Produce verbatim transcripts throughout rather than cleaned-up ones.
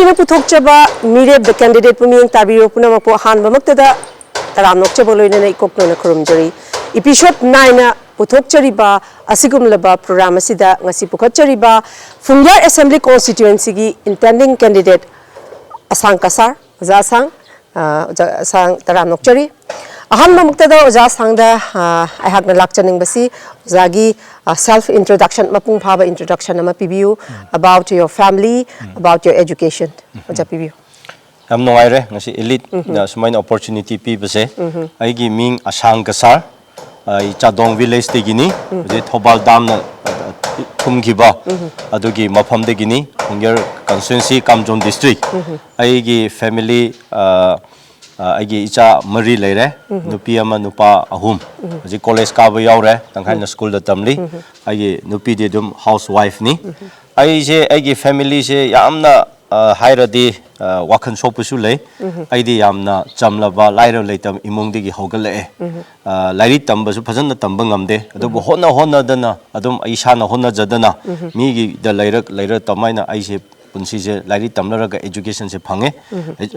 ꯑꯩꯅ ꯄꯨꯊꯣꯛꯆꯕ ꯃꯤꯔꯦꯞ The Candidate ꯄꯨ ꯃꯤꯠꯌꯦꯡ ꯇꯥꯕꯤꯔꯤꯕ ꯄꯨꯝꯅꯃꯛꯄꯨ ꯑꯍꯥꯟꯕꯃꯛꯇꯗ ꯇꯔꯥꯝꯅ ꯑꯣꯛꯆꯕ ꯂꯣꯏꯅꯅ ꯏꯀꯣꯛ ꯅꯧꯅ ꯈꯨꯔꯨꯝꯖꯔꯤ꯫ Episode nine ꯄꯨꯊꯣꯛꯆꯔꯤꯕ ꯑꯁꯤꯒꯨꯝꯂꯕ program ꯑꯁꯤꯗ ꯉꯁꯤ ꯄꯨꯈꯠꯆꯔꯤꯕ ꯐꯨꯡꯌꯥꯔ Assembly Constituencyꯒꯤ intending candidate ꯑꯁꯥꯡ ꯀꯁꯥꯔ, ꯑꯣꯖꯥ ꯑꯁꯥꯡ, ꯑ, ꯑꯣꯖꯥ ꯑꯁꯥꯡ ꯇꯔꯥꯝꯅ ꯑꯣꯛꯆꯔꯤ꯫ ꯑꯍꯥꯟꯕꯃꯛꯇꯗ ꯑꯣꯖꯥ ꯑꯁꯥꯡꯗ, ꯑ, ꯑꯩꯍꯥꯛꯅ ꯂꯥꯛꯆꯅꯤꯡꯕꯁꯤ ꯑꯣꯖꯥꯒꯤ, ꯑ, self introduction, ꯃꯄꯨꯡ ꯐꯥꯕ introduction ꯑꯃ ꯄꯤꯕꯤꯌꯨ, about your family, about your education꯫ ꯑꯣꯖꯥ, ꯄꯤꯕꯤꯌꯨ꯫ ꯌꯥꯝ ꯅꯨꯡꯉꯥꯏꯔꯦ ꯉꯁꯤ Eliteꯅ ꯁꯨꯃꯥꯏꯅ opportunity ꯄꯤꯕꯁꯦ꯫ ꯑꯩꯒꯤ ꯃꯤꯡ ꯑꯁꯥꯡ ꯀꯁꯥꯔ, ꯑꯩ ꯆꯥꯗꯣꯡ villageꯇꯒꯤꯅꯤ꯫ ꯍꯧꯖꯤꯛ ꯊꯧꯕꯥꯜ damꯅ ꯊꯨꯝꯈꯤꯕ ꯑꯗꯨꯒꯤ ꯃꯐꯝꯗꯒꯤꯅꯤ, ꯐꯨꯡꯌꯥꯔ constituency, ꯀꯥꯝꯖꯣꯡ district꯫ ꯑꯩꯒꯤ family, ꯑ, ꯑ, ꯑꯩꯒꯤ ꯏꯆꯥ ꯃꯔꯤ ꯂꯩꯔꯦ, ꯅꯨꯄꯤ ꯑꯃ, ꯅꯨꯄꯥ ꯑꯍꯨꯝ꯫ ꯍꯧꯖꯤꯛ college ꯀꯥꯕ ꯌꯥꯎꯔꯦ, ꯇꯪꯈꯥꯏꯅ schoolꯗ ꯇꯝꯂꯤ꯫ ꯑꯩꯒꯤ ꯅꯨꯄꯤꯗꯤ ꯑꯗꯨꯝ housewifeꯅꯤ꯫ ꯑꯩꯁꯦ, ꯑꯩꯒꯤ familyꯁꯦ ꯌꯥꯝꯅ, ꯑ, ꯍꯥꯏꯔꯗꯤ, ꯑ, ꯋꯥꯈꯜ ꯁꯣꯛꯄꯁꯨ ꯂꯩ꯫ ꯑꯩꯗꯤ ꯌꯥꯝꯅ ꯆꯝꯂꯕ, ꯂꯥꯏꯔ ꯂꯩꯇꯕ ꯏꯃꯨꯡꯗꯒꯤ ꯍꯧꯒꯠꯂꯛꯑꯦ꯫ ꯑ, ꯂꯥꯏꯔꯤꯛ ꯇꯝꯕꯁꯨ ꯐꯖꯅ ꯇꯝꯕ ꯉꯝꯗꯦ, ꯑꯗꯨꯕꯨ ꯍꯣꯠꯅ ꯍꯣꯠꯅꯗꯅ ꯑꯗꯨꯝ, ꯑꯩ ꯏꯁꯥꯅ ꯍꯣꯠꯅꯖꯗꯅ ꯃꯤꯒꯤꯗ ꯂꯩꯔꯛ ꯂꯩꯔ ꯇꯃꯥꯏꯅ ꯑꯩꯁꯦ ꯄꯨꯟꯁꯤꯁꯦ ꯂꯥꯏꯔꯤꯛ ꯇꯝꯅꯔꯒ educationꯁꯦ ꯐꯪꯉꯦ꯫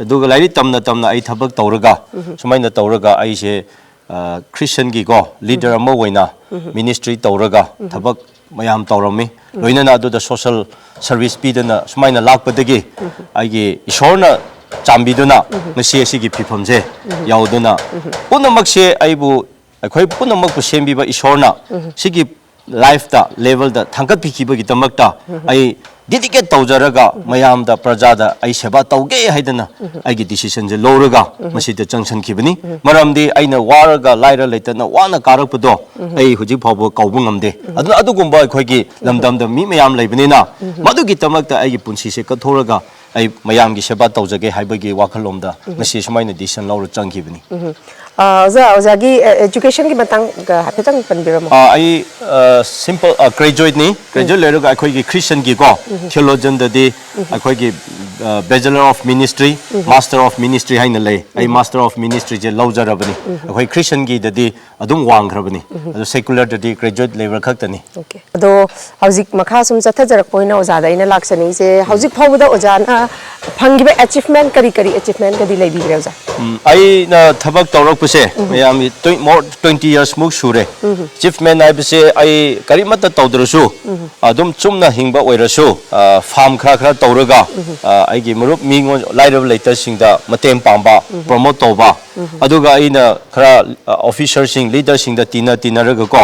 ꯑꯗꯨꯒ ꯂꯥꯏꯔꯤꯛ ꯇꯝꯅ ꯇꯝꯅ ꯑꯩ ꯊꯕꯛ ꯇꯧꯔꯒ, ꯁꯨꯃꯥꯏꯅ ꯇꯧꯔꯒ ꯑꯩꯁꯦ, ꯑ, Christianꯒꯤꯀꯣ leader ꯑꯃ ꯑꯣꯏꯅ ministry ꯇꯧꯔꯒ ꯊꯕꯛ ꯃꯌꯥꯝ ꯇꯧꯔꯝꯃꯤ꯫ ꯂꯣꯏꯅꯅ ꯑꯗꯨꯗ social service ꯄꯤꯗꯅ ꯁꯨꯃꯥꯏꯅ ꯂꯥꯛꯄꯗꯒꯤ ꯑꯩꯒꯤ ꯏꯁꯣꯔꯅ ꯆꯥꯟꯕꯤꯗꯨꯅ ꯉꯁꯤ ꯑꯁꯤꯒꯤ ꯐꯤꯕꯝꯁꯦ ꯌꯧꯗꯨꯅ, ꯄꯨꯝꯅꯃꯛꯁꯦ ꯑꯩꯕꯨ, ꯑꯩꯈꯣꯏ ꯄꯨꯝꯅꯃꯛꯄꯨ ꯁꯦꯝꯕꯤꯕ ꯏꯁꯣꯔꯅ ꯁꯤꯒꯤ lifeꯇ, levelꯗ ꯊꯥꯡꯒꯠꯄꯤꯈꯤꯕꯒꯤꯗꯃꯛꯇ ꯑꯩ dedicate ꯇꯧꯖꯔꯒ ꯃꯌꯥꯝꯗ, ꯄ꯭ꯔꯖꯥꯗ ꯑꯩ ꯁꯦꯕꯥ ꯇꯧꯒꯦ ꯍꯥꯏꯗꯅ ꯑꯩꯒꯤ decisionꯁꯦ ꯂꯧꯔꯒ ꯃꯁꯤꯗ ꯆꯪꯁꯤꯟꯈꯤꯕꯅꯤ꯫ ꯃꯔꯝꯗꯤ ꯑꯩꯅ ꯋꯥꯔꯒ ꯂꯥꯏꯔ ꯂꯩꯇꯅ ꯋꯥꯅ ꯀꯥꯔꯛꯄꯗꯣ ꯑꯩ ꯍꯧꯖꯤꯛ ꯐꯥꯎꯕ ꯀꯥꯎꯕ ꯉꯝꯗꯦ꯫ ꯑꯗꯨꯅ ꯑꯗꯨꯒꯨꯝꯕ ꯑꯩꯈꯣꯏꯒꯤ ꯂꯝꯗꯝꯗ ꯃꯤ ꯃꯌꯥꯝ ꯂꯩꯕꯅꯤꯅ ꯃꯗꯨꯒꯤꯗꯃꯛꯇ ꯑꯩꯒꯤ ꯄꯨꯟꯁꯤꯁꯦ ꯀꯠꯊꯣꯛꯂꯒ ꯑꯩ ꯃꯌꯥꯝꯒꯤ ꯁꯦꯕꯥ ꯇꯧꯖꯒꯦ ꯍꯥꯏꯕꯒꯤ ꯋꯥꯈꯜꯂꯣꯝꯗ ꯉꯁꯤ ꯁꯨꯃꯥꯏꯅ decision ꯂꯧꯔ ꯆꯪꯈꯤꯕꯅꯤ꯫ ꯑꯣꯖꯥ, ꯑꯣꯖꯥꯒꯤ ꯑꯦꯖꯨꯀꯦꯁꯟꯒꯤ ꯃꯇꯥꯡꯗ ꯍꯥꯏꯐꯦꯠꯇꯪ ꯄꯟꯕꯤꯔꯝꯃꯣ꯫ ꯑꯥ, ꯑꯩ ꯁꯤꯝꯄꯜ ꯒ꯭ꯔꯦꯖꯨꯋꯦꯠꯅꯤ꯫ ꯒ꯭ꯔꯦꯖꯨꯋꯦꯠ ꯂꯣꯏꯔꯒ ꯑꯩꯈꯣꯏꯒꯤ ꯈ꯭ꯔꯤꯁꯇꯟꯒꯤꯀꯣ, ꯊꯤꯑꯣꯂꯣꯖꯟꯗꯗꯤ ꯑꯩꯈꯣꯏꯒꯤ bachelor of ministry, master of ministry ꯍꯥꯏꯅ ꯂꯩ꯫ ꯑꯩ ꯃꯥꯁꯇꯔ ꯑꯣꯐ ꯃꯤꯅꯤꯁꯇ꯭ꯔꯤꯁꯦ ꯂꯧꯖꯔꯕꯅꯤ꯫ ꯑꯩꯈꯣꯏ ꯈ꯭ꯔꯤꯁꯇꯟꯒꯤꯗꯗꯤ ꯑꯗꯨꯝ ꯋꯥꯡꯈ꯭ꯔꯕꯅꯤ꯫ ꯑꯗꯣ ꯁꯦꯀꯨꯂꯔꯗꯗꯤ ꯒ꯭ꯔꯦꯖꯨꯋꯦꯠ ꯂꯦꯚꯦꯜ ꯈꯛꯇꯅꯤ꯫ ꯑꯣꯀꯦ꯫ ꯑꯗꯣ ꯍꯧꯖꯤꯛ ꯃꯈꯥ ꯁꯨꯝ ꯆꯠꯊꯖꯔꯛꯄ ꯑꯣꯏꯅ ꯑꯣꯖꯥꯗ ꯑꯩꯅ ꯂꯥꯛꯆꯅꯤꯡꯉꯤꯁꯦ, ꯍꯧꯖꯤꯛ ꯐꯥꯎꯕꯗ ꯑꯣꯖꯥꯅ ꯐꯪꯈꯤꯕ ꯑꯦꯆꯤꯚꯃꯦꯟ ꯀꯔꯤ ꯀꯔꯤ ꯑꯦꯆꯤꯚꯃꯦꯟꯒꯗꯤ ꯂꯩꯕꯤꯈ꯭ꯔꯦ ꯑꯣꯖꯥ? ꯎꯝ, ꯑꯩꯅ ꯊꯕꯛ ꯇꯧꯔꯛꯄꯁꯦ ꯃꯌꯥꯝꯒꯤ ꯇ꯭ꯋꯦꯟ-, more twenty years ꯃꯨꯛ ꯁꯨꯔꯦ꯫ ꯑꯦꯆꯤꯚꯃꯦꯟ ꯍꯥꯏꯕꯁꯦ ꯑꯩ ꯀꯔꯤꯃꯠꯇ ꯇꯧꯗ꯭ꯔꯁꯨ, ꯑꯗꯨꯝ ꯆꯨꯝꯅ ꯍꯤꯡꯕ ꯑꯣꯏꯔꯁꯨ, ꯑ, ꯐꯥꯔꯝ ꯈꯔ ꯈꯔ ꯇꯧꯔꯒ, ꯑ, ꯑꯩꯒꯤ ꯃꯔꯨꯞ ꯃꯤꯉꯣꯟ, ꯂꯥꯏꯔꯕ ꯂꯩꯇꯁꯤꯡꯗ ꯃꯇꯦꯡ ꯄꯥꯡꯕ, ꯄ꯭ꯔꯣꯃꯣꯠ ꯇꯧꯕ, ꯑꯗꯨꯒ ꯑꯩꯅ ꯈꯔ, ꯑ, ꯑꯣꯐꯤꯁꯔꯁꯤꯡ, ꯂꯤꯗꯔꯁꯤꯡꯗ ꯇꯤꯟꯅ ꯇꯤꯟꯅꯔꯒꯀꯣ,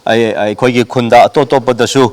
ꯑꯩ, ꯑꯩꯈꯣꯏꯒꯤ ꯈꯨꯟꯗ ꯑꯇꯣꯞ ꯑꯇꯣꯞꯄꯗꯁꯨ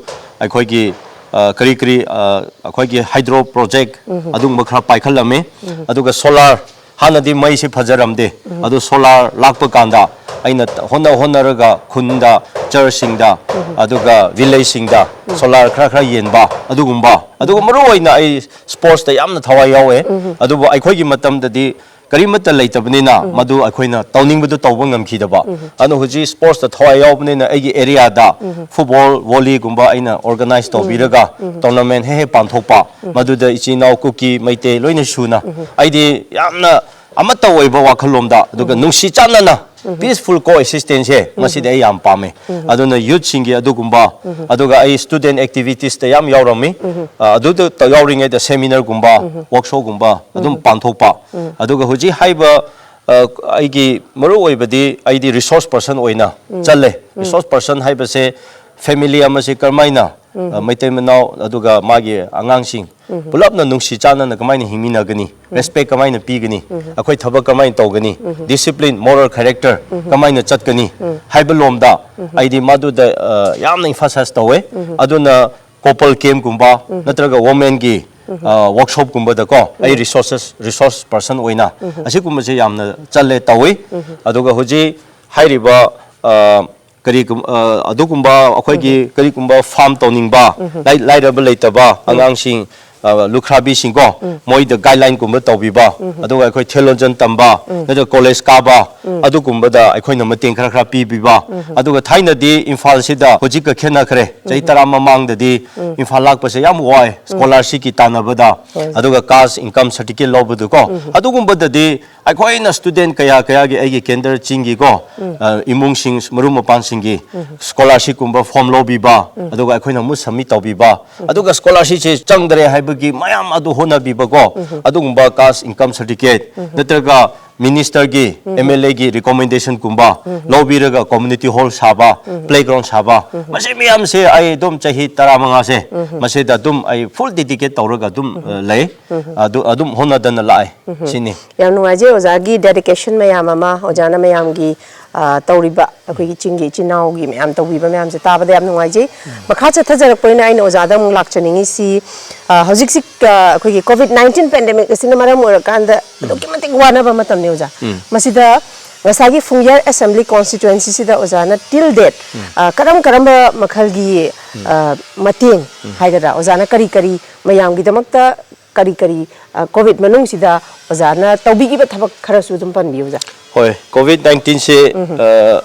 ꯑꯩꯈꯣꯏꯒꯤ, ꯑ, ꯀꯔꯤ ꯀꯔꯤ, ꯑ, ꯑꯩꯈꯣꯏꯒꯤ ꯍꯥꯏꯗ꯭ꯔꯣ ꯄ꯭ꯔꯣꯖꯦꯛ ꯑꯗꯨꯒꯨꯝꯕ ꯈꯔ ꯄꯥꯏꯈꯠꯂꯝꯃꯤ꯫ ꯑꯗꯨꯒ ꯁꯣꯂꯥꯔ, ꯍꯥꯟꯅꯗꯤ ꯃꯩꯁꯤ ꯐꯖꯔꯝꯗꯦ, ꯑꯗꯨ ꯁꯣꯂꯥꯔ ꯂꯥꯛꯄ ꯀꯥꯟꯗ ꯑꯩꯅ ꯍꯣꯠꯅ ꯍꯣꯠꯅꯔꯒ ꯈꯨꯟꯗ, ꯆꯔꯆꯁꯤꯡꯗ, ꯑꯗꯨꯒ ꯚꯤꯂꯦꯖꯁꯤꯡꯗ ꯁꯣꯂꯥꯔ ꯈꯔ ꯈꯔ ꯌꯦꯟꯕ ꯑꯗꯨꯒꯨꯝꯕ, ꯑꯗꯨꯒ ꯃꯔꯨ ꯑꯣꯏꯅ ꯑꯩ ꯁ꯭ꯄꯣꯔꯠꯁꯇ ꯌꯥꯝꯅ ꯊꯋꯥꯏ ꯌꯥꯎꯋꯦ꯫ ꯑꯗꯨꯕꯨ ꯑꯩꯈꯣꯏꯒꯤ ꯃꯇꯝꯗꯗꯤ ꯀꯔꯤꯃꯠꯇ ꯂꯩꯇꯕꯅꯤꯅ ꯃꯗꯨ ꯑꯩꯈꯣꯏꯅ ꯇꯧꯅꯤꯡꯕꯗꯨ ꯇꯧꯕ ꯉꯝꯈꯤꯗꯕ꯫ ꯑꯗꯨꯅ ꯍꯧꯖꯤꯛ ꯁ꯭ꯄꯣꯔꯠꯁꯇ ꯊꯋꯥꯏ ꯌꯥꯎꯕꯅꯤꯅ ꯑꯩꯒꯤ ꯑꯦꯔꯤꯌꯥꯗ ꯐꯨꯠꯕꯣꯜ, ꯚꯣꯂꯤꯒꯨꯝꯕ ꯑꯩꯅ ꯑꯣꯔꯒꯅꯥꯏꯖ ꯇꯧꯕꯤꯔꯒ ꯇꯣꯔꯅꯥꯃꯦꯟ ꯍꯦꯛ ꯍꯦꯛ ꯄꯥꯡꯊꯣꯛꯄ, ꯃꯗꯨꯗ ꯏꯆꯤꯟ ꯏꯅꯥꯎ ꯀꯨꯀꯤ, ꯃꯩꯇꯩ ꯂꯣꯏꯅ ꯁꯨꯅ ꯑꯩꯗꯤ ꯌꯥꯝꯅ ꯑꯃꯠꯇ ꯑꯣꯏꯕ ꯋꯥꯈꯜꯂꯣꯝꯗ, ꯑꯗꯨꯒ ꯅꯨꯡꯁꯤ ꯆꯥꯟꯅꯅ peaceful coexistence ꯁꯦ ꯃꯁꯤꯗꯤ ꯑꯩ ꯌꯥꯝ ꯄꯥꯝꯃꯦ꯫ ꯑꯗꯨꯅ ꯌꯨꯠꯁꯤꯡꯒꯤ ꯑꯗꯨꯒꯨꯝꯕ, ꯑꯗꯨꯒ ꯑꯩ ꯁ꯭ꯇꯨꯗꯦꯟ ꯑꯦꯛꯇꯤꯚꯤꯇꯤꯁꯇ ꯌꯥꯝ ꯌꯥꯎꯔꯝꯃꯤ꯫ ꯑ, ꯑꯗꯨꯗ ꯇ-, ꯌꯥꯎꯔꯤꯉꯩꯗ ꯁꯦꯃꯤꯅꯥꯔꯒꯨꯝꯕ, ꯋꯥꯔꯛꯁꯣꯞꯀꯨꯝꯕ ꯑꯗꯨꯝ ꯄꯥꯡꯊꯣꯛꯄ꯫ ꯑꯗꯨꯒ ꯍꯧꯖꯤꯛ ꯍꯥꯏꯕ, ꯑ, ꯑꯩꯒꯤ ꯃꯔꯨ ꯑꯣꯏꯕꯗꯤ ꯑꯩꯗꯤ ꯔꯤꯁꯣꯔꯁ ꯄꯔꯁꯟ ꯑꯣꯏꯅ ꯆꯠꯂꯦ꯫ ꯔꯤꯁꯣꯔꯁ ꯄꯔꯁꯟ ꯍꯥꯏꯕꯁꯦ ꯐꯦꯃꯤꯂꯤ ꯑꯃꯁꯦ ꯀꯔꯝꯍꯥꯏꯅ, ꯑ, ꯃꯩꯇꯩ ꯃꯅꯥꯎ ꯑꯗꯨꯒ ꯃꯥꯒꯤ ꯑꯉꯥꯡꯁꯤꯡ ꯄꯨꯂꯞꯅ ꯅꯨꯡꯁꯤ ꯆꯥꯟꯅꯅ ꯀꯃꯥꯏꯅ ꯍꯤꯡꯃꯤꯟꯅꯒꯅꯤ, ꯔꯦꯁꯄꯦꯛ ꯀꯃꯥꯏꯅ ꯄꯤꯒꯅꯤ, ꯑꯩꯈꯣꯏ ꯊꯕꯛ ꯀꯃꯥꯏꯅ ꯇꯧꯒꯅꯤ, ꯗꯤꯁꯤꯄ꯭ꯂꯤꯟ, ꯃꯣꯔꯦꯜ ꯀꯦꯔꯦꯛꯇꯔ ꯀꯃꯥꯏꯅ ꯆꯠꯀꯅꯤ ꯍꯥꯏꯕ ꯂꯣꯝꯗ ꯑꯩꯗꯤ ꯃꯗꯨꯗ, ꯑ, ꯌꯥꯝꯅ ꯏꯝꯐꯥꯁꯥꯏꯁ ꯇꯧꯋꯦ꯫ ꯑꯗꯨꯅ ꯀꯣꯄꯜ ꯀꯦꯝꯞꯀꯨꯝꯕ ꯅꯠꯇ꯭ꯔꯒ ꯋꯣꯃꯦꯟꯒꯤ, ꯑ, ꯋꯥꯔꯛꯁꯣꯞꯀꯨꯝꯕꯗꯀꯣ ꯑꯩ ꯔꯤꯁꯣꯔꯁꯦꯁ, ꯔꯤꯁꯣꯔꯁ ꯄꯔꯁꯟ ꯑꯣꯏꯅ ꯑꯁꯤꯒꯨꯝꯕꯁꯦ ꯌꯥꯝꯅ ꯆꯠꯂꯦ, ꯇꯧꯋꯤ꯫ ꯑꯗꯨꯒ ꯍꯧꯖꯤꯛ ꯍꯥꯏꯔꯤꯕ, ꯑ, ꯀꯔꯤꯒꯨꯝ-, ꯑ, ꯑꯗꯨꯒꯨꯝꯕ ꯑꯩꯈꯣꯏꯒꯤ ꯀꯔꯤꯒꯨꯝꯕ ꯐꯥꯔꯝ ꯇꯧꯅꯤꯡꯕ, ꯂꯥꯏ-, ꯂꯥꯏꯔꯕ ꯂꯩꯇꯕ ꯑꯉꯥꯡꯁꯤꯡ, ꯑ, ꯂꯨꯈ꯭ꯔꯥꯕꯤꯁꯤꯡꯀꯣ, ꯃꯣꯏꯗ ꯒꯥꯏꯗꯂꯥꯏꯟꯒꯨꯝꯕ ꯇꯧꯕꯤꯕ, ꯑꯗꯨꯒ ꯑꯩꯈꯣꯏ ꯊꯤꯑꯣꯂꯣꯖꯟ ꯇꯝꯕ, ꯅꯠꯇ꯭ꯔꯒ ꯀꯣꯂꯦꯖ ꯀꯥꯕ, ꯑꯗꯨꯒꯨꯝꯕꯗ ꯑꯩꯈꯣꯏꯅ ꯃꯇꯦꯡ ꯈꯔ ꯈꯔ ꯄꯤꯕꯤꯕ꯫ ꯑꯗꯨꯒ ꯊꯥꯏꯅꯗꯤ ꯏꯝꯐꯥꯜꯁꯤꯗ ꯍꯧꯖꯤꯛꯀ ꯈꯦꯠꯅꯈ꯭ꯔꯦ꯫ ꯆꯍꯤ ꯇꯔꯥ ꯃꯃꯥꯡꯗꯗꯤ ꯏꯝꯐꯥꯜ ꯂꯥꯛꯄꯁꯦ ꯌꯥꯝ ꯋꯥꯏ, ꯁ꯭ꯀꯣꯂꯥꯔꯁꯤꯞꯀꯤ ꯇꯥꯟꯅꯕꯗ, ꯑꯗꯨꯒ ꯀꯥꯁ ꯏꯟꯀꯝ ꯁꯥꯔꯇꯤꯐꯤꯀꯦꯠ ꯂꯧꯕꯗꯨꯀꯣ꯫ ꯑꯗꯨꯒꯨꯝꯕꯗꯗꯤ ꯑꯩꯈꯣꯏꯅ ꯁ꯭ꯇꯨꯗꯦꯟ ꯀꯌꯥ ꯀꯌꯥꯒꯤ ꯑꯩꯒꯤ ꯀꯦꯟꯗ꯭ꯔ ꯆꯤꯡꯒꯤꯀꯣ, ꯑ, ꯏꯃꯨꯡꯁꯤꯡ, ꯃꯔꯨꯞ ꯃꯄꯥꯡꯁꯤꯡꯒꯤ ꯁ꯭ꯀꯣꯂꯥꯔꯁꯤꯞꯀꯨꯝꯕ ꯐꯣꯔꯝ ꯂꯧꯕꯤꯕ, ꯑꯗꯨꯒ ꯑꯩꯈꯣꯏꯅ ꯑꯃꯨꯛ ꯁꯕꯃꯤꯠ ꯇꯧꯕꯤꯕ, ꯑꯗꯨꯒ ꯁ꯭ꯀꯣꯂꯥꯔꯁꯤꯞꯁꯦ ꯆꯪꯗ꯭ꯔꯦ ꯍꯥꯏꯕꯒꯤ ꯃꯌꯥꯝ ꯑꯗꯨ ꯍꯣꯠꯅꯕꯤꯕꯀꯣ, ꯑꯗꯨꯒꯨꯝꯕ ꯀꯥꯁ ꯏꯟꯀꯝ ꯁꯥꯔꯇꯤꯐꯤꯀꯦꯠ ꯅꯠꯇ꯭ꯔꯒ ꯃꯤꯅꯤꯁꯇꯔꯒꯤ, ꯑꯦꯝ ꯑꯦꯜ ꯑꯦꯒꯤ ꯔꯤꯀꯣꯃꯦꯟꯗꯦꯁꯟꯒꯨꯝꯕ ꯂꯧꯕꯤꯔꯒ ꯀꯝꯃ꯭ꯌꯨꯅꯤꯇꯤ ꯍꯣꯜ ꯁꯥꯕ, ꯄ꯭ꯂꯦꯒ꯭ꯔꯥꯎꯟ ꯁꯥꯕ, ꯃꯁꯤ ꯃꯌꯥꯝꯁꯦ ꯑꯩ ꯑꯗꯨꯝ ꯆꯍꯤ ꯇꯔꯥꯃꯉꯥꯁꯦ ꯃꯁꯤꯗ ꯑꯗꯨꯝ ꯑꯩ ꯐꯨꯜ ꯗꯦꯗꯤꯀꯦꯠ ꯇꯧꯔꯒ ꯑꯗꯨꯝ, ꯑ, ꯂꯩ꯫ ꯑꯗꯨ ꯑꯗꯨꯝ ꯍꯣꯠꯅꯗꯅ ꯂꯥꯛꯑꯦ꯫ ꯁꯤꯅꯤ꯫ ꯌꯥꯝ ꯅꯨꯡꯉꯥꯏꯖꯩ ꯑꯣꯖꯥꯒꯤ ꯗꯦꯗꯤꯀꯦꯁꯟ ꯃꯌꯥꯝ ꯑꯃ, ꯑꯣꯖꯥꯅ ꯃꯌꯥꯝꯒꯤ, ꯑ, ꯇꯧꯔꯤꯕ ꯑꯩꯈꯣꯏꯒꯤ ꯆꯤꯡꯒꯤ ꯏꯆꯤꯟ ꯏꯅꯥꯎꯒꯤ ꯃꯌꯥꯝ ꯇꯧꯕꯤꯕ ꯃꯌꯥꯝꯁꯦ ꯇꯥꯕꯗ ꯌꯥꯝ ꯅꯨꯡꯉꯥꯏꯖꯩ꯫ ꯃꯈꯥ ꯆꯠꯊꯖꯔꯛꯄ ꯑꯣꯏꯅ ꯑꯩꯅ ꯑꯣꯖꯥꯗ ꯑꯃꯨꯛ ꯂꯥꯛꯆꯅꯤꯡꯉꯤꯁꯤ, ꯑ, ꯍꯧꯖꯤꯛꯁꯤ, ꯑ, ꯑꯩꯈꯣꯏꯒꯤ ꯀꯣꯚꯤꯗ ꯅꯥꯏꯟꯇꯤꯟ ꯄꯦꯟꯗꯦꯃꯤꯛ ꯑꯁꯤꯅ ꯃꯔꯝ ꯑꯣꯏꯔꯀꯥꯟꯗ ꯑꯗꯨꯛꯀꯤ ꯃꯇꯤꯛ ꯋꯥꯅꯕ ꯃꯇꯝꯅꯤ ꯑꯣꯖꯥ꯫ ꯃꯁꯤꯗ ꯉꯁꯥꯏꯒꯤ ꯐꯨꯡꯌꯥꯔ ꯑꯦꯁꯦꯝꯕ꯭ꯂꯤ ꯀꯣꯟꯁꯇꯤꯇ꯭ꯋꯦꯟꯁꯤꯁꯤꯗ ꯑꯣꯖꯥꯅ ꯇꯤꯜ ꯗꯦꯠ, ꯑ, ꯀꯔꯝ ꯀꯔꯝꯕ ꯃꯈꯜꯒꯤ, ꯑ, ꯃꯇꯦꯡ ꯍꯥꯏꯒꯗ꯭ꯔꯥ, ꯑꯣꯖꯥꯅ ꯀꯔꯤ ꯀꯔꯤ ꯃꯌꯥꯝꯒꯤꯗꯃꯛꯇ ꯀꯔꯤ ꯀꯔꯤ, ꯑ, ꯀꯣꯚꯤꯗ ꯃꯅꯨꯡꯁꯤꯗ ꯑꯣꯖꯥꯅ ꯇꯧꯕꯤꯈꯤꯕ ꯊꯕꯛ ꯈꯔꯁꯨ ꯑꯗꯨꯝ ꯄꯟꯕꯤꯌꯨ ꯑꯣꯖꯥ꯫ ꯍꯣꯏ, ꯀꯣꯚꯤꯗ ꯅꯥꯏꯟꯇꯤꯟꯁꯦ, ꯑ,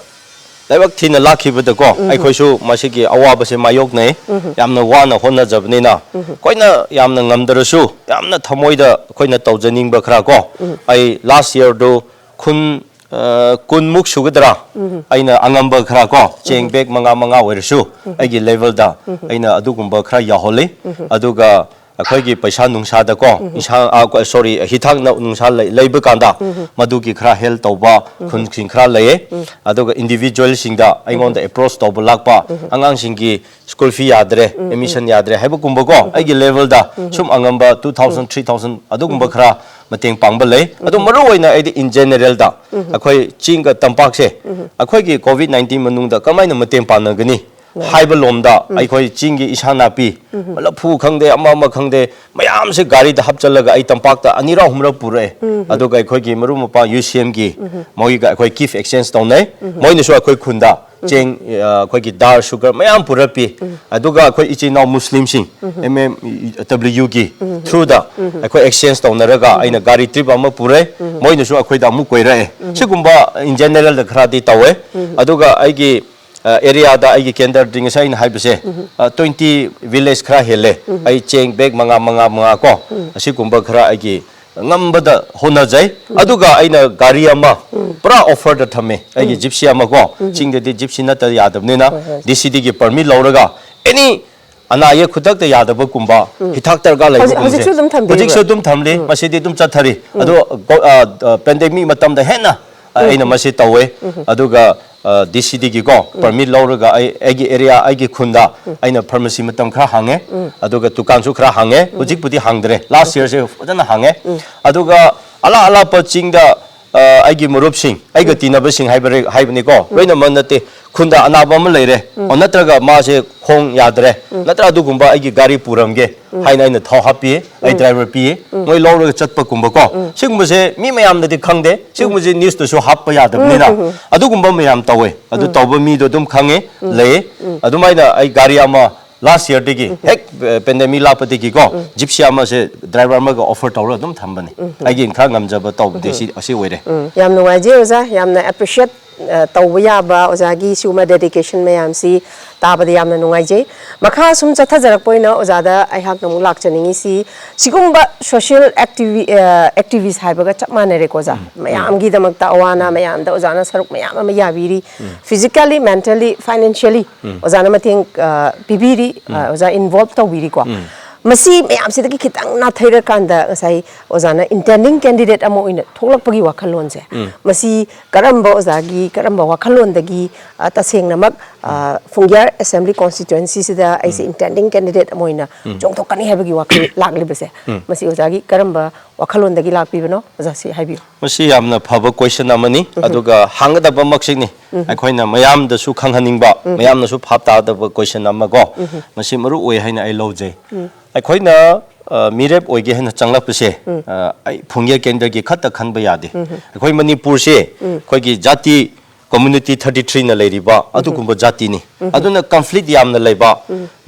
ꯂꯥꯏꯕꯛ ꯊꯤꯅ ꯂꯥꯛꯈꯤꯕꯗꯀꯣ, ꯑꯩꯈꯣꯏꯁꯨ ꯃꯁꯤꯒꯤ ꯑꯋꯥꯕꯁꯦ ꯃꯥꯌꯣꯛꯅꯩ꯫ ꯌꯥꯝꯅ ꯋꯥꯅ ꯍꯣꯠꯅꯖꯕꯅꯤꯅ, ꯑꯩꯈꯣꯏꯅ ꯌꯥꯝꯅ ꯉꯝꯗ꯭ꯔꯁꯨ, ꯌꯥꯝꯅ ꯊꯃꯣꯏꯗ ꯑꯩꯈꯣꯏꯅ ꯇꯧꯖꯅꯤꯡꯕ ꯈꯔ ꯀꯣ, ꯑꯩ ꯂꯥꯁ ꯌꯔꯗꯨ ꯈꯨꯟ, ꯑ, ꯀꯨꯟꯃꯨꯛ ꯁꯨꯒꯗ꯭ꯔꯥ, ꯑꯩꯅ ꯑꯉꯝꯕ ꯈꯔ ꯀꯣ, ꯆꯦꯡ ꯕꯦꯒ ꯃꯉꯥ ꯃꯉꯥ ꯑꯣꯏꯔꯁꯨ, ꯑꯩꯒꯤ ꯂꯦꯚꯦꯜꯗ ꯑꯩꯅ ꯑꯗꯨꯒꯨꯝꯕ ꯈꯔ ꯌꯥꯎꯍꯜꯂꯤ꯫ ꯑꯗꯨꯒ ꯑꯩꯈꯣꯏꯒꯤ ꯄꯩꯁꯥ ꯅꯨꯡꯁꯥꯗꯀꯣ, ꯏꯟꯁꯥꯡ, ꯑ, ꯀꯣ-, ꯁꯣꯔꯤ, ꯍꯤꯊꯥꯡ ꯅ-, ꯅꯨꯡꯁꯥ ꯂꯩ-, ꯂꯩꯕ ꯀꯥꯟꯗ ꯃꯗꯨꯒꯤ ꯈꯔ ꯍꯦꯜꯞ ꯇꯧꯕ ꯈꯨꯟꯁꯤꯡ ꯈꯔ ꯂꯩꯌꯦ꯫ ꯑꯗꯨꯒ ꯏꯟꯗꯤꯚꯤꯖꯨꯋꯦꯜꯁꯤꯡꯗ ꯑꯩꯉꯣꯟꯗ ꯑꯦꯄ꯭ꯔꯣꯆ ꯇꯧꯕ ꯂꯥꯛꯄ, ꯑꯉꯥꯡꯁꯤꯡꯒꯤ ꯁ꯭ꯀꯨꯜ ꯐꯤ ꯌꯥꯗ꯭ꯔꯦ, ꯑꯦꯗꯃꯤꯁꯟ ꯌꯥꯗ꯭ꯔꯦ ꯍꯥꯏꯕꯒꯨꯝꯕꯀꯣ, ꯑꯩꯒꯤ ꯂꯦꯚꯦꯜꯗ ꯁꯨꯝ ꯑꯉꯝꯕ ꯇꯨ ꯊꯥꯎꯖꯟ, ꯊ꯭ꯔꯤ ꯊꯥꯎꯖꯟ ꯑꯗꯨꯒꯨꯝꯕ ꯈꯔ ꯃꯇꯦꯡ ꯄꯥꯡꯕ ꯂꯩ꯫ ꯑꯗꯨ ꯃꯔꯨ ꯑꯣꯏꯅ ꯑꯩꯗꯤ ꯏꯟ ꯖꯦꯅꯦꯔꯦꯜꯗ ꯑꯩꯈꯣꯏ ꯆꯤꯡꯒ ꯇꯝꯄꯥꯛꯁꯦ ꯑꯩꯈꯣꯏꯒꯤ ꯀꯣꯚꯤꯗ ꯅꯥꯏꯟꯇꯤꯟ ꯃꯅꯨꯡꯗ ꯀꯃꯥꯏꯅ ꯃꯇꯦꯡ ꯄꯥꯡꯅꯒꯅꯤ? ꯍꯥꯏꯕ ꯂꯣꯝꯗ ꯑꯩꯈꯣꯏ ꯆꯤꯡꯒꯤ ꯏꯁꯥ ꯅꯥꯄꯤ, ꯂꯐꯨ ꯈꯪꯗꯦ, ꯑꯃ ꯑꯃ ꯈꯪꯗꯦ, ꯃꯌꯥꯝꯁꯦ ꯒꯥꯔꯤꯗ ꯍꯥꯞꯆꯜꯂꯒ ꯑꯩ ꯇꯝꯄꯥꯛꯇ ꯑꯅꯤꯔꯛ ꯑꯍꯨꯝꯔꯛ ꯄꯨꯔꯛꯑꯦ꯫ ꯑꯗꯨꯒ ꯑꯩꯈꯣꯏꯒꯤ ꯃꯔꯨꯞ ꯃꯄꯥꯡ ꯌꯨ ꯁꯤ ꯑꯦꯝꯒꯤ ꯃꯣꯏꯒ ꯑꯩꯈꯣꯏ ꯒꯤꯐ ꯑꯦꯛꯁꯆꯦꯟꯖ ꯇꯧꯅꯩ꯫ ꯃꯣꯏꯅꯁꯨ ꯑꯩꯈꯣꯏ ꯈꯨꯟꯗ ꯆꯦꯡ, ꯑ, ꯑꯩꯈꯣꯏꯒꯤ ꯗꯥꯔ, ꯁꯨꯒꯔ ꯃꯌꯥꯝ ꯄꯨꯔꯛꯄꯤ꯫ ꯑꯗꯨꯒ ꯑꯩꯈꯣꯏ ꯏꯆꯤꯟ ꯏꯅꯥꯎ ꯃꯨꯁꯂꯤꯝꯁꯤꯡ, ꯑꯦꯝ ꯑꯦꯝ ꯗꯕ꯭ꯂꯤꯎ ꯌꯨꯒꯤ ꯊ꯭ꯔꯨꯗ ꯑꯩꯈꯣꯏ ꯑꯦꯛꯁꯆꯦꯟꯖ ꯇꯧꯅꯔꯒ ꯑꯩꯅ ꯒꯥꯔꯤ ꯇ꯭ꯔꯤꯞ ꯑꯃ ꯄꯨꯔꯦ꯫ ꯃꯣꯏꯅꯁꯨ ꯑꯩꯈꯣꯏꯗ ꯑꯃꯨꯛ ꯀꯣꯏꯔꯛꯑꯦ꯫ ꯁꯤꯒꯨꯝꯕ ꯏꯟ ꯖꯦꯅꯔꯦꯜꯗ ꯈꯔꯗꯤ ꯇꯧꯋꯦ꯫ ꯑꯗꯨꯒ ꯑꯩꯒꯤ ꯑ, ꯑꯦꯔꯤꯌꯥꯗ ꯑꯩꯒꯤ ꯀꯦꯟꯗ꯭ꯔꯗꯤ ꯉꯁꯥꯏ ꯑꯩꯅ ꯍꯥꯏꯕꯁꯦ, ꯑ, ꯇ꯭ꯋꯦꯟꯇꯤ ꯚꯤꯂꯦꯖ ꯈꯔ ꯍꯦꯜꯂꯦ꯫ ꯑꯩ ꯆꯦꯡ ꯕꯦꯒ ꯃꯉꯥ, ꯃꯉꯥ, ꯃꯉꯥ ꯀꯣ, ꯑꯁꯤꯒꯨꯝꯕ ꯈꯔ ꯑꯩꯒꯤ ꯉꯝꯕꯗ ꯍꯣꯠꯅꯖꯩ꯫ ꯑꯗꯨꯒ ꯑꯩꯅ ꯒꯥꯔꯤ ꯑꯃ ꯄꯨꯔꯥ ꯑꯣꯐꯔꯗ ꯊꯝꯃꯦ, ꯑꯩꯒꯤ ꯖꯤꯞꯁꯤ ꯑꯃ ꯀꯣ, ꯆꯤꯡꯗꯗꯤ ꯖꯤꯞꯁꯤ ꯅꯠꯇ ꯌꯥꯗꯕꯅꯤꯅ, ꯍꯣꯏ, ꯍꯣꯏ꯫ ꯗꯤ ꯁꯤ ꯗꯤꯒꯤ ꯄꯔꯃꯤꯠ ꯂꯧꯔꯒ ꯑꯦꯅꯤ ꯑꯅꯥ ꯑꯌꯦꯛ ꯈꯨꯗꯛꯇ ꯌꯥꯗꯕꯒꯨꯝꯕ, ꯍꯤꯊꯥꯛ ꯗꯔꯀꯥꯔ ꯍꯧꯖꯤꯛ, ꯂꯩꯕꯒꯨꯝꯕꯁꯦ ꯍꯧꯖꯤꯛꯁꯨ ꯑꯗꯨꯝ ꯊꯝꯕꯤꯔꯤꯕ꯭ꯔꯥ? ꯍꯧꯖꯤꯛꯁꯨ ꯑꯗꯨꯝ ꯊꯝꯂꯤ꯫ ꯃꯁꯤꯗꯤ ꯑꯗꯨꯝ ꯆꯠꯊꯔꯤ꯫ ꯑꯗꯣ ꯀꯣ-, ꯑ, ꯑ, ꯄꯦꯟꯗꯦꯃꯤꯛ ꯃꯇꯝꯗ ꯍꯦꯟꯅ ꯑ, ꯑꯩꯅ ꯃꯁꯤ ꯇꯧꯋꯦ꯫ ꯑꯗꯨꯒ, ꯑ, ꯗꯤ ꯁꯤ ꯗꯤꯒꯤꯀꯣ ꯄꯔꯃꯤꯠ ꯂꯧꯔꯒ ꯑꯩ, ꯑꯩꯒꯤ ꯑꯦꯔꯤꯌꯥ, ꯑꯩꯒꯤ ꯈꯨꯟꯗ ꯑꯩꯅ ꯐꯥꯔꯃꯥꯁꯤ ꯃꯇꯝ ꯈꯔ ꯍꯥꯡꯉꯦ꯫ ꯑꯗꯨꯒ ꯗꯨꯀꯥꯟꯁꯨ ꯈꯔ ꯍꯥꯡꯉꯦ꯫ ꯍꯧꯖꯤꯛꯄꯨꯗꯤ ꯍꯥꯡꯗ꯭ꯔꯦ꯫ ꯂꯥꯁ ꯌꯔꯁꯦ ꯐꯖꯅ ꯍꯥꯡꯉꯦ꯫ ꯑꯗꯨꯒ ꯑꯂꯥꯞ ꯑꯂꯥꯞꯄ ꯆꯤꯡꯗ, ꯑ, ꯑꯩꯒꯤ ꯃꯔꯨꯞꯁꯤꯡ, ꯑꯩꯒ ꯇꯤꯟꯅꯕꯁꯤꯡ ꯍꯥꯏꯕꯔꯦ-, ꯍꯥꯏꯕꯅꯤꯀꯣ, ꯂꯣꯏꯅꯃꯛ ꯅꯠꯇꯦ, ꯈꯨꯟꯗ ꯑꯅꯥꯕ ꯑꯃ ꯂꯩꯔꯦ, ꯑꯣ, ꯅꯠꯇ꯭ꯔꯒ ꯃꯥꯁꯦ ꯈꯣꯡ ꯌꯥꯗ꯭ꯔꯦ, ꯅꯠꯇ꯭ꯔ ꯑꯗꯨꯒꯨꯝꯕ ꯑꯩꯒꯤ ꯒꯥꯔꯤ ꯄꯨꯔꯝꯒꯦ ꯍꯥꯏꯅ ꯑꯩꯅ ꯊꯥꯎ ꯍꯥꯞꯄꯤꯌꯦ, ꯑꯩ ꯗ꯭ꯔꯥꯏꯚꯔ ꯄꯤꯌꯦ, ꯃꯣꯏ ꯂꯧꯔꯒ ꯆꯠꯄꯒꯨꯝꯕꯀꯣ꯫ ꯁꯤꯒꯨꯝꯕꯁꯦ ꯃꯤ ꯃꯌꯥꯝꯗꯗꯤ ꯈꯪꯗꯦ, ꯁꯤꯒꯨꯝꯕꯁꯦ ꯅ꯭ꯌꯨꯁꯇꯁꯨ ꯍꯥꯞꯄ ꯌꯥꯗꯕꯅꯤꯅ꯫ ꯑꯗꯨꯒꯨꯝꯕ ꯃꯌꯥꯝ ꯇꯧꯋꯦ꯫ ꯑꯗꯨ ꯇꯧꯕ ꯃꯤꯗꯣ ꯑꯗꯨꯝ ꯈꯪꯉꯦ, ꯂꯩꯌꯦ꯫ ꯑꯗꯨꯃꯥꯏꯅ ꯑꯩ ꯒꯥꯔꯤ ꯑꯃ ꯂꯥꯁ ꯌꯔꯗꯒꯤ, ꯍꯦꯛ, ꯑ, ꯄꯦꯟꯗꯦꯃꯤꯛ ꯂꯥꯛꯄꯗꯒꯤꯀꯣ, ꯖꯤꯞꯁꯤ ꯑꯃꯁꯦ ꯗ꯭ꯔꯥꯏꯚꯔ ꯑꯃꯒ ꯑꯣꯐꯔ ꯇꯧꯔꯒ ꯑꯗꯨꯝ ꯊꯝꯕꯅꯦ꯫ ꯑꯩꯒꯤ ꯈꯔ ꯉꯝꯖꯕ ꯇꯧꯕꯗꯤ ꯁꯤ, ꯑꯁꯤ ꯑꯣꯏꯔꯦ꯫ ꯎꯝ, ꯌꯥꯝ ꯅꯨꯡꯉꯥꯏꯖꯩ ꯑꯣꯖꯥ, ꯌꯥꯝꯅ ꯑꯦꯄ꯭ꯔꯤꯁꯤꯌꯦꯠ, ꯑ, ꯇꯧꯕ ꯌꯥꯕ ꯑꯣꯖꯥꯒꯤ ꯁꯤꯒꯨꯝꯕ ꯗꯦꯗꯤꯀꯦꯁꯟ ꯃꯌꯥꯝꯁꯤ ꯇꯥꯕꯗ ꯌꯥꯝꯅ ꯅꯨꯡꯉꯥꯏꯖꯩ꯫ ꯃꯈꯥ ꯁꯨꯝ ꯆꯠꯊꯖꯔꯛꯄ ꯑꯣꯏꯅ ꯑꯣꯖꯥꯗ ꯑꯩꯍꯥꯛꯅ ꯑꯃꯨꯛ ꯂꯥꯛꯆꯅꯤꯡꯉꯤꯁꯤ, ꯁꯤꯒꯨꯝꯕ ꯁꯣꯁꯤꯌꯦꯜ ꯑꯦꯛꯇꯤꯚꯤ-, ꯑ, ꯑꯦꯛꯇꯤꯚꯤꯁ ꯍꯥꯏꯕꯒ ꯆꯞ ꯃꯥꯟꯅꯔꯦꯀꯣ ꯑꯣꯖꯥ꯫ ꯃꯌꯥꯝꯒꯤꯗꯃꯛꯇ ꯑꯋꯥ ꯑꯅꯥ ꯃꯌꯥꯝꯗ ꯑꯣꯖꯥꯅ ꯁꯔꯨꯛ ꯃꯌꯥꯝ ꯑꯃ ꯌꯥꯕꯤꯔꯤ꯫ ꯐꯤꯖꯤꯀꯦꯜꯂꯤ, ꯃꯦꯟꯇꯦꯜꯂꯤ, ꯐꯥꯏꯅꯥꯟꯁꯤꯌꯦꯜꯂꯤ ꯑꯣꯖꯥꯅ ꯃꯇꯦꯡ, ꯑ, ꯄꯤꯕꯤꯔꯤ, ꯑ, ꯑꯣꯖꯥ ꯏꯟꯚꯣꯜꯕ ꯇꯧꯕꯤꯔꯤꯀꯣ꯫ ꯃꯁꯤ ꯃꯌꯥꯝꯁꯤꯗꯒꯤ ꯈꯤꯇꯪ ꯅꯥꯊꯩꯔꯀꯥꯟꯗ ꯉꯁꯥꯏ ꯑꯣꯖꯥꯅ ꯏꯟꯇꯦꯟꯗꯤꯡ ꯀꯦꯟꯗꯤꯗꯦꯠ ꯑꯃ ꯑꯣꯏꯅ ꯊꯣꯛꯂꯛꯄꯒꯤ ꯋꯥꯈꯜꯂꯣꯟꯁꯦ, ꯃꯁꯤ ꯀꯔꯝꯕ ꯑꯣꯖꯥꯒꯤ, ꯀꯔꯝꯕ ꯋꯥꯈꯜꯂꯣꯟꯗꯒꯤ, ꯑ, ꯇꯁꯦꯡꯅꯃꯛ, ꯑ, ꯐꯨꯡꯒꯤꯌꯥꯔ ꯑꯦꯁꯦꯝꯕ꯭ꯂꯤ ꯀꯣꯟꯁꯇꯤꯇ꯭ꯋꯦꯟꯁꯤꯁꯤꯗ ꯑꯩꯁꯦ ꯏꯟꯇꯦꯟꯗꯤꯡ ꯀꯦꯟꯗꯤꯗꯦꯠ ꯑꯃ ꯑꯣꯏꯅ ꯆꯣꯡꯊꯣꯛꯀꯅꯤ ꯍꯥꯏꯕꯒꯤ ꯋꯥꯈꯜ ꯂꯥꯛꯂꯤꯕꯁꯦ, ꯃꯁꯤ ꯑꯣꯖꯥꯒꯤ ꯀꯔꯝꯕ ꯋꯥꯈꯜꯂꯣꯟꯗꯒꯤ ꯂꯥꯛꯄꯤꯕꯅꯣ? ꯑꯣꯖꯥ, ꯁꯤ ꯍꯥꯏꯕꯤꯌꯨ꯫ ꯃꯁꯤ ꯌꯥꯝꯅ ꯐꯕ ꯀꯣꯏꯁꯟ ꯑꯃꯅꯤ, ꯑꯗꯨꯒ ꯍꯪꯒꯗꯕꯃꯛꯁꯤꯅꯤ꯫ ꯑꯩꯈꯣꯏꯅ ꯃꯌꯥꯝꯗꯁꯨ ꯈꯪꯍꯟꯅꯤꯡꯕ, ꯃꯌꯥꯝꯅꯁꯨ ꯚꯥꯞ ꯇꯥꯗꯕ ꯀꯣꯏꯁꯟ ꯑꯃ ꯀꯣ, ꯃꯁꯤ ꯃꯔꯨ ꯑꯣꯏ ꯍꯥꯏꯅ ꯑꯩ ꯂꯧꯖꯩ꯫ ꯑꯩꯈꯣꯏꯅ ꯑ, ꯃꯤꯔꯦꯞ ꯑꯣꯏꯒꯦ ꯍꯥꯏꯅ ꯆꯪꯂꯛꯄꯁꯦ, ꯑ, ꯑꯩ ꯐꯨꯡꯌꯦ ꯀꯦꯟꯗ꯭ꯔꯒꯤ ꯈꯛꯇ ꯈꯟꯕ ꯌꯥꯗꯦ꯫ ꯑꯩꯈꯣꯏ ꯃꯅꯤꯄꯨꯔꯁꯦ ꯑꯩꯈꯣꯏꯒꯤ ꯖꯥꯇꯤ community thirty threeꯅ ꯂꯩꯔꯤꯕ ꯑꯗꯨꯒꯨꯝꯕ ꯖꯥꯇꯤꯅꯤ꯫ ꯑꯗꯨꯅ conflict ꯌꯥꯝꯅ ꯂꯩꯕ,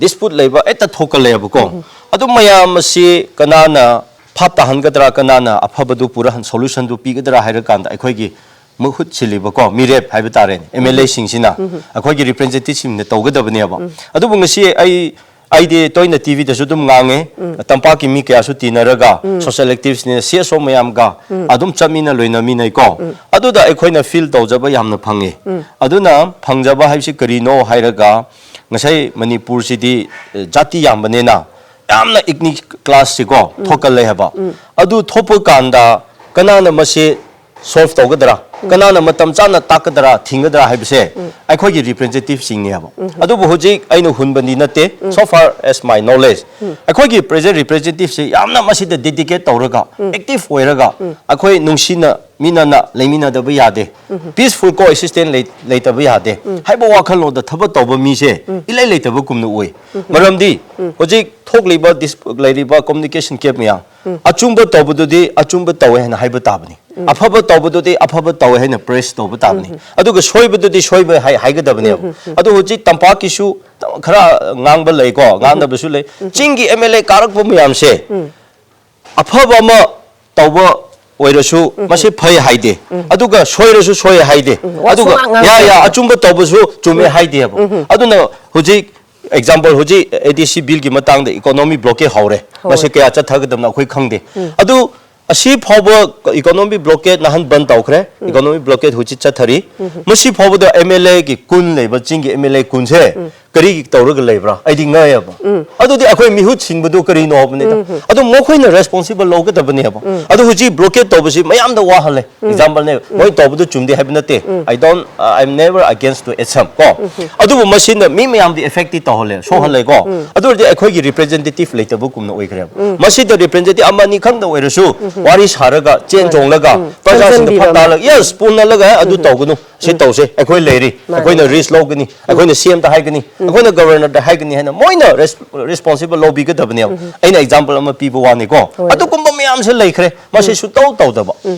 dispute ꯂꯩꯕ ꯍꯦꯛꯇ ꯊꯣꯛꯀꯜꯂꯦꯕꯀꯣ꯫ ꯑꯗꯨ ꯃꯌꯥꯝ ꯑꯁꯤ ꯀꯅꯥꯅ ꯚꯥꯞ ꯇꯥꯍꯟꯒꯗ꯭ꯔꯥ, ꯀꯅꯥꯅ ꯑꯐꯕꯗꯨ ꯄꯨꯔꯛꯍꯟ, solutionꯗꯨ ꯄꯤꯒꯗ꯭ꯔꯥ ꯍꯥꯏꯔꯀꯥꯟꯗ ꯑꯩꯈꯣꯏꯒꯤ ꯃꯍꯨꯠ ꯁꯤꯜꯂꯤꯕꯀꯣ, ꯃꯤꯔꯦꯞ ꯍꯥꯏꯕ ꯇꯥꯔꯦꯅꯦ, MLAꯁꯤꯡꯁꯤꯅ ꯑꯩꯈꯣꯏꯒꯤ representativeꯁꯤꯡꯅ ꯇꯧꯒꯗꯕꯅꯦꯕ꯫ ꯑꯗꯨꯕꯨ ꯉꯁꯤ ꯑꯩ, ꯑꯩꯗꯤ ꯇꯣꯏꯅ TVꯗꯁꯨ ꯑꯗꯨꯝ ꯉꯥꯡꯉꯦ, ꯇꯝꯄꯥꯛꯀꯤ ꯃꯤ ꯀꯌꯥꯁꯨ ꯇꯤꯟꯅꯔꯒ, social activistinesꯅ, CSO ꯃꯌꯥꯝꯒ ꯑꯗꯨꯝ ꯆꯠꯃꯤꯟꯅ ꯂꯣꯏꯅꯃꯤꯟꯅꯩꯀꯣ꯫ ꯑꯗꯨꯗ ꯑꯩꯈꯣꯏꯅ feel ꯇꯧꯖꯕ ꯌꯥꯝꯅ ꯐꯪꯉꯤ꯫ ꯑꯗꯨꯅ ꯐꯪꯖꯕ ꯍꯥꯏꯕꯁꯤ ꯀꯔꯤꯅꯣ ꯍꯥꯏꯔꯒ, ꯉꯁꯥꯏ ꯃꯅꯤꯄꯨꯔꯁꯤꯗꯤ, ꯑ, ꯖꯥꯇꯤ ꯌꯥꯝꯕꯅꯤꯅ ꯌꯥꯝꯅ ethnic clashꯁꯤꯀꯣ ꯊꯣꯛꯀꯜꯂꯦ ꯍꯥꯏꯕ꯫ ꯑꯗꯨ ꯊꯣꯛꯄ ꯀꯥꯟꯗ ꯀꯅꯥꯅ ꯃꯁꯤ solve ꯇꯧꯒꯗ꯭ꯔꯥ? ꯀꯅꯥꯅ ꯃꯇꯝ ꯆꯥꯅ ꯇꯥꯛꯀꯗ꯭ꯔꯥ, ꯊꯤꯡꯒꯗ꯭ꯔꯥ ꯍꯥꯏꯕꯁꯦ ꯑꯩꯈꯣꯏꯒꯤ representativeꯁꯤꯡꯅꯦꯕ꯫ ꯑꯗꯨꯕꯨ ꯍꯧꯖꯤꯛ ꯑꯩꯅ ꯍꯨꯟꯕꯗꯤ ꯅꯠꯇꯦ, so far as my knowledge, ꯑꯩꯈꯣꯏꯒꯤ present representativeꯁꯤ ꯌꯥꯝꯅ ꯃꯁꯤꯗ dedicate ꯇꯧꯔꯒ, active ꯑꯣꯏꯔꯒ, ꯑꯩꯈꯣꯏ ꯅꯨꯡꯁꯤꯅ ꯃꯤꯅꯅ ꯂꯩꯃꯤꯟꯅꯗꯕ ꯌꯥꯗꯦ, peaceful coexistence ꯂꯩ-, ꯂꯩꯇꯕ ꯌꯥꯗꯦ ꯍꯥꯏꯕ ꯋꯥꯈꯜꯂꯣꯟꯗ ꯊꯕꯛ ꯇꯧꯕ ꯃꯤꯁꯦ ꯏꯂꯩ ꯂꯩꯇꯕꯒꯨꯝꯅ ꯎꯏ꯫ ꯃꯔꯝꯗꯤ ꯍꯧꯖꯤꯛ ꯊꯣꯛꯂꯤꯕ dis-, ꯂꯩꯔꯤꯕ communication gap ꯃꯌꯥꯝ, ꯑꯆꯨꯝꯕ ꯇꯧꯕꯗꯨꯗꯤ ꯑꯆꯨꯝꯕ ꯇꯧꯋꯦ ꯍꯥꯏꯅ ꯍꯥꯏꯕ ꯇꯥꯕꯅꯤ, ꯑꯐꯕ ꯇꯧꯕꯗꯨꯗꯤ ꯑꯐꯕ ꯇꯧꯋꯦ ꯍꯥꯏꯅ praise ꯇꯧꯕ ꯇꯥꯕꯅꯤ, ꯑꯗꯨꯒ ꯁꯣꯏꯕꯗꯨꯗꯤ ꯁꯣꯏꯕ ꯍꯥꯏ-, ꯍꯥꯏꯒꯗꯕꯅꯦꯕ꯫ ꯑꯗꯨ ꯍꯧꯖꯤꯛ ꯇꯝꯄꯥꯛꯀꯤꯁꯨ ꯈꯔ ꯉꯥꯡꯕ ꯂꯩꯀꯣ, ꯉꯥꯡꯗꯕꯁꯨ ꯂꯩ꯫ ꯆꯤꯡꯒꯤ MLA ꯀꯥꯔꯛꯄ ꯃꯌꯥꯝꯁꯦ ꯑꯐꯕ ꯑꯃ ꯇꯧꯕ ꯑꯣꯏꯔꯁꯨ ꯃꯁꯤ ꯐꯩ ꯍꯥꯏꯗꯦ, ꯑꯗꯨꯒ ꯁꯣꯏꯔꯁꯨ ꯁꯣꯏ ꯍꯥꯏꯗꯦ, ꯎꯝ, ꯋꯥ ꯑꯗꯨꯒ ꯁꯨꯡꯉꯥꯡ ꯌꯥ, ꯌꯥ, ꯉꯥꯡꯗꯦ꯫ ꯑꯆꯨꯝꯕ ꯇꯧꯕꯁꯨ ꯆꯨꯝꯃꯦ ꯍꯥꯏꯗꯦꯕ꯫ ꯑꯗꯨꯅ ꯍꯧꯖꯤꯛ example, ꯍꯧꯖꯤꯛ ADC billꯒꯤ ꯃꯇꯥꯡꯗ economic blockade ꯍꯧꯔꯦ꯫ ꯍꯧꯔꯦ꯫ ꯃꯁꯤ ꯀꯌꯥ ꯆꯠꯊꯒꯗꯕꯅꯣ ꯑꯩꯈꯣꯏ ꯈꯪꯗꯦ꯫ ꯑꯗꯨ ꯑꯁꯤ ꯐꯥꯎꯕ economic blockade ꯅꯍꯥꯟ ꯕꯟ ꯇꯧꯈ꯭ꯔꯦ꯫ Economic blockade ꯍꯧꯖꯤꯛ ꯆꯠꯊꯔꯤ꯫ ꯃꯁꯤ ꯐꯥꯎꯕꯗ MLAꯒꯤ ꯀꯨꯟ ꯂꯩꯕ, ꯆꯤꯡꯒꯤ MLA ꯀꯨꯟꯁꯦ ꯀꯔꯤꯒꯤ ꯇꯧꯔꯒ ꯂꯩꯕ꯭ꯔꯥ? ꯑꯩꯗꯤ ꯉꯛꯑꯦꯕ꯫ ꯑꯗꯨꯗꯤ ꯑꯩꯈꯣꯏ ꯃꯤꯍꯨꯠ ꯁꯤꯡꯕꯗꯨ ꯀꯔꯤꯅꯣ ꯍꯥꯏꯕꯅꯤꯗ꯫ ꯑꯗꯨ ꯃꯈꯣꯏꯅ responsible ꯂꯧꯒꯗꯕꯅꯦꯕ꯫ ꯑꯗꯨ ꯍꯧꯖꯤꯛ blockade ꯇꯧꯕꯁꯤ ꯃꯌꯥꯝꯗ ꯋꯥꯍꯜꯂꯦ꯫ Exampleꯅꯦ, ꯃꯣꯏ ꯇꯧꯕꯗꯨ ꯆꯨꯝꯗꯦ ꯍꯥꯏꯕ ꯅꯠꯇꯦ꯫ I don't, uh, I'm never against to action ꯀꯣ꯫ ꯑꯗꯨꯕꯨ ꯃꯁꯤꯅ ꯃꯤ ꯃꯌꯥꯝꯗꯤ effectꯇꯤ ꯇꯧꯍꯜꯂꯦ, ꯁꯣꯛꯍꯜꯂꯦꯀꯣ꯫ ꯑꯗꯨ ꯑꯣꯏꯔꯗꯤ ꯑꯩꯈꯣꯏꯒꯤ representative ꯂꯩꯇꯕꯒꯨꯝꯅ ꯑꯣꯏꯈ꯭ꯔꯦꯕ꯫ ꯃꯁꯤꯗ representative ꯑꯃ ꯑꯅꯤ ꯈꯪꯗ ꯑꯣꯏꯔꯁꯨ ꯋꯥꯔꯤ ꯁꯥꯔꯒ, ꯆꯦꯟ ꯆꯣꯡꯂꯒ, ꯄ꯭ꯔꯖꯥꯁꯤꯡꯗ ꯈꯟꯖꯟꯕꯤꯕ ꯐꯛ ꯑꯃ꯫ ꯇꯥꯔꯒ, yes, ꯄꯨꯅꯜꯂꯒ ꯑꯗꯨ ꯇꯧꯒꯅꯨ꯫ ꯁꯤ ꯇꯧꯁꯦ, ꯑꯩꯈꯣꯏ ꯂꯩꯔꯤ, ꯑꯩꯈꯣꯏꯅ ꯔꯤꯁꯛ ꯂꯧꯒꯅꯤ, ꯑꯩꯈꯣꯏꯅ ꯁꯤ ꯑꯦꯝꯗ ꯍꯥꯏꯒꯅꯤ, ꯑꯩꯈꯣꯏꯅ ꯒꯕꯔꯅꯔꯗ ꯍꯥꯏꯒꯅꯤ ꯍꯥꯏꯅ ꯃꯣꯏꯅ ꯔꯦꯁꯄꯣꯟꯁꯤꯕꯜ ꯂꯧꯕꯤꯒꯗꯕꯅꯦꯕ꯫ ꯑꯩꯅ ꯑꯦꯛꯖꯥꯝꯄꯜ ꯑꯃ ꯄꯤꯕ ꯋꯥꯅꯤꯀꯣ꯫ ꯑꯗꯨꯒꯨꯝꯕ ꯃꯌꯥꯝꯁꯦ ꯂꯩꯈ꯭ꯔꯦ, ꯃꯁꯤ ꯁꯨꯇꯧ ꯇꯧꯗꯕ꯫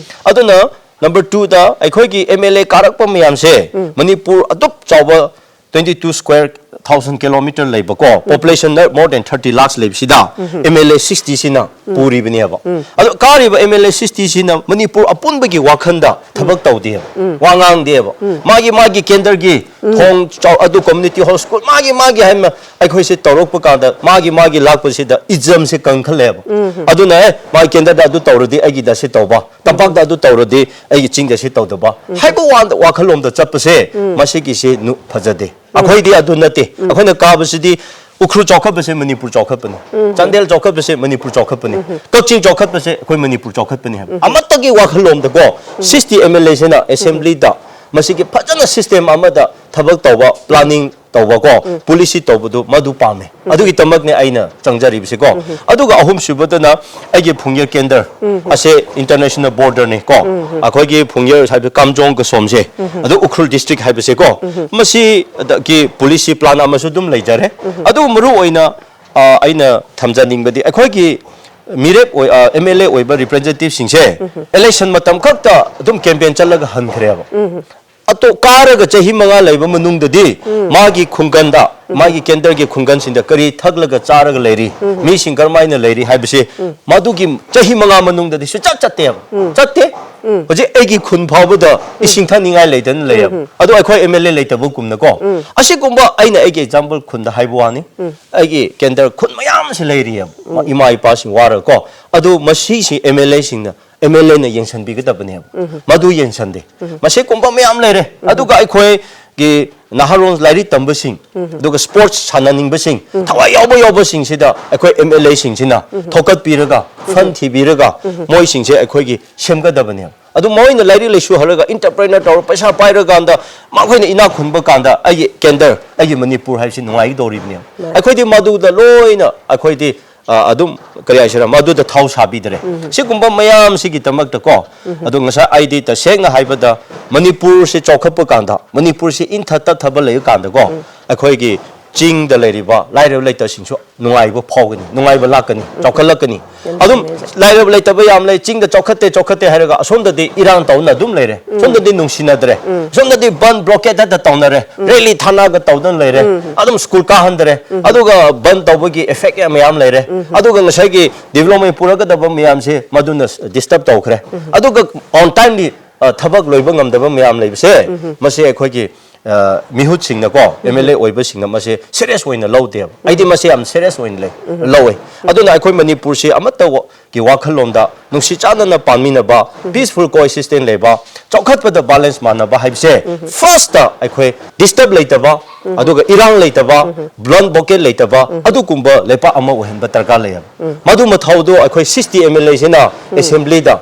ꯑꯗꯨꯅ ꯅꯝꯕꯔ ꯇꯨꯗ ꯑꯩꯈꯣꯏꯒꯤ ꯑꯦꯝ ꯑꯦꯜ ꯑꯦ ꯀꯥꯔꯛꯄ ꯃꯌꯥꯝꯁꯦ ꯃꯅꯤꯄꯨꯔ ꯑꯗꯨꯛ ꯆꯥꯎꯕ twenty two square thousand kilometer ꯂꯩꯕꯀꯣ, population more than thirty lakhs ꯂꯩꯕꯁꯤꯗ ꯑꯦꯝ ꯑꯦꯜ ꯑꯦ ꯁꯤꯛꯁꯇꯤ ꯁꯤꯅ ꯄꯨꯔꯤꯕꯅꯦꯕ꯫ ꯑꯗꯣ ꯀꯥꯔꯤꯕ ꯑꯦꯝ ꯑꯦꯜ ꯑꯦ ꯁꯤꯛꯁꯇꯤ ꯁꯤꯅ ꯃꯅꯤꯄꯨꯔ ꯑꯄꯨꯟꯕꯒꯤ ꯋꯥꯈꯟꯗ ꯊꯕꯛ ꯇꯧꯗꯦꯕ, ꯋꯥ ꯉꯥꯡꯗꯦꯕ꯫ ꯃꯥꯒꯤ ꯃꯥꯒꯤ ꯀꯦꯟꯗ꯭ꯔꯒꯤ ꯊꯣꯡ ꯆꯥꯎ-, ꯑꯗꯨ ꯀꯝꯃ꯭ꯌꯨꯅꯤꯇꯤ ꯍꯣꯜ, ꯁ꯭ꯀꯨꯜ, ꯃꯥꯒꯤ ꯃꯥꯒꯤ ꯍꯥꯏꯅ ꯑꯩꯈꯣꯏꯁꯦ ꯇꯧꯔꯛꯄ ꯀꯥꯟꯗ ꯃꯥꯒꯤ ꯃꯥꯒꯤ ꯂꯥꯛꯄꯁꯤꯗ ꯏꯖꯝꯁꯦ ꯀꯟꯈꯠꯂꯦꯕ꯫ ꯑꯗꯨꯅ ꯑꯦ ꯃꯥꯒꯤ ꯀꯦꯟꯗ꯭ꯔꯗ ꯑꯗꯨ ꯇꯧꯔꯗꯤ ꯑꯩꯒꯤꯗ ꯁꯤ ꯇꯧꯕ, ꯇꯝꯄꯥꯛꯇ ꯑꯗꯨ ꯇꯧꯔꯗꯤ ꯑꯩꯒꯤ ꯆꯤꯡꯗ ꯁꯤ ꯇꯧꯗꯕ ꯍꯥꯏꯕ ꯋꯥꯗ ꯋꯥꯈꯜꯂꯣꯝꯗ ꯆꯠꯄꯁꯦ ꯃꯁꯤꯒꯤꯁꯤ ꯅꯨ-, ꯐꯖꯗꯦ꯫ ꯑꯩꯈꯣꯏꯗꯤ ꯑꯗꯨ ꯅꯠꯇꯦ꯫ ꯑꯩꯈꯣꯏꯅ ꯀꯥꯕꯁꯤꯗꯤ ꯎꯈ꯭ꯔꯨꯜ ꯆꯥꯎꯈꯠꯄꯁꯦ ꯃꯅꯤꯄꯨꯔ ꯆꯥꯎꯈꯠꯄꯅꯤ, ꯆꯥꯟꯗꯦꯜ ꯆꯥꯎꯈꯠꯄꯁꯦ ꯃꯅꯤꯄꯨꯔ ꯆꯥꯎꯈꯠꯄꯅꯤ, ꯀꯛꯆꯤꯡ ꯆꯥꯎꯈꯠꯄꯁꯦ ꯑꯩꯈꯣꯏ ꯃꯅꯤꯄꯨꯔ ꯆꯥꯎꯈꯠꯄꯅꯤ ꯍꯥꯏꯕ ꯑꯃꯠꯇꯒꯤ ꯋꯥꯈꯜꯂꯣꯝꯗꯀꯣ ꯁꯤꯛꯁꯇꯤ ꯑꯦꯝ ꯑꯦꯜ ꯑꯦꯁꯤꯅ ꯑꯦꯁꯦꯝꯕ꯭ꯂꯤꯗ ꯃꯁꯤꯒꯤ ꯐꯖꯅ ꯁꯤꯁꯇꯦꯝ ꯑꯃꯗ ꯊꯕꯛ ꯇꯧꯕ, ꯄ꯭ꯂꯥꯅꯤꯡ ꯇꯧꯕꯀꯣ, ꯄꯣꯂꯤꯁꯤ ꯇꯧꯕꯗꯨ ꯃꯗꯨ ꯄꯥꯝꯃꯦ꯫ ꯑꯗꯨꯒꯤꯗꯃꯛꯅꯦ ꯑꯩꯅ ꯆꯪꯖꯔꯤꯕꯁꯤꯀꯣ꯫ ꯑꯗꯨꯒ ꯑꯍꯨꯝꯁꯨꯕꯗꯅ ꯑꯩꯒꯤ ꯐꯨꯡꯌꯔ ꯀꯦꯟꯗ꯭ꯔ ꯑꯁꯦ ꯏꯟꯇꯔꯅꯦꯁꯅꯦꯜ ꯕꯣꯔꯗꯔꯅꯤ ꯀꯣ꯫ ꯑꯩꯈꯣꯏꯒꯤ ꯐꯨꯡꯌꯔ ꯍꯥꯏꯕ ꯀꯥꯝꯖꯣꯡ ꯀꯁꯣꯝꯁꯦ, ꯑꯗꯨ ꯎꯈ꯭ꯔꯨꯜ ꯗꯤꯁꯇ꯭ꯔꯤꯛ ꯍꯥꯏꯕꯁꯦ ꯀꯣ, ꯃꯁꯤꯗꯒꯤ ꯄꯣꯂꯤꯁꯤ ꯄ꯭ꯂꯥꯟ ꯑꯃꯁꯨ ꯑꯗꯨꯝ ꯂꯩꯖꯔꯦ꯫ ꯑꯗꯨꯕꯨ ꯃꯔꯨ ꯑꯣꯏꯅ, ꯑ, ꯑꯩꯅ ꯊꯝꯖꯅꯤꯡꯕꯗꯤ ꯑꯩꯈꯣꯏꯒꯤ ꯃꯤꯔꯦꯞ ꯑꯣꯏ-, ꯑ, ꯑꯦꯝ ꯑꯦꯜ ꯑꯦ ꯑꯣꯏꯕ ꯔꯤꯄ꯭ꯔꯖꯦꯟꯇꯦꯇꯤꯚꯁꯤꯡꯁꯦ ꯏꯂꯦꯛꯁꯟ ꯃꯇꯝ ꯈꯛꯇ ꯑꯗꯨꯝ ꯀꯦꯝꯄꯦꯟ ꯆꯠꯂꯒ ꯍꯟꯈ꯭ꯔꯦꯕ꯫ ꯑꯇꯣ-, ꯀꯥꯔꯒ ꯆꯍꯤ ꯃꯉꯥ ꯂꯩꯕ ꯃꯅꯨꯡꯗꯗꯤ ꯃꯥꯒꯤ ꯈꯨꯡꯒꯪꯗ, ꯃꯥꯒꯤ ꯀꯦꯟꯗ꯭ꯔꯒꯤ ꯈꯨꯡꯒꯪꯁꯤꯡꯗ ꯀꯔꯤ ꯊꯛꯂꯒ ꯆꯥꯔꯒ ꯂꯩꯔꯤ, ꯃꯤꯁꯤꯡ ꯀꯔꯝꯍꯥꯏꯅ ꯂꯩꯔꯤ ꯍꯥꯏꯕꯁꯤ ꯃꯗꯨꯒꯤ ꯆꯍꯤ ꯃꯉꯥ ꯃꯅꯨꯡꯗꯗꯤ ꯁꯨꯡꯆꯠ ꯆꯠꯇꯦꯕ꯫ ꯆꯠꯇꯦ꯫ ꯍꯧꯖꯤꯛ ꯑꯩꯒꯤ ꯈꯨꯟ ꯐꯥꯎꯕꯗ ꯏꯁꯤꯡ ꯊꯛꯅꯤꯡꯉꯥꯏ ꯂꯩꯇꯅ ꯂꯩꯌꯦꯕ꯫ ꯑꯗꯣ ꯑꯩꯈꯣꯏ ꯑꯦꯝ ꯑꯦꯜ ꯑꯦ ꯂꯩꯇꯕꯒꯨꯝꯅꯀꯣ꯫ ꯑꯁꯤꯒꯨꯝꯕ ꯑꯩꯅ ꯑꯩꯒꯤ ꯑꯦꯛꯖꯥꯝꯄꯜ ꯈꯨꯟꯗ ꯍꯥꯏꯕ ꯋꯥꯅꯤ꯫ ꯑꯩꯒꯤ ꯀꯦꯟꯗ꯭ꯔ ꯈꯨꯟ ꯃꯌꯥꯝ ꯑꯁꯤ ꯂꯩꯔꯤꯑꯕ꯫ ꯏꯃꯥ ꯏꯄꯥꯁꯤꯡ ꯋꯥꯔꯒꯀꯣ꯫ ꯑꯗꯨ ꯃꯁꯤꯁꯤ ꯑꯦꯝ ꯑꯦꯜ ꯑꯦꯁꯤꯡꯅ ꯑꯦꯝ ꯑꯦꯜ ꯑꯦꯅ ꯌꯦꯡꯁꯤꯟꯕꯤꯒꯗꯕꯅꯦꯕ꯫ ꯃꯗꯨ ꯌꯦꯡꯁꯤꯟꯗꯦ꯫ ꯃꯁꯤꯒꯨꯝꯕ ꯃꯌꯥꯝ ꯂꯩꯔꯦ꯫ ꯑꯗꯨꯒ ꯑꯩꯈꯣꯏꯒꯤ ꯅꯍꯥꯔꯣꯜ ꯂꯥꯏꯔꯤꯛ ꯇꯝꯕꯁꯤꯡ, ꯑꯗꯨꯒ ꯁ꯭ꯄꯣꯔꯠꯁ ꯁꯥꯟꯅꯅꯤꯡꯕꯁꯤꯡ, ꯊꯋꯥꯏ ꯌꯥꯎꯕ ꯌꯥꯎꯕꯁꯤꯡꯁꯤꯗ ꯑꯩꯈꯣꯏ ꯑꯦꯝ ꯑꯦꯜ ꯑꯦꯁꯤꯡꯁꯤꯅ ꯊꯣꯛꯀꯠꯄꯤꯔꯒ, ꯐꯟ ꯊꯤꯕꯤꯔꯒ, ꯃꯣꯏꯁꯤꯡꯁꯦ ꯑꯩꯈꯣꯏꯒꯤ ꯁꯦꯝꯒꯗꯕꯅꯦꯕ꯫ ꯑꯗꯨ ꯃꯣꯏꯅ ꯂꯥꯏꯔꯤꯛ ꯂꯥꯏꯁꯨ ꯍꯜꯂꯒ, ꯏꯟꯇꯔꯄ꯭ꯔꯦꯅꯔ ꯇꯧꯔꯒ, ꯄꯩꯁꯥ ꯄꯥꯏꯔꯀꯥꯟꯗ ꯃꯈꯣꯏꯅ ꯏꯅꯥꯛ ꯈꯨꯟꯕ ꯀꯥꯟꯗ ꯑꯩꯒꯤ ꯀꯦꯟꯗ꯭ꯔ, ꯑꯩꯒꯤ ꯃꯅꯤꯄꯨꯔ ꯍꯥꯏꯕꯁꯤ ꯅꯨꯡꯉꯥꯏꯒꯗꯧꯔꯤꯕꯅꯦꯕ꯫ ꯑꯩꯈꯣꯏꯗꯤ ꯃꯗꯨꯗ ꯂꯣꯏꯅ ꯑꯩꯈꯣꯏꯗꯤ ꯑ, ꯑꯗꯨꯝ, ꯀꯔꯤ ꯍꯥꯏꯁꯤꯔꯥ, ꯃꯗꯨꯗ ꯊꯥꯎ ꯁꯥꯕꯤꯗ꯭ꯔꯦ꯫ ꯁꯤꯒꯨꯝꯕ ꯃꯌꯥꯝꯁꯤꯒꯤꯗꯃꯛꯇꯀꯣ, ꯑꯗꯣ ꯉꯁꯥꯏ ꯑꯩꯗꯤ ꯇꯁꯦꯡꯅ ꯍꯥꯏꯕꯗ ꯃꯅꯤꯄꯨꯔꯁꯤ ꯆꯥꯎꯈꯠꯄ ꯀꯥꯟꯗ, ꯃꯅꯤꯄꯨꯔꯁꯤ ꯏꯪꯊ ꯇꯠꯊꯕ ꯂꯩꯕ ꯀꯥꯟꯗꯀꯣ, ꯑꯩꯈꯣꯏꯒꯤ ꯆꯤꯡꯗ ꯂꯩꯔꯤꯕ ꯂꯥꯏꯔꯕ ꯂꯩꯇꯁꯤꯡꯁꯨ ꯅꯨꯡꯉꯥꯏꯕ ꯐꯥꯎꯒꯅꯤ, ꯅꯨꯡꯉꯥꯏꯕ ꯂꯥꯛꯀꯅꯤ, ꯆꯥꯎꯈꯠꯂꯛꯀꯅꯤ꯫ ꯑꯗꯨꯝ ꯂꯥꯏꯔꯕ ꯂꯩꯇꯕ ꯌꯥꯝ ꯂꯩ, ꯆꯤꯡꯗ ꯆꯥꯎꯈꯠꯇꯦ, ꯆꯥꯎꯈꯠꯇꯦ ꯍꯥꯏꯔꯒ ꯑꯁꯣꯝꯗꯗꯤ ꯏꯔꯥꯡ ꯇꯧꯅ ꯑꯗꯨꯝ ꯂꯩꯔꯦ, ꯁꯣꯝꯗꯗꯤ ꯅꯨꯡꯁꯤꯅꯗ꯭ꯔꯦ, ꯁꯣꯝꯗꯗꯤ ꯕꯟ ꯕ꯭ꯂꯣꯀꯦꯠ ꯍꯦꯛꯇ ꯇꯧꯅꯔꯦ, ꯔꯦꯂꯤ ꯊꯥꯅꯒ ꯇꯧꯗꯅ ꯂꯩꯔꯦ, ꯑꯗꯨꯝ ꯁ꯭ꯀꯨꯜ ꯀꯥꯍꯟꯗ꯭ꯔꯦ, ꯑꯗꯨꯒ ꯕꯟ ꯇꯧꯕꯒꯤ ꯏꯐꯦꯛ ꯌꯥꯝ ꯃꯌꯥꯝ ꯂꯩꯔꯦ꯫ ꯑꯗꯨꯒ ꯉꯁꯥꯏꯒꯤ ꯗꯤꯕ꯭ꯂꯣꯞꯃꯦꯟ ꯄꯨꯔꯛꯀꯗꯕ ꯃꯌꯥꯝꯁꯦ ꯃꯗꯨꯅ ꯗꯤꯁꯇꯔꯕ ꯇꯧꯈ꯭ꯔꯦ꯫ ꯑꯗꯨꯒ ꯑꯣꯟ ꯇꯥꯏꯝꯂꯤ, ꯑ, ꯊꯕꯛ ꯂꯣꯏꯕ ꯉꯝꯗꯕ ꯃꯌꯥꯝ ꯂꯩꯕꯁꯦ, ꯃꯁꯤ ꯑꯩꯈꯣꯏꯒꯤ, ꯑ, ꯃꯤꯍꯨꯠꯁꯤꯡꯅꯀꯣ, ꯑꯦꯝ ꯑꯦꯜ ꯑꯦ ꯑꯣꯏꯕꯁꯤꯡꯅ ꯃꯁꯤ ꯁꯦꯔꯤꯌꯁ ꯑꯣꯏꯅ ꯂꯧꯗꯦꯕ꯫ ꯑꯩꯗꯤ ꯃꯁꯤ ꯌꯥꯝ ꯁꯦꯔꯤꯌꯁ ꯑꯣꯏꯅ ꯂꯩ, ꯂꯧꯋꯦ꯫ ꯑꯗꯨꯅ ꯑꯩꯈꯣꯏ ꯃꯅꯤꯄꯨꯔꯁꯤ ꯑꯃꯠꯇ ꯒꯤ ꯋꯥꯈꯜꯂꯣꯟꯗ ꯅꯨꯡꯁꯤ ꯆꯥꯟꯅꯅ ꯄꯥꯟꯃꯤꯟꯅꯕ, ꯄꯤꯁꯐꯨꯜ ꯀꯣꯑꯦꯛꯁꯤꯁꯇꯦꯟ ꯂꯩꯕ, ꯆꯥꯎꯈꯠꯄꯗ ꯕꯦꯂꯦꯟꯁ ꯃꯥꯟꯅꯕ ꯍꯥꯏꯕꯁꯦ, ꯐꯥꯔꯁꯇ ꯑꯩꯈꯣꯏ ꯗꯤꯁꯇꯔꯕ ꯂꯩꯇꯕ, ꯑꯗꯨꯒ ꯏꯔꯥꯡ ꯂꯩꯇꯕ, ꯕ꯭ꯂꯟ ꯕ꯭ꯂꯣꯀꯦꯠ ꯂꯩꯇꯕ, ꯑꯗꯨꯒꯨꯝꯕ ꯂꯩꯄꯥꯛ ꯑꯃ ꯑꯣꯏꯍꯟꯕ ꯗꯔꯀꯥꯔ ꯂꯩꯌꯦꯕ꯫ ꯃꯗꯨ ꯃꯊꯧꯗꯣ ꯑꯩꯈꯣꯏ ꯁꯤꯛꯁꯇꯤ ꯑꯦꯝ ꯑꯦꯜ ꯑꯦꯁꯤꯅ ꯑꯦꯁꯦꯝꯕ꯭ꯂꯤꯗ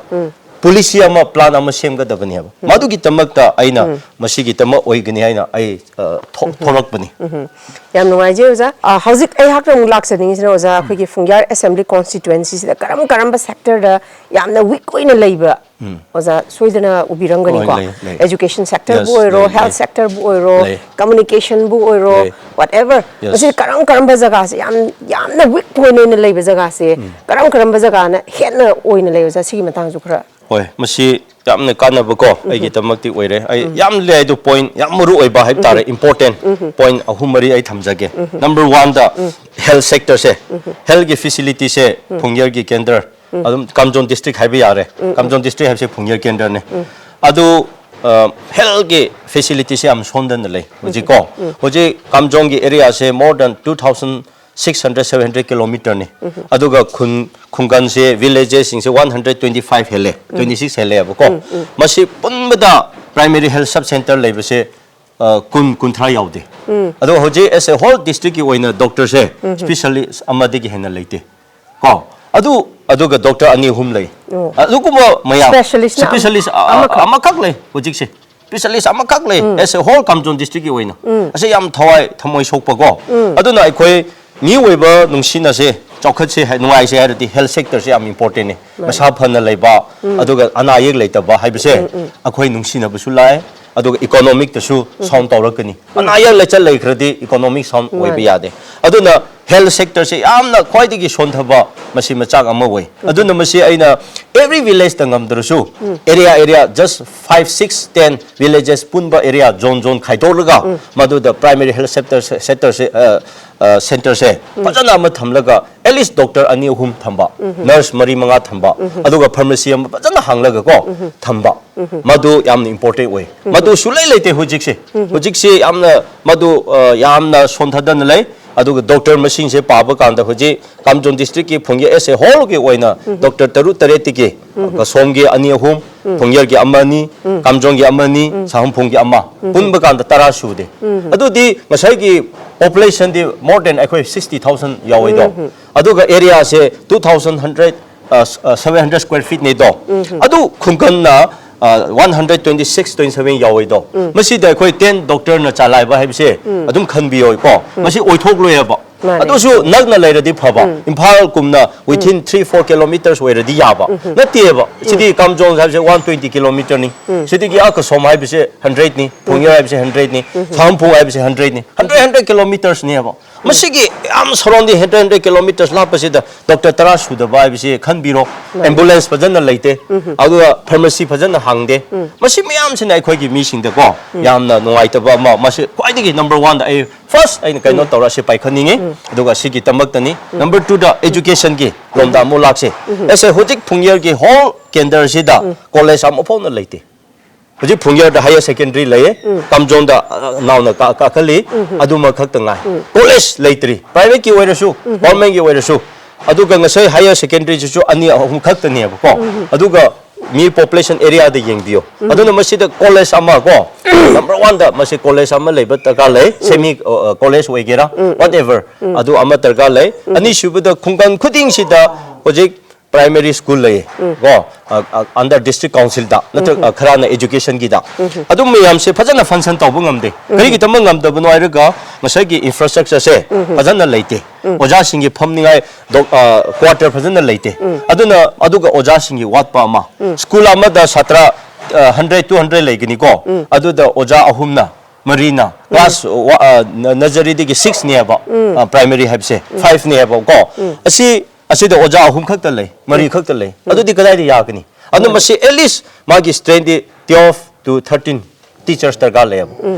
ꯄꯣꯂꯤꯁꯤ ꯑꯃ, ꯄ꯭ꯂꯥꯟ ꯑꯃ ꯁꯦꯝꯒꯗꯕꯅꯦꯕ꯫ ꯃꯗꯨꯒꯤꯗꯃꯛꯇ ꯑꯩꯅ ꯃꯁꯤꯒꯤꯗꯃꯛ ꯑꯣꯏꯒꯅꯤ ꯍꯥꯏꯅ ꯑꯩ, ꯑ, ꯊꯣꯛ-, ꯊꯣꯛꯂꯛꯄꯅꯤ꯫ ꯌꯥꯝ ꯅꯨꯡꯉꯥꯏꯖꯩ ꯑꯣꯖꯥ꯫ ꯑ, ꯍꯧꯖꯤꯛ ꯑꯩꯍꯥꯛꯅ ꯑꯃꯨꯛ ꯂꯥꯛꯆꯅꯤꯡꯉꯤꯁꯤꯅ, ꯑꯣꯖꯥ, ꯑꯩꯈꯣꯏꯒꯤ ꯐꯨꯡꯌꯥꯔ ꯑꯦꯁꯦꯝꯕ꯭ꯂꯤ ꯀꯣꯟꯁꯇꯤꯇ꯭ꯋꯦꯟꯁꯤꯁꯤꯗ ꯀꯔꯝ ꯀꯔꯝꯕ ꯁꯦꯛꯇꯔꯗ ꯌꯥꯝꯅ ꯋꯤꯛ ꯑꯣꯏꯅ ꯂꯩꯕ, ꯑꯣꯖꯥ ꯁꯣꯏꯗꯅ ꯎꯕꯤꯔꯝꯒꯅꯤꯀꯣ꯫ ꯍꯣꯏ, ꯂꯩ, ꯂꯩ꯫ ꯑꯦꯖꯨꯀꯦꯁꯟ ꯁꯦꯛꯇꯔꯕꯨ Yes, ꯑꯣꯏꯔꯣ, ꯂꯩ, ꯍꯦꯜꯊ ꯂꯩ꯫ ꯁꯦꯛꯇꯔꯕꯨ ꯑꯣꯏꯔꯣ, ꯂꯩ꯫ ꯀꯝꯃꯨꯅꯤꯀꯦꯁꯟꯕꯨ ꯑꯣꯏꯔꯣ, ꯂꯩ꯫ ꯋꯥꯠ ꯑꯦꯚꯔ, Yes. ꯃꯁꯤꯗ ꯀꯔꯝ ꯀꯔꯝꯕ ꯖꯒꯥꯁꯦ ꯌꯥꯝ, ꯌꯥꯝꯅ ꯋꯤꯛ ꯑꯣꯏꯅ ꯑꯣꯏꯅ ꯂꯩꯕ ꯖꯒꯥꯁꯦ ꯀꯔꯝ ꯀꯔꯝꯕ ꯖꯒꯥꯅ ꯍꯦꯟꯅ ꯑꯣꯏꯅ ꯂꯩ, ꯑꯣꯖꯥ? ꯁꯤꯒꯤ ꯃꯇꯥꯡꯁꯨ ꯈꯔ ꯍꯣꯏ, ꯃꯁꯤ ꯌꯥꯝꯅ ꯀꯥꯟꯅꯕꯀꯣ, ꯑꯩꯒꯤꯗꯃꯛꯇꯤ ꯑꯣꯏꯔꯦ꯫ ꯑꯩ ꯌꯥꯝ ꯂꯩ ꯑꯗꯨ, ꯄꯣꯏꯟꯠ ꯌꯥꯝ ꯃꯔꯨ ꯑꯣꯏꯕ ꯍꯥꯏꯕ ꯇꯥꯔꯦ, ꯏꯝꯄꯣꯔꯇꯦꯟ ꯄꯣꯏꯟꯠ ꯑꯍꯨꯝ ꯃꯔꯤ ꯑꯩ ꯊꯝꯖꯒꯦ꯫ ꯅꯝꯕꯔ ꯋꯥꯟꯗ, ꯍꯦꯜꯊ ꯁꯦꯛꯇꯔꯁꯦ, ꯍꯦꯜꯊꯀꯤ ꯐꯦꯁꯤꯂꯤꯇꯤꯁꯦ ꯐꯨꯡꯌꯔꯒꯤ ꯀꯦꯟꯗ꯭ꯔ, ꯑꯗꯨꯝ ꯀꯥꯝꯖꯣꯟ ꯗꯤꯁꯇ꯭ꯔꯤꯛ ꯍꯥꯏꯕ ꯌꯥꯔꯦ꯫ ꯀꯥꯝꯖꯣꯟ ꯗꯤꯁꯇ꯭ꯔꯤꯛ ꯍꯥꯏꯕꯁꯦ ꯐꯨꯡꯌꯔ ꯀꯦꯟꯗ꯭ꯔꯅꯦ꯫ ꯑꯗꯨ, ꯑ, ꯍꯦꯜꯊꯀꯤ ꯐꯦꯁꯤꯂꯤꯇꯤꯁꯦ ꯌꯥꯝ ꯁꯣꯟꯗꯅ ꯂꯩ ꯍꯧꯖꯤꯛꯀꯣ꯫ ꯍꯧꯖꯤꯛ ꯀꯥꯝꯖꯣꯟꯒꯤ ꯑꯦꯔꯤꯌꯥꯁꯦ more than two thousand six hundred, seven hundred kilometerꯅꯤ꯫ ꯑꯗꯨꯒ ꯈꯨꯟ, ꯈꯨꯡꯒꯪꯁꯦ, ꯚꯤꯂꯦꯖꯦꯁꯁꯤꯡꯁꯦ one hundred twenty five ꯍꯦꯜꯂꯦ, twenty six ꯍꯦꯜꯂꯦꯕꯀꯣ꯫ ꯃꯁꯤ ꯄꯨꯟꯕꯗ ꯄ꯭ꯔꯥꯏꯃꯔꯤ ꯍꯦꯜꯊ ꯁꯕ ꯁꯦꯟꯇꯔ ꯂꯩꯕꯁꯦ, ꯑ, ꯀꯨꯟ, ꯀꯨꯟꯊ꯭ꯔꯥ ꯌꯥꯎꯗꯦ꯫ ꯑꯗꯣ ꯍꯧꯖꯤꯛ ꯑꯦꯁ ꯑꯦ ꯍꯣꯜ ꯗꯤꯁꯇ꯭ꯔꯤꯛꯀꯤ ꯑꯣꯏꯅ ꯗꯣꯛꯇꯔꯁꯦ ꯁ꯭ꯄꯦꯁꯤꯌꯦꯂꯤꯁ ꯑꯃꯗꯒꯤ ꯍꯦꯟꯅ ꯂꯩꯇꯦ ꯀꯣ꯫ ꯑꯗꯨ, ꯑꯗꯨꯒ ꯗꯣꯛꯇꯔ ꯑꯅꯤ ꯑꯍꯨꯝ ꯂꯩ꯫ ꯑꯣ꯫ ꯑꯗꯨꯒꯨꯝꯕ ꯃꯌꯥꯝ, ꯁ꯭ꯄꯦꯁꯤꯌꯦꯂꯤꯁꯅ ꯑꯃ-, ꯁ꯭ꯄꯦꯁꯤꯌꯦꯂꯤꯁ, ꯑ, ꯑ, ꯑꯃꯈꯛ? ꯑꯃꯈꯛ ꯂꯩ ꯍꯧꯖꯤꯛꯁꯦ꯫ ꯁ꯭ꯄꯦꯁꯤꯌꯦꯂꯤꯁ ꯑꯃꯈꯛ ꯂꯩ, ꯑꯦꯁ ꯑꯦ ꯍꯣꯜ ꯀꯥꯝꯖꯣꯟ ꯗꯤꯁꯇ꯭ꯔꯤꯛꯀꯤ ꯑꯣꯏꯅ꯫ ꯑꯁꯤ ꯌꯥꯝ ꯊꯋꯥꯏ, ꯊꯃꯣꯏ ꯁꯣꯛꯄꯀꯣ꯫ ꯑꯗꯨꯅ ꯑꯩꯈꯣꯏ ꯃꯤꯑꯣꯏꯕ ꯅꯨꯡꯁꯤꯅꯁꯦ, ꯆꯥꯎꯈꯠꯁꯦ ꯍꯥꯏ- ꯅꯨꯡꯉꯥꯏꯁꯦ ꯍꯥꯏꯔꯗꯤ health sectorꯁꯦ ꯌꯥꯝ importantꯅꯦ꯫ ꯃꯁꯥ ꯐꯅ ꯂꯩꯕ, ꯑꯗꯨꯒ ꯑꯅꯥ ꯑꯌꯦꯛ ꯂꯩꯇꯕ ꯍꯥꯏꯕꯁꯦ ꯑꯩꯈꯣꯏ ꯅꯨꯡꯁꯤꯅꯕꯁꯨ ꯂꯥꯛꯑꯦ, ꯑꯗꯨꯒ economicꯇꯁꯨ sound ꯇꯧꯔꯛꯀꯅꯤ꯫ ꯑꯅꯥ ꯑꯌꯦꯛ ꯂꯩꯆꯠ ꯂꯩꯈ꯭ꯔꯗꯤ economic sound ꯑꯣꯏꯕ ꯃꯥꯅꯦ꯫ ꯌꯥꯗꯦ꯫ ꯑꯗꯨꯅ health sectorꯁꯦ ꯌꯥꯝꯅ ꯈ꯭ꯋꯥꯏꯗꯒꯤ ꯁꯣꯟꯊꯕ ꯃꯁꯤ ꯃꯆꯥꯛ ꯑꯃ ꯑꯣꯏ꯫ ꯑꯗꯨꯅ ꯃꯁꯤ ꯑꯩꯅ every villageꯇ ꯉꯝꯗ꯭ꯔꯁꯨ, area area just five, six, ten villages ꯄꯨꯟꯕ area zone zone ꯈꯥꯏꯗꯣꯛꯂꯒ ꯃꯗꯨꯗ primary health sector sectorꯁꯦ, ꯑ, ꯑ, centreꯁꯦ ꯐꯖꯅ ꯑꯃ ꯊꯝꯂꯒ at least doctor ꯑꯅꯤ ꯑꯍꯨꯝ ꯊꯝꯕ, nurse ꯃꯔꯤ ꯃꯉꯥ ꯊꯝꯕ, ꯑꯗꯨꯒ pharmacy ꯑꯃ ꯐꯖꯅ ꯍꯥꯡꯂꯒ ꯀꯣ ꯊꯝꯕ, ꯃꯗꯨ ꯌꯥꯝꯅ important ꯑꯣꯏ꯫ ꯃꯗꯨ ꯁꯨꯂꯩ ꯂꯩꯇꯦ ꯍꯧꯖꯤꯛꯁꯦ꯫ ꯍꯧꯖꯤꯛꯁꯤ ꯌꯥꯝꯅ ꯃꯗꯨ, ꯑ, ꯌꯥꯝꯅ ꯁꯣꯟꯊꯗꯅ ꯂꯩ꯫ ꯑꯗꯨꯒ doctor ꯃꯁꯤꯡꯁꯦ ꯄꯥꯕ ꯀꯥꯟꯗ ꯍꯧꯖꯤꯛ ꯀꯥꯝꯖꯣꯟ districtꯀꯤ ꯐꯨꯡꯒꯤ as a wholeꯒꯤ ꯑꯣꯏꯅ doctor ꯇꯔꯨꯛ ꯇꯔꯦꯠꯇꯒꯤ, ꯀꯁꯣꯝꯒꯤ ꯑꯅꯤ ꯑꯍꯨꯝ, ꯐꯨꯡꯌꯔꯒꯤ ꯑꯃ ꯑꯅꯤ, ꯀꯥꯝꯖꯣꯟꯒꯤ ꯑꯃ ꯑꯅꯤ, ꯁꯥꯍꯨꯝꯐꯨꯡꯒꯤ ꯑꯃ, ꯄꯨꯟꯕ ꯀꯥꯟꯗ ꯇꯔꯥ ꯁꯨꯗꯦ꯫ ꯑꯗꯨꯗꯤ ꯉꯁꯥꯏꯒꯤ populationꯗꯤ more than ꯑꯩꯈꯣꯏ sixty thousand ꯌꯥꯎꯋꯦꯗꯣ꯫ ꯑꯗꯨꯒ areaꯁꯦ two thousand hundred, ꯑ, ꯁ-, ꯑ, seven hundred square feetꯅꯦꯗꯣ꯫ ꯑꯗꯨ ꯈꯨꯡꯒꯪꯅ, ꯑ, one hundred twenty six, twenty seven ꯌꯥꯎꯋꯦꯗꯣ꯫ ꯃꯁꯤꯗ ꯑꯩꯈꯣꯏ ten doctorꯅ ꯆꯂꯥꯏꯕ ꯍꯥꯏꯕꯁꯦ ꯑꯗꯨꯝ ꯈꯟꯕꯤꯌꯣꯀꯣ꯫ ꯃꯁꯤ ꯑꯣꯏꯊꯣꯛꯂꯣꯏꯑꯕ꯫ ꯃꯥꯅꯦ꯫ ꯑꯗꯨꯁꯨ ꯅꯛꯅ ꯂꯩꯔꯗꯤ ꯐꯕ꯫ ꯏꯝꯐꯥꯜꯒꯨꯝꯅ within three, four kilometres ꯑꯣꯏꯔꯗꯤ ꯌꯥꯕ꯫ ꯅꯠꯇꯦꯕ꯫ ꯁꯤꯗꯤ ꯀꯥꯝꯖꯣꯡ ꯍꯥꯏꯕꯁꯦ one twenty kilometreꯅꯤ꯫ ꯁꯤꯗꯒꯤ ꯑꯥ ꯀꯁꯣꯝ ꯍꯥꯏꯕꯁꯦ hundredꯅꯤ꯫ ꯐꯨꯡꯌꯔ ꯍꯥꯏꯕꯁꯦ hundredꯅꯤ꯫ ꯁꯥꯍꯨꯝꯐꯨꯡ ꯍꯥꯏꯕꯁꯦ hundredꯅꯤ꯫ Hundred, hundred kilometresꯅꯦꯕ꯫ ꯃꯁꯤꯒꯤ ꯌꯥꯝ surrounding hundred, hundred kilometres ꯂꯥꯞꯄꯁꯤꯗ doctor ꯇꯔꯥ ꯁꯨꯗꯕ ꯍꯥꯏꯕꯁꯤ ꯈꯟꯕꯤꯔꯣ꯫ Ambulance ꯐꯖꯅ ꯂꯩꯇꯦ꯫ ꯑꯗꯨꯒ pharmacy ꯐꯖꯅ ꯍꯥꯡꯗꯦ꯫ ꯃꯁꯤ ꯃꯌꯥꯝꯁꯤꯅ ꯑꯩꯈꯣꯏꯒꯤ ꯃꯤꯁꯤꯡꯗꯀꯣ ꯌꯥꯝꯅ ꯅꯨꯡꯉꯥꯏꯇꯕ ꯑꯃ, ꯃꯁꯤ ꯈ꯭ꯋꯥꯏꯗꯒꯤ number oneꯗ ꯑꯩ first ꯑꯩꯅ ꯀꯩꯅꯣ ꯇꯧꯔ ꯁꯤ ꯄꯥꯏꯈꯠꯅꯤꯡꯉꯤ꯫ ꯑꯗꯨꯒ ꯁꯤꯒꯤꯗꯃꯛꯇꯅꯤ꯫ Number twoꯗ educationꯒꯤ ꯂꯣꯝꯗ ꯑꯃꯨꯛ ꯂꯥꯛꯁꯦ꯫ ꯑꯩꯁꯦ ꯍꯧꯖꯤꯛ ꯐꯨꯡꯌꯔꯒꯤ whole ꯀꯦꯟꯗ꯭ꯔꯁꯤꯗ college ꯑꯃꯐꯥꯎꯅ ꯂꯩꯇꯦ꯫ ꯍꯧꯖꯤꯛ ꯐꯨꯡꯌꯔꯗ higher secondary ꯂꯩꯌꯦ, ꯀꯥꯝꯖꯣꯡꯗ, ꯑ, ꯅꯥꯎꯅ ꯀꯥ-, ꯀꯥꯈꯠꯂꯤ, ꯑꯗꯨꯃ ꯈꯛꯇ ꯉꯥꯏ꯫ College ꯂꯩꯇ꯭ꯔꯤ, privateꯀꯤ ꯑꯣꯏꯔꯁꯨ, governmentꯀꯤ ꯑꯣꯏꯔꯁꯨ꯫ ꯑꯗꯨꯒ ꯉꯁꯥꯏ higher secondaryꯁꯤꯁꯨ ꯑꯅꯤ ꯑꯍꯨꯝ ꯈꯛꯇꯅꯦꯕꯀꯣ꯫ ꯑꯗꯨꯒ ꯃꯤ population areaꯗ ꯌꯦꯡꯕꯤꯌꯣ꯫ ꯑꯗꯨꯅ ꯃꯁꯤꯗ college ꯑꯃ ꯀꯣ, number oneꯗ ꯃꯁꯤ college ꯑꯃ ꯂꯩꯕ ꯗꯔꯀꯥꯔ ꯂꯩ, semi, ꯑ, ꯑ, college ꯑꯣꯏꯒꯦꯔꯥ, whatever, ꯑꯗꯨ ꯑꯃ ꯗꯔꯀꯥꯔ ꯂꯩ꯫ ꯑꯅꯤꯁꯨꯕꯗ ꯈꯨꯡꯒꯪ ꯈꯨꯗꯤꯡꯁꯤꯗ ꯍꯧꯖꯤꯛ ꯄ꯭ꯔꯥꯏꯃꯔꯤ ꯁ꯭ꯀꯨꯜ ꯂꯩ ꯀꯣ, ꯑ, ꯑ, under district council ꯗ, ꯅꯠꯇ꯭ꯔꯒ, ꯑ, ꯈꯔꯅ education ꯒꯤꯗ꯫ ꯑꯗꯨꯝ ꯃꯌꯥꯝꯁꯦ ꯐꯖꯅ function ꯇꯧꯕ ꯉꯝꯗꯦ꯫ ꯀꯔꯤꯒꯤꯗꯃꯛ ꯉꯝꯗꯕꯅꯣ ꯍꯥꯏꯔꯒ, ꯉꯁꯥꯏꯒꯤ infrastructure ꯁꯦ ꯐꯖꯅ ꯂꯩꯇꯦ꯫ ꯑꯣꯖꯥꯁꯤꯡꯒꯤ ꯐꯝꯅꯤꯡꯉꯥꯏ ꯗꯣ-, ꯑ, quarter ꯐꯖꯅ ꯂꯩꯇꯦ꯫ ꯑꯗꯨꯅ, ꯑꯗꯨꯒ ꯑꯣꯖꯥꯁꯤꯡꯒꯤ ꯋꯥꯠꯄ ꯑꯃ꯫ ꯁ꯭ꯀꯨꯜ ꯑꯃꯗ ꯁꯥꯇ꯭ꯔ, ꯑ, hundred, two hundred ꯂꯩꯒꯅꯤꯀꯣ꯫ ꯑꯗꯨꯗ ꯑꯣꯖꯥ ꯑꯍꯨꯝꯅ, ꯃꯔꯤꯅ, class ꯋꯥ-, ꯑ, ꯅ-, nursery ꯗꯒꯤ six ꯅꯦꯕ, ꯑ, primary ꯍꯥꯏꯕꯁꯦ, five ꯅꯦꯕ ꯀꯣ꯫ ꯑꯁꯤ, ꯑꯁꯤꯗ ꯑꯣꯖꯥ ꯑꯍꯨꯝ ꯈꯛꯇ ꯂꯩ, ꯃꯔꯤ ꯈꯛꯇ ꯂꯩ꯫ ꯑꯗꯨꯗꯤ ꯀꯗꯥꯏꯗ ꯌꯥꯒꯅꯤ? ꯑꯗꯨ ꯃꯁꯤ at least ꯃꯥꯒꯤ strength D twelve to thirteen teachers ꯗꯔꯀꯥꯔ ꯂꯩꯌꯦꯕ꯫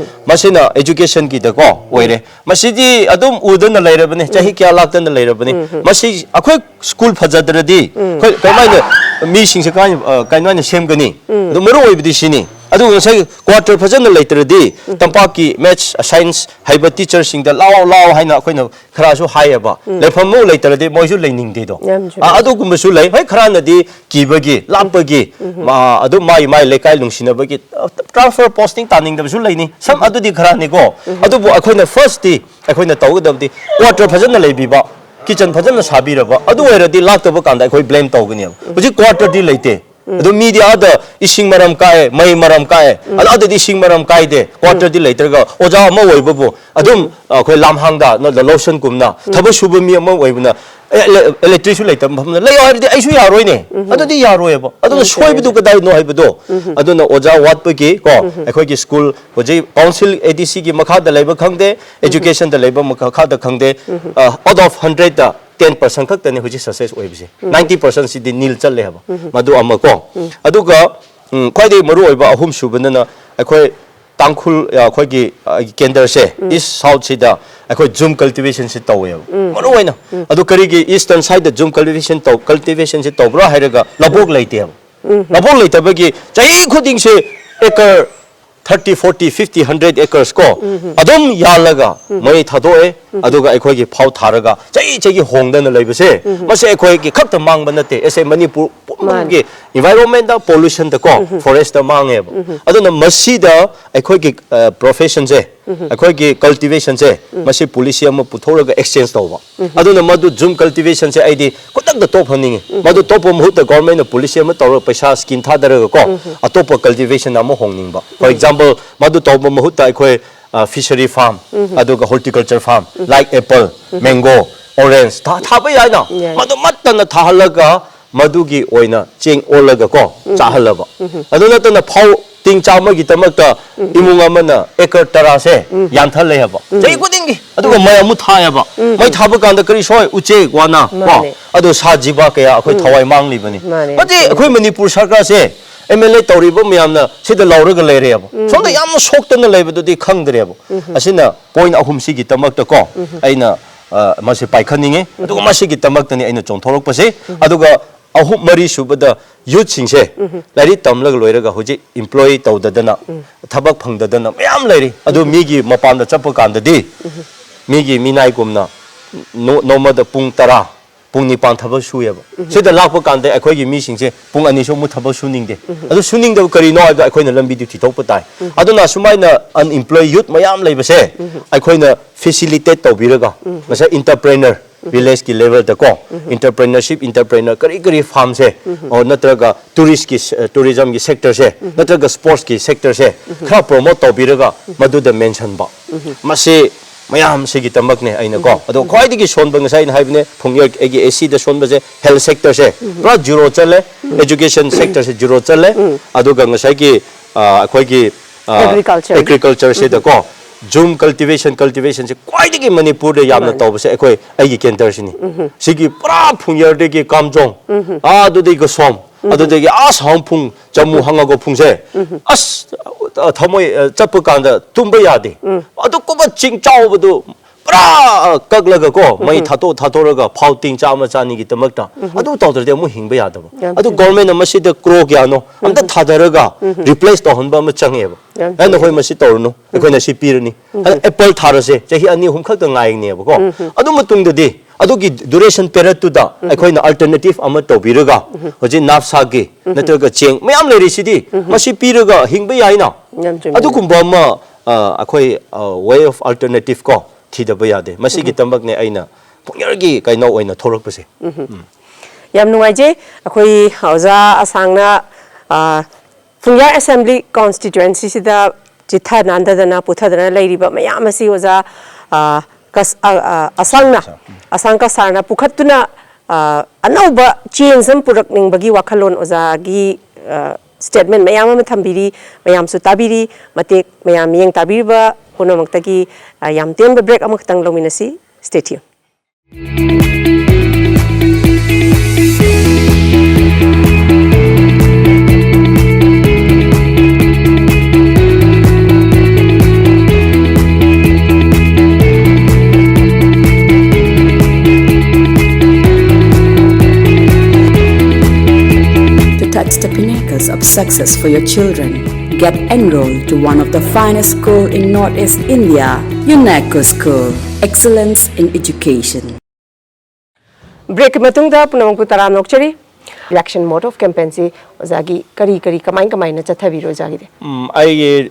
ꯃꯁꯤꯅ education ꯒꯤꯗꯀꯣ ꯑꯣꯏꯔꯦ꯫ ꯃꯁꯤꯗꯤ ꯑꯗꯨꯝ ꯎꯗꯅ ꯂꯩꯔꯕꯅꯤ, ꯆꯍꯤ ꯀꯌꯥ ꯂꯥꯛꯇꯅ ꯂꯩꯔꯕꯅꯤ꯫ ꯃꯁꯤ ꯑꯩꯈꯣꯏ ꯁ꯭ꯀꯨꯜ ꯐꯖꯗ꯭ꯔꯗꯤ ꯑꯩꯈꯣꯏ ꯀꯃꯥꯏꯅ ꯃꯤꯁꯤꯡꯁꯦ ꯀꯃꯥꯏꯅ, ꯑ, ꯀꯃꯥꯏꯅ ꯁꯦꯝꯒꯅꯤ? ꯑꯗꯨ ꯃꯔꯨ ꯑꯣꯏꯕꯗꯤ ꯁꯤꯅꯤ꯫ ꯑꯗꯨꯒ ꯉꯁꯥꯏ quarter ꯐꯖꯅ ꯂꯩꯇ꯭ꯔꯗꯤ ꯇꯝꯄꯥꯛꯀꯤ maths, science ꯍꯩꯕ teacher ꯁꯤꯡꯗ "ꯂꯥꯛꯑꯣ, ꯂꯥꯛꯑꯣ" ꯍꯥꯏꯅ ꯑꯩꯈꯣꯏꯅ ꯈꯔꯁꯨ ꯍꯥꯏꯌꯦꯕ꯫ ꯂꯩꯐꯝ ꯑꯃ ꯂꯩꯇ꯭ꯔꯗꯤ ꯃꯣꯏꯁꯨ ꯂꯩꯅꯤꯡꯗꯦꯗꯣ꯫ ꯌꯥꯝ ꯆꯨꯝꯃꯦ꯫ ꯑ, ꯑꯗꯨꯒꯨꯝꯕꯁꯨ ꯂꯩ꯫ ꯍꯣꯏ, ꯈꯔꯅꯗꯤ ꯀꯤꯕꯒꯤ, ꯂꯥꯞꯄꯒꯤ, ꯃꯥ-, ꯑꯗꯨꯝ ꯃꯥꯏ, ꯃꯥꯏ ꯂꯩꯀꯥꯏ ꯅꯨꯡꯁꯤꯅꯕꯒꯤ, ꯑ, transfer posting ꯇꯥꯅꯤꯡꯗꯕꯁꯨ ꯂꯩꯅꯤ꯫ ꯁꯝ ꯑꯗꯨꯗꯤ ꯈꯔꯅꯤꯀꯣ꯫ ꯑꯗꯨꯕꯨ ꯑꯩꯈꯣꯏꯅ first ꯇꯤ ꯑꯩꯈꯣꯏꯅ ꯇꯧꯒꯗꯕꯗꯤ quarter ꯐꯖꯅ ꯂꯩꯕꯤꯕ, kitchen ꯐꯖꯅ ꯁꯥꯕꯤꯔꯕ, ꯑꯗꯨ ꯑꯣꯏꯔꯗꯤ ꯂꯥꯛꯇꯕ ꯀꯥꯟꯗ ꯑꯩꯈꯣꯏ blame ꯇꯧꯒꯅꯦꯕ꯫ ꯍꯧꯖꯤꯛ quarter ꯗꯤ ꯂꯩꯇꯦ꯫ ꯑꯗꯨ ꯃꯤꯗꯤ ꯑꯥꯗ ꯏꯁꯤꯡ ꯃꯔꯝ ꯀꯥꯏ, ꯃꯩ ꯃꯔꯝ ꯀꯥꯏ, ꯑꯗ ꯑꯥꯗꯗꯤ ꯏꯁꯤꯡ ꯃꯔꯝ ꯀꯥꯏꯗꯦ, quarter ꯗꯤ ꯂꯩꯇ꯭ꯔꯒ ꯑꯣꯖꯥ ꯑꯃ ꯑꯣꯏꯕꯕꯨ ꯑꯗꯨꯝ ꯑꯩꯈꯣꯏ ꯂꯝꯍꯥꯡꯗ ꯅ-, ꯂ-, ꯂꯧꯁꯟꯒꯨꯝꯅ ꯊꯕꯛ ꯁꯨꯕ ꯃꯤ ꯑꯃ ꯑꯣꯏꯕꯅ, ꯑꯦ, ꯏꯂꯦ-, electric ꯁꯨ ꯂꯩꯇꯕ ꯃꯐꯝꯗ ꯂꯩꯌꯣ ꯍꯥꯏꯔꯗꯤ ꯑꯩꯁꯨ ꯌꯥꯔꯣꯏꯅꯦ꯫ ꯑꯗꯨꯗꯤ ꯌꯥꯔꯣꯏꯕ꯫ ꯑꯗꯨꯅ ꯁꯣꯏꯕꯗꯨ ꯀꯗꯥꯏꯅꯣ ꯍꯥꯏꯕꯗꯣ, ꯑꯗꯨꯅ ꯑꯣꯖꯥ ꯋꯥꯠꯄꯒꯤ ꯀꯣ, ꯑꯩꯈꯣꯏꯒꯤ ꯁ꯭ꯀꯨꯜ ꯍꯧꯖꯤꯛ council, A D C ꯒꯤ ꯃꯈꯥꯗ ꯂꯩꯕ ꯈꯪꯗꯦ, education ꯗ ꯂꯩꯕ ꯃꯈꯥꯗ ꯈꯪꯗꯦ, ꯑ, out of hundred ꯇ ten percent ꯈꯛꯇꯅꯦ ꯍꯧꯖꯤꯛ success ꯑꯣꯏꯕꯁꯦ꯫ Ninety percent ꯁꯤꯗꯤ nil ꯆꯠꯂꯦ ꯍꯥꯏꯕ꯫ ꯃꯗꯨ ꯑꯃ ꯀꯣ꯫ ꯑꯗꯨꯒ, ꯎꯝ, ꯈ꯭ꯋꯥꯏꯗꯒꯤ ꯃꯔꯨ ꯑꯣꯏꯕ ꯑꯍꯨꯝ ꯁꯨꯕꯗꯅ ꯑꯩꯈꯣꯏ ꯇꯥꯡꯈꯨꯜ, ꯑ, ꯑꯩꯈꯣꯏꯒꯤ, ꯑ, ꯀꯦꯟꯗ꯭ꯔꯁꯦ, East South ꯁꯤꯗ ꯑꯩꯈꯣꯏ ꯖꯨꯝ cultivation ꯁꯤ ꯇꯧꯋꯦꯕ꯫ ꯃꯔꯨ ꯑꯣꯏꯅ꯫ ꯑꯗꯨ ꯀꯔꯤꯒꯤ Eastern side ꯗ ꯖꯨꯝ cultivation ꯇꯧ-, cultivation ꯁꯤ ꯇꯧꯕ꯭ꯔꯥ ꯍꯥꯏꯔꯒ ꯂꯧꯕꯨꯛ ꯂꯩꯇꯦꯕ꯫ ꯂꯧꯕꯨꯛ ꯂꯩꯇꯕꯒꯤ ꯆꯍꯤ ꯈꯨꯗꯤꯡꯁꯦ acre thirty, forty, fifty, hundred acres ꯀꯣ, ꯑꯗꯨꯝ ꯌꯥꯜꯂꯒ ꯃꯩ ꯊꯥꯗꯣꯛꯑꯦ, ꯑꯗꯨꯒ ꯑꯩꯈꯣꯏꯒꯤ ꯐꯧ ꯊꯥꯔꯒ ꯆꯍꯤ ꯆꯍꯤꯒꯤ ꯍꯣꯡꯗꯅ ꯂꯩꯕꯁꯦ, ꯃꯁꯤ ꯑꯩꯈꯣꯏꯒꯤ ꯈꯛꯇ ꯃꯥꯡꯕ ꯅꯠꯇꯦ, ꯑꯁꯦ ꯃꯅꯤꯄꯨꯔ ꯄꯨꯝꯕꯒꯤ environment ꯇ, pollution ꯗ ꯀꯣ, forest ꯇ ꯃꯥꯡꯉꯦꯕ꯫ ꯑꯗꯨꯅ ꯃꯁꯤꯗ ꯑꯩꯈꯣꯏꯒꯤ, ꯑ, profession ꯁꯦ, ꯑꯩꯈꯣꯏꯒꯤ ꯀꯜꯇꯤꯚꯦꯁꯟꯁꯦ ꯃꯁꯤ ꯄꯣꯂꯤꯁꯤ ꯑꯃ ꯄꯨꯊꯣꯛꯂꯒ ꯑꯦꯛꯁꯆꯦꯟꯖ ꯇꯧꯕ꯫ ꯑꯗꯨꯅ ꯃꯗꯨ ꯖꯨꯝ ꯀꯜꯇꯤꯚꯦꯁꯟꯁꯦ ꯑꯩꯗꯤ ꯈꯨꯗꯛꯇ ꯇꯣꯛꯍꯟꯅꯤꯡꯉꯤ꯫ ꯃꯗꯨ ꯇꯣꯛꯄ ꯃꯍꯨꯠꯇ ꯒꯣꯔꯃꯦꯟꯅ ꯄꯣꯂꯤꯁꯤ ꯑꯃ ꯇꯧꯔꯒ ꯄꯩꯁꯥ ꯁ꯭ꯀꯤꯝ ꯊꯥꯗꯔꯒ ꯀꯣ, ꯑꯇꯣꯞꯄ ꯀꯜꯇꯤꯚꯦꯁꯟ ꯑꯃ ꯍꯣꯡꯅꯤꯡꯕ꯫ ꯐꯣꯔ ꯑꯦꯛꯖꯥꯝꯄꯜ, ꯃꯗꯨ ꯇꯧꯕ ꯃꯍꯨꯠꯇ ꯑꯩꯈꯣꯏ ꯐꯤꯁꯔꯤ ꯐꯥꯔꯝ, ꯑꯗꯨꯒ horticulture farm, like apple, mango, orange ꯊꯥꯕ ꯌꯥꯏꯅ꯫ ꯃꯗꯨ ꯃꯠꯇꯅ ꯊꯥꯍꯜꯂꯒ ꯃꯗꯨꯒꯤ ꯑꯣꯏꯅ ꯆꯦꯡ ꯑꯣꯜꯂꯒ ꯀꯣ, ꯆꯥꯍꯜꯂꯕ꯫ ꯑꯗꯨ ꯅꯠꯇꯅ ꯐꯧ ꯇꯤꯡ ꯆꯥꯝꯃꯒꯤꯗꯃꯛꯇ ꯏꯃꯨꯡ ꯑꯃꯅ ꯑꯦꯀꯔ ꯇꯔꯥꯁꯦ ꯌꯥꯟꯊꯠꯂꯦ ꯍꯥꯏꯕ ꯆꯍꯤ ꯈꯨꯗꯤꯡꯒꯤ꯫ ꯑꯗꯨꯒ ꯃꯩ ꯑꯃꯨꯛ ꯊꯥꯏꯑꯕ꯫ ꯃꯩ ꯊꯥꯕ ꯀꯥꯟꯗ ꯀꯔꯤ ꯁꯣꯏ? ꯎꯆꯦꯛ, ꯋꯥꯅ ꯀꯣ꯫ ꯃꯥꯅꯦ꯫ ꯑꯗꯣ ꯁꯥ ꯖꯤꯕ ꯀꯌꯥ ꯑꯩꯈꯣꯏ ꯊꯋꯥꯏ ꯃꯥꯡꯂꯤꯕꯅꯤ꯫ ꯃꯥꯅꯦ, ꯃꯁꯤ ꯆꯨꯝꯃꯦ꯫ ꯑꯩꯈꯣꯏ ꯃꯅꯤꯄꯨꯔ ꯁꯔꯀꯥꯔꯁꯦ, ꯑꯦꯝ ꯑꯦꯜ ꯑꯦ ꯇꯧꯔꯤꯕ ꯃꯌꯥꯝꯅ ꯁꯤꯗ ꯂꯧꯔꯒ ꯂꯩꯔꯦꯕ꯫ ꯁꯣꯝꯗ ꯌꯥꯝꯅ ꯁꯣꯛꯇꯅ ꯂꯩꯕꯗꯨꯗꯤ ꯈꯪꯗ꯭ꯔꯦꯕ꯫ ꯑꯁꯤꯅ ꯄꯣꯏꯟ ꯑꯍꯨꯝꯁꯤꯒꯤꯗꯃꯛꯇꯀꯣ ꯑꯩꯅ, ꯑ, ꯃꯁꯤ ꯄꯥꯏꯈꯠꯅꯤꯡꯉꯤ꯫ ꯑꯗꯨꯒ ꯃꯁꯤꯒꯤꯗꯃꯛꯇꯅꯤ ꯑꯩꯅ ꯆꯣꯡꯊꯣꯔꯛꯄꯁꯦ꯫ ꯑꯗꯨꯒ ꯑꯍꯨꯝ, ꯃꯔꯤ ꯁꯨꯕꯗ ꯌꯨꯠꯁꯤꯡꯁꯦ ꯂꯥꯏꯔꯤꯛ ꯇꯝꯂꯒ ꯂꯣꯏꯔꯒ ꯍꯧꯖꯤꯛ ꯏꯝꯄ꯭ꯂꯣꯏ ꯇꯧꯗꯗꯅ, ꯊꯕꯛ ꯐꯪꯗꯗꯅ ꯃꯌꯥꯝ ꯂꯩꯔꯤ꯫ ꯑꯗꯨ ꯃꯤꯒꯤ ꯃꯄꯥꯟꯗ ꯆꯠꯄ ꯀꯥꯟꯗꯗꯤ ꯃꯤꯒꯤ ꯃꯤꯅꯥꯏꯒꯨꯝꯅ ꯅꯣ-, ꯅꯣꯡꯃꯗ ꯄꯨꯡ ꯇꯔꯥ, ꯄꯨꯡ ꯅꯤꯄꯥꯟ ꯊꯕꯛ ꯁꯨꯏꯌꯦꯕ꯫ ꯁꯤꯗ ꯂꯥꯛꯄ ꯀꯥꯟꯗ ꯑꯩꯈꯣꯏꯒꯤ ꯃꯤꯁꯤꯡꯁꯦ ꯄꯨꯡ ꯑꯅꯤꯁꯨ ꯑꯃꯨꯛ ꯊꯕꯛ ꯁꯨꯅꯤꯡꯗꯦ꯫ ꯑꯗꯨ ꯁꯨꯅꯤꯡꯗꯕ ꯀꯔꯤꯅꯣ ꯍꯥꯏꯕꯗ ꯑꯩꯈꯣꯏꯅ ꯂꯝꯕꯤꯗꯨ ꯊꯤꯗꯣꯛꯄ ꯇꯥꯏ꯫ ꯑꯗꯨꯅ ꯁꯨꯃꯥꯏꯅ ꯑꯟꯏꯝꯄ꯭ꯂꯣꯏ ꯌꯨꯠ ꯃꯌꯥꯝ ꯂꯩꯕꯁꯦ ꯑꯩꯈꯣꯏꯅ ꯐꯦꯁꯤꯂꯤꯇꯦꯠ ꯇꯧꯕꯤꯔꯒ, ꯉꯁꯥꯏ ꯏꯟꯇꯔꯄ꯭ꯔꯦꯅꯔ, ꯚꯤꯂꯦꯖꯀꯤ ꯂꯦꯚꯦꯜꯗꯀꯣ, ꯏꯟꯇꯔꯄ꯭ꯔꯦꯅꯔꯁꯤꯞ, ꯏꯟꯇꯔꯄ꯭ꯔꯦꯅꯔ ꯀꯔꯤ ꯀꯔꯤ ꯐꯥꯔꯝꯁꯦ, ꯑꯣ, ꯅꯠꯇ꯭ꯔꯒ ꯇꯨꯔꯤꯁꯀꯤ ꯁꯦ-, ꯇꯨꯔꯤꯖꯝꯒꯤ ꯁꯦꯛꯇꯔꯁꯦ, ꯅꯠꯇ꯭ꯔꯒ ꯁ꯭ꯄꯣꯔꯠꯁꯀꯤ ꯁꯦꯛꯇꯔꯁꯦ ꯈꯔ ꯄ꯭ꯔꯣꯃꯣꯠ ꯇꯧꯕꯤꯔꯒ ꯃꯗꯨꯗ ꯃꯦꯟꯁꯟꯕ꯫ ꯃꯁꯤ ꯃꯌꯥꯝꯁꯤꯒꯤꯗꯃꯛꯅꯦ ꯑꯩꯅꯀꯣ꯫ ꯑꯗꯣ ꯈ꯭ꯋꯥꯏꯗꯒꯤ ꯁꯣꯟꯕ, ꯉꯁꯥꯏ ꯑꯩꯅ ꯍꯥꯏꯕꯅꯦ, ꯐꯨꯡꯌꯔ ꯑꯩꯒꯤ ꯑꯦ ꯁꯤꯗ ꯁꯣꯟꯕꯁꯦ ꯍꯦꯜꯊ ꯁꯦꯛꯇꯔꯁꯦ ꯄꯨꯔꯥ ꯖꯤꯔꯣ ꯆꯠꯂꯦ, ꯑꯦꯖꯨꯀꯦꯁꯟ ꯁꯦꯛꯇꯔꯁꯦ ꯖꯤꯔꯣ ꯆꯠꯂꯦ, ꯑꯗꯨꯒ ꯉꯁꯥꯏꯒꯤ, ꯑ, ꯑꯩꯈꯣꯏꯒꯤ, ꯑ, ꯑꯦꯒ꯭ꯔꯤꯀꯜꯆꯔ꯫ ꯑꯦꯒ꯭ꯔꯤꯀꯜꯆꯔꯁꯤꯗꯀꯣ ꯖꯨꯝ ꯀꯜꯇꯤꯚꯦꯁꯟ, ꯀꯜꯇꯤꯚꯦꯁꯟꯁꯦ ꯈ꯭ꯋꯥꯏꯗꯒꯤ ꯃꯅꯤꯄꯨꯔꯗ ꯌꯥꯝꯅ ꯃꯥꯅꯦ꯫ ꯇꯧꯕꯁꯦ ꯑꯩꯈꯣꯏ, ꯑꯩꯒꯤ ꯀꯦꯟꯇꯔꯁꯤꯅꯤ꯫ ꯁꯤꯒꯤ ꯄꯨꯔꯥ ꯐꯨꯡꯌꯔꯗꯒꯤ ꯀꯥꯝꯖꯣꯡ, ꯑꯥ, ꯑꯗꯨꯗꯒꯤ ꯒꯁꯣꯝ, ꯑꯗꯨꯗꯒꯤ ꯑꯥ ꯁꯥꯎꯝꯐꯨꯡ, ꯆꯃꯨ ꯍꯪꯉꯒ ꯐꯨꯡꯁꯦ, ꯑꯁ, ꯊꯃꯣꯏ, ꯑ, ꯆꯠꯄ ꯀꯥꯟꯗ ꯇꯨꯝꯕ ꯌꯥꯗꯦ꯫ ꯑꯗꯨꯒꯨꯝꯕ ꯆꯤꯡ ꯆꯥꯎꯕꯗꯨ ꯄꯨꯔꯥ, ꯑ, ꯀꯛꯂꯒ ꯀꯣ, ꯃꯩ ꯊꯥꯗꯣꯛ, ꯊꯥꯗꯣꯛꯂꯒ ꯐꯥꯎ ꯇꯤꯡ ꯆꯥꯝꯃ ꯆꯥꯅꯤꯒꯤ ꯗꯃꯛꯇ ꯑꯗꯨ ꯇꯧꯗ꯭ꯔꯗꯤ ꯑꯃꯨꯛ ꯍꯤꯡꯕ ꯌꯥꯗꯕ꯫ ꯌꯥꯝ ꯑꯗꯨ ꯆꯨꯝꯃꯤ꯫ ꯒꯣꯔꯃꯦꯟꯅ ꯃꯁꯤꯗ ꯀ꯭ꯔꯣ ꯀꯌꯥꯅꯣ ꯑꯝꯇ ꯊꯥꯗꯔꯒ ꯔꯤꯄ꯭ꯂꯦꯁ ꯇꯧꯍꯟꯕ ꯑꯃ ꯆꯪꯉꯦꯕ꯫ ꯌꯥꯝ ꯑꯦ, ꯆꯨꯝꯃꯤ꯫ ꯅꯈꯣꯏ ꯃꯁꯤ ꯇꯧꯔꯨꯅꯨ, ꯑꯩꯈꯣꯏꯅ ꯁꯤ ꯄꯤꯔꯅꯤ꯫ ꯑꯗ ꯑꯦꯄꯜ ꯊꯥꯔꯁꯦ, ꯆꯍꯤ ꯑꯅꯤ ꯑꯍꯨꯝ ꯈꯛꯇ ꯉꯥꯏꯒꯅꯦꯕꯀꯣ꯫ ꯑꯗꯨ ꯃꯇꯨꯡꯗꯗꯤ ꯑꯗꯨꯒꯤ ꯗ꯭ꯌꯨꯔꯦꯁꯟ ꯄꯦꯔꯠꯇꯨꯗ ꯑꯩꯈꯣꯏꯅ ꯑꯜꯇꯔꯅꯦꯇꯤꯚ ꯑꯃ ꯇꯧꯕꯤꯔꯒ, ꯍꯧꯖꯤꯛ ꯅꯥꯞꯁꯥꯒꯤ ꯅꯠꯇ꯭ꯔꯒ ꯆꯦꯡ ꯃꯌꯥꯝ ꯂꯩꯔꯤꯁꯤꯗꯤ, ꯃꯁꯤ ꯄꯤꯔꯒ ꯍꯤꯡꯕ ꯌꯥꯏꯅ꯫ ꯌꯥꯝ ꯆꯨꯝꯃꯤ꯫ ꯑꯗꯨꯒꯨꯝꯕ ꯑꯃ ꯑ, ꯑꯩꯈꯣꯏ ꯋꯦ ꯑꯣꯐ ꯑꯜꯇꯔꯅꯦꯇꯤꯚ ꯀꯣ ꯊꯤꯗꯕ ꯌꯥꯗꯦ꯫ ꯃꯁꯤꯒꯤꯗꯃꯛꯅꯦ ꯑꯩꯅ ꯄꯨꯡꯌꯥꯔꯒꯤ ꯀꯩꯅꯣ ꯑꯣꯏꯅ ꯊꯣꯛꯂꯛꯄꯁꯦ꯫ ꯌꯥꯝ ꯅꯨꯡꯉꯥꯏꯖꯩ꯫ ꯑꯩꯈꯣꯏ ꯑꯣꯖꯥ ꯑꯁꯥꯡꯅ, ꯑ, ꯐꯨꯡꯌꯥ ꯑꯦꯁꯦꯝꯕ꯭ꯂꯤ ꯀꯣꯟꯁꯇꯤꯇ꯭ꯋꯦꯟꯁꯤꯁꯤꯗ ꯆꯤꯊ ꯅꯥꯟꯊꯗꯅ ꯄꯨꯊꯗꯅ ꯂꯩꯔꯤꯕ ꯃꯌꯥꯝ ꯑꯁꯤ ꯑꯣꯖꯥ, ꯑ, ꯀꯁ-, ꯑ, ꯑ, ꯑꯁꯥꯡꯅ, ꯑꯁꯥꯡ ꯀꯁꯥꯔꯅ ꯄꯨꯈꯠꯇꯨꯅ, ꯑ, ꯑꯅꯧꯕ ꯆꯦꯟꯖ ꯑꯃ ꯄꯨꯔꯛꯅꯤꯡꯕꯒꯤ ꯋꯥꯈꯜꯂꯣꯟ ꯑꯣꯖꯥꯒꯤ, ꯑ, ꯁ꯭ꯇꯦꯠꯃꯦꯟ ꯃꯌꯥꯝ ꯑꯃ ꯊꯝꯕꯤꯔꯤ꯫ ꯃꯌꯥꯝꯁꯨ ꯇꯥꯕꯤꯔꯤ꯫ ꯃꯇꯦꯛ ꯃꯌꯥꯝ ꯃꯤꯠꯌꯦꯡ ꯇꯥꯕꯤꯔꯤꯕ ꯄꯨꯝꯅꯃꯛꯇꯒꯤ, ꯑ, ꯌꯥꯝ ꯇꯦꯟꯕ ꯕ꯭ꯔꯦꯛ ꯑꯃꯈꯛꯇꯪ ꯂꯧꯃꯤꯟꯅꯁꯤ꯫ Stay tuned. To touch the pinnacles of success for your children, get enrolled to one of the finest school in Northeast India, UNECO School. Excellence in Education. ꯕ꯭ꯔꯦꯛꯀꯤ ꯃꯇꯨꯡꯗ ꯄꯨꯝꯅꯃꯛꯄꯨ ꯇꯔꯥꯝꯅ ꯑꯣꯛꯆꯔꯤ꯫ Election mode of campaignꯁꯤ ꯑꯣꯖꯥꯒꯤ ꯀꯔꯤ ꯀꯔꯤ, ꯀꯃꯥꯏ ꯀꯃꯥꯏꯅ ꯆꯠꯊꯕꯤꯔꯣ ꯑꯣꯖꯥꯒꯤꯗꯤ? ꯎꯝ, ꯑꯩꯒꯤ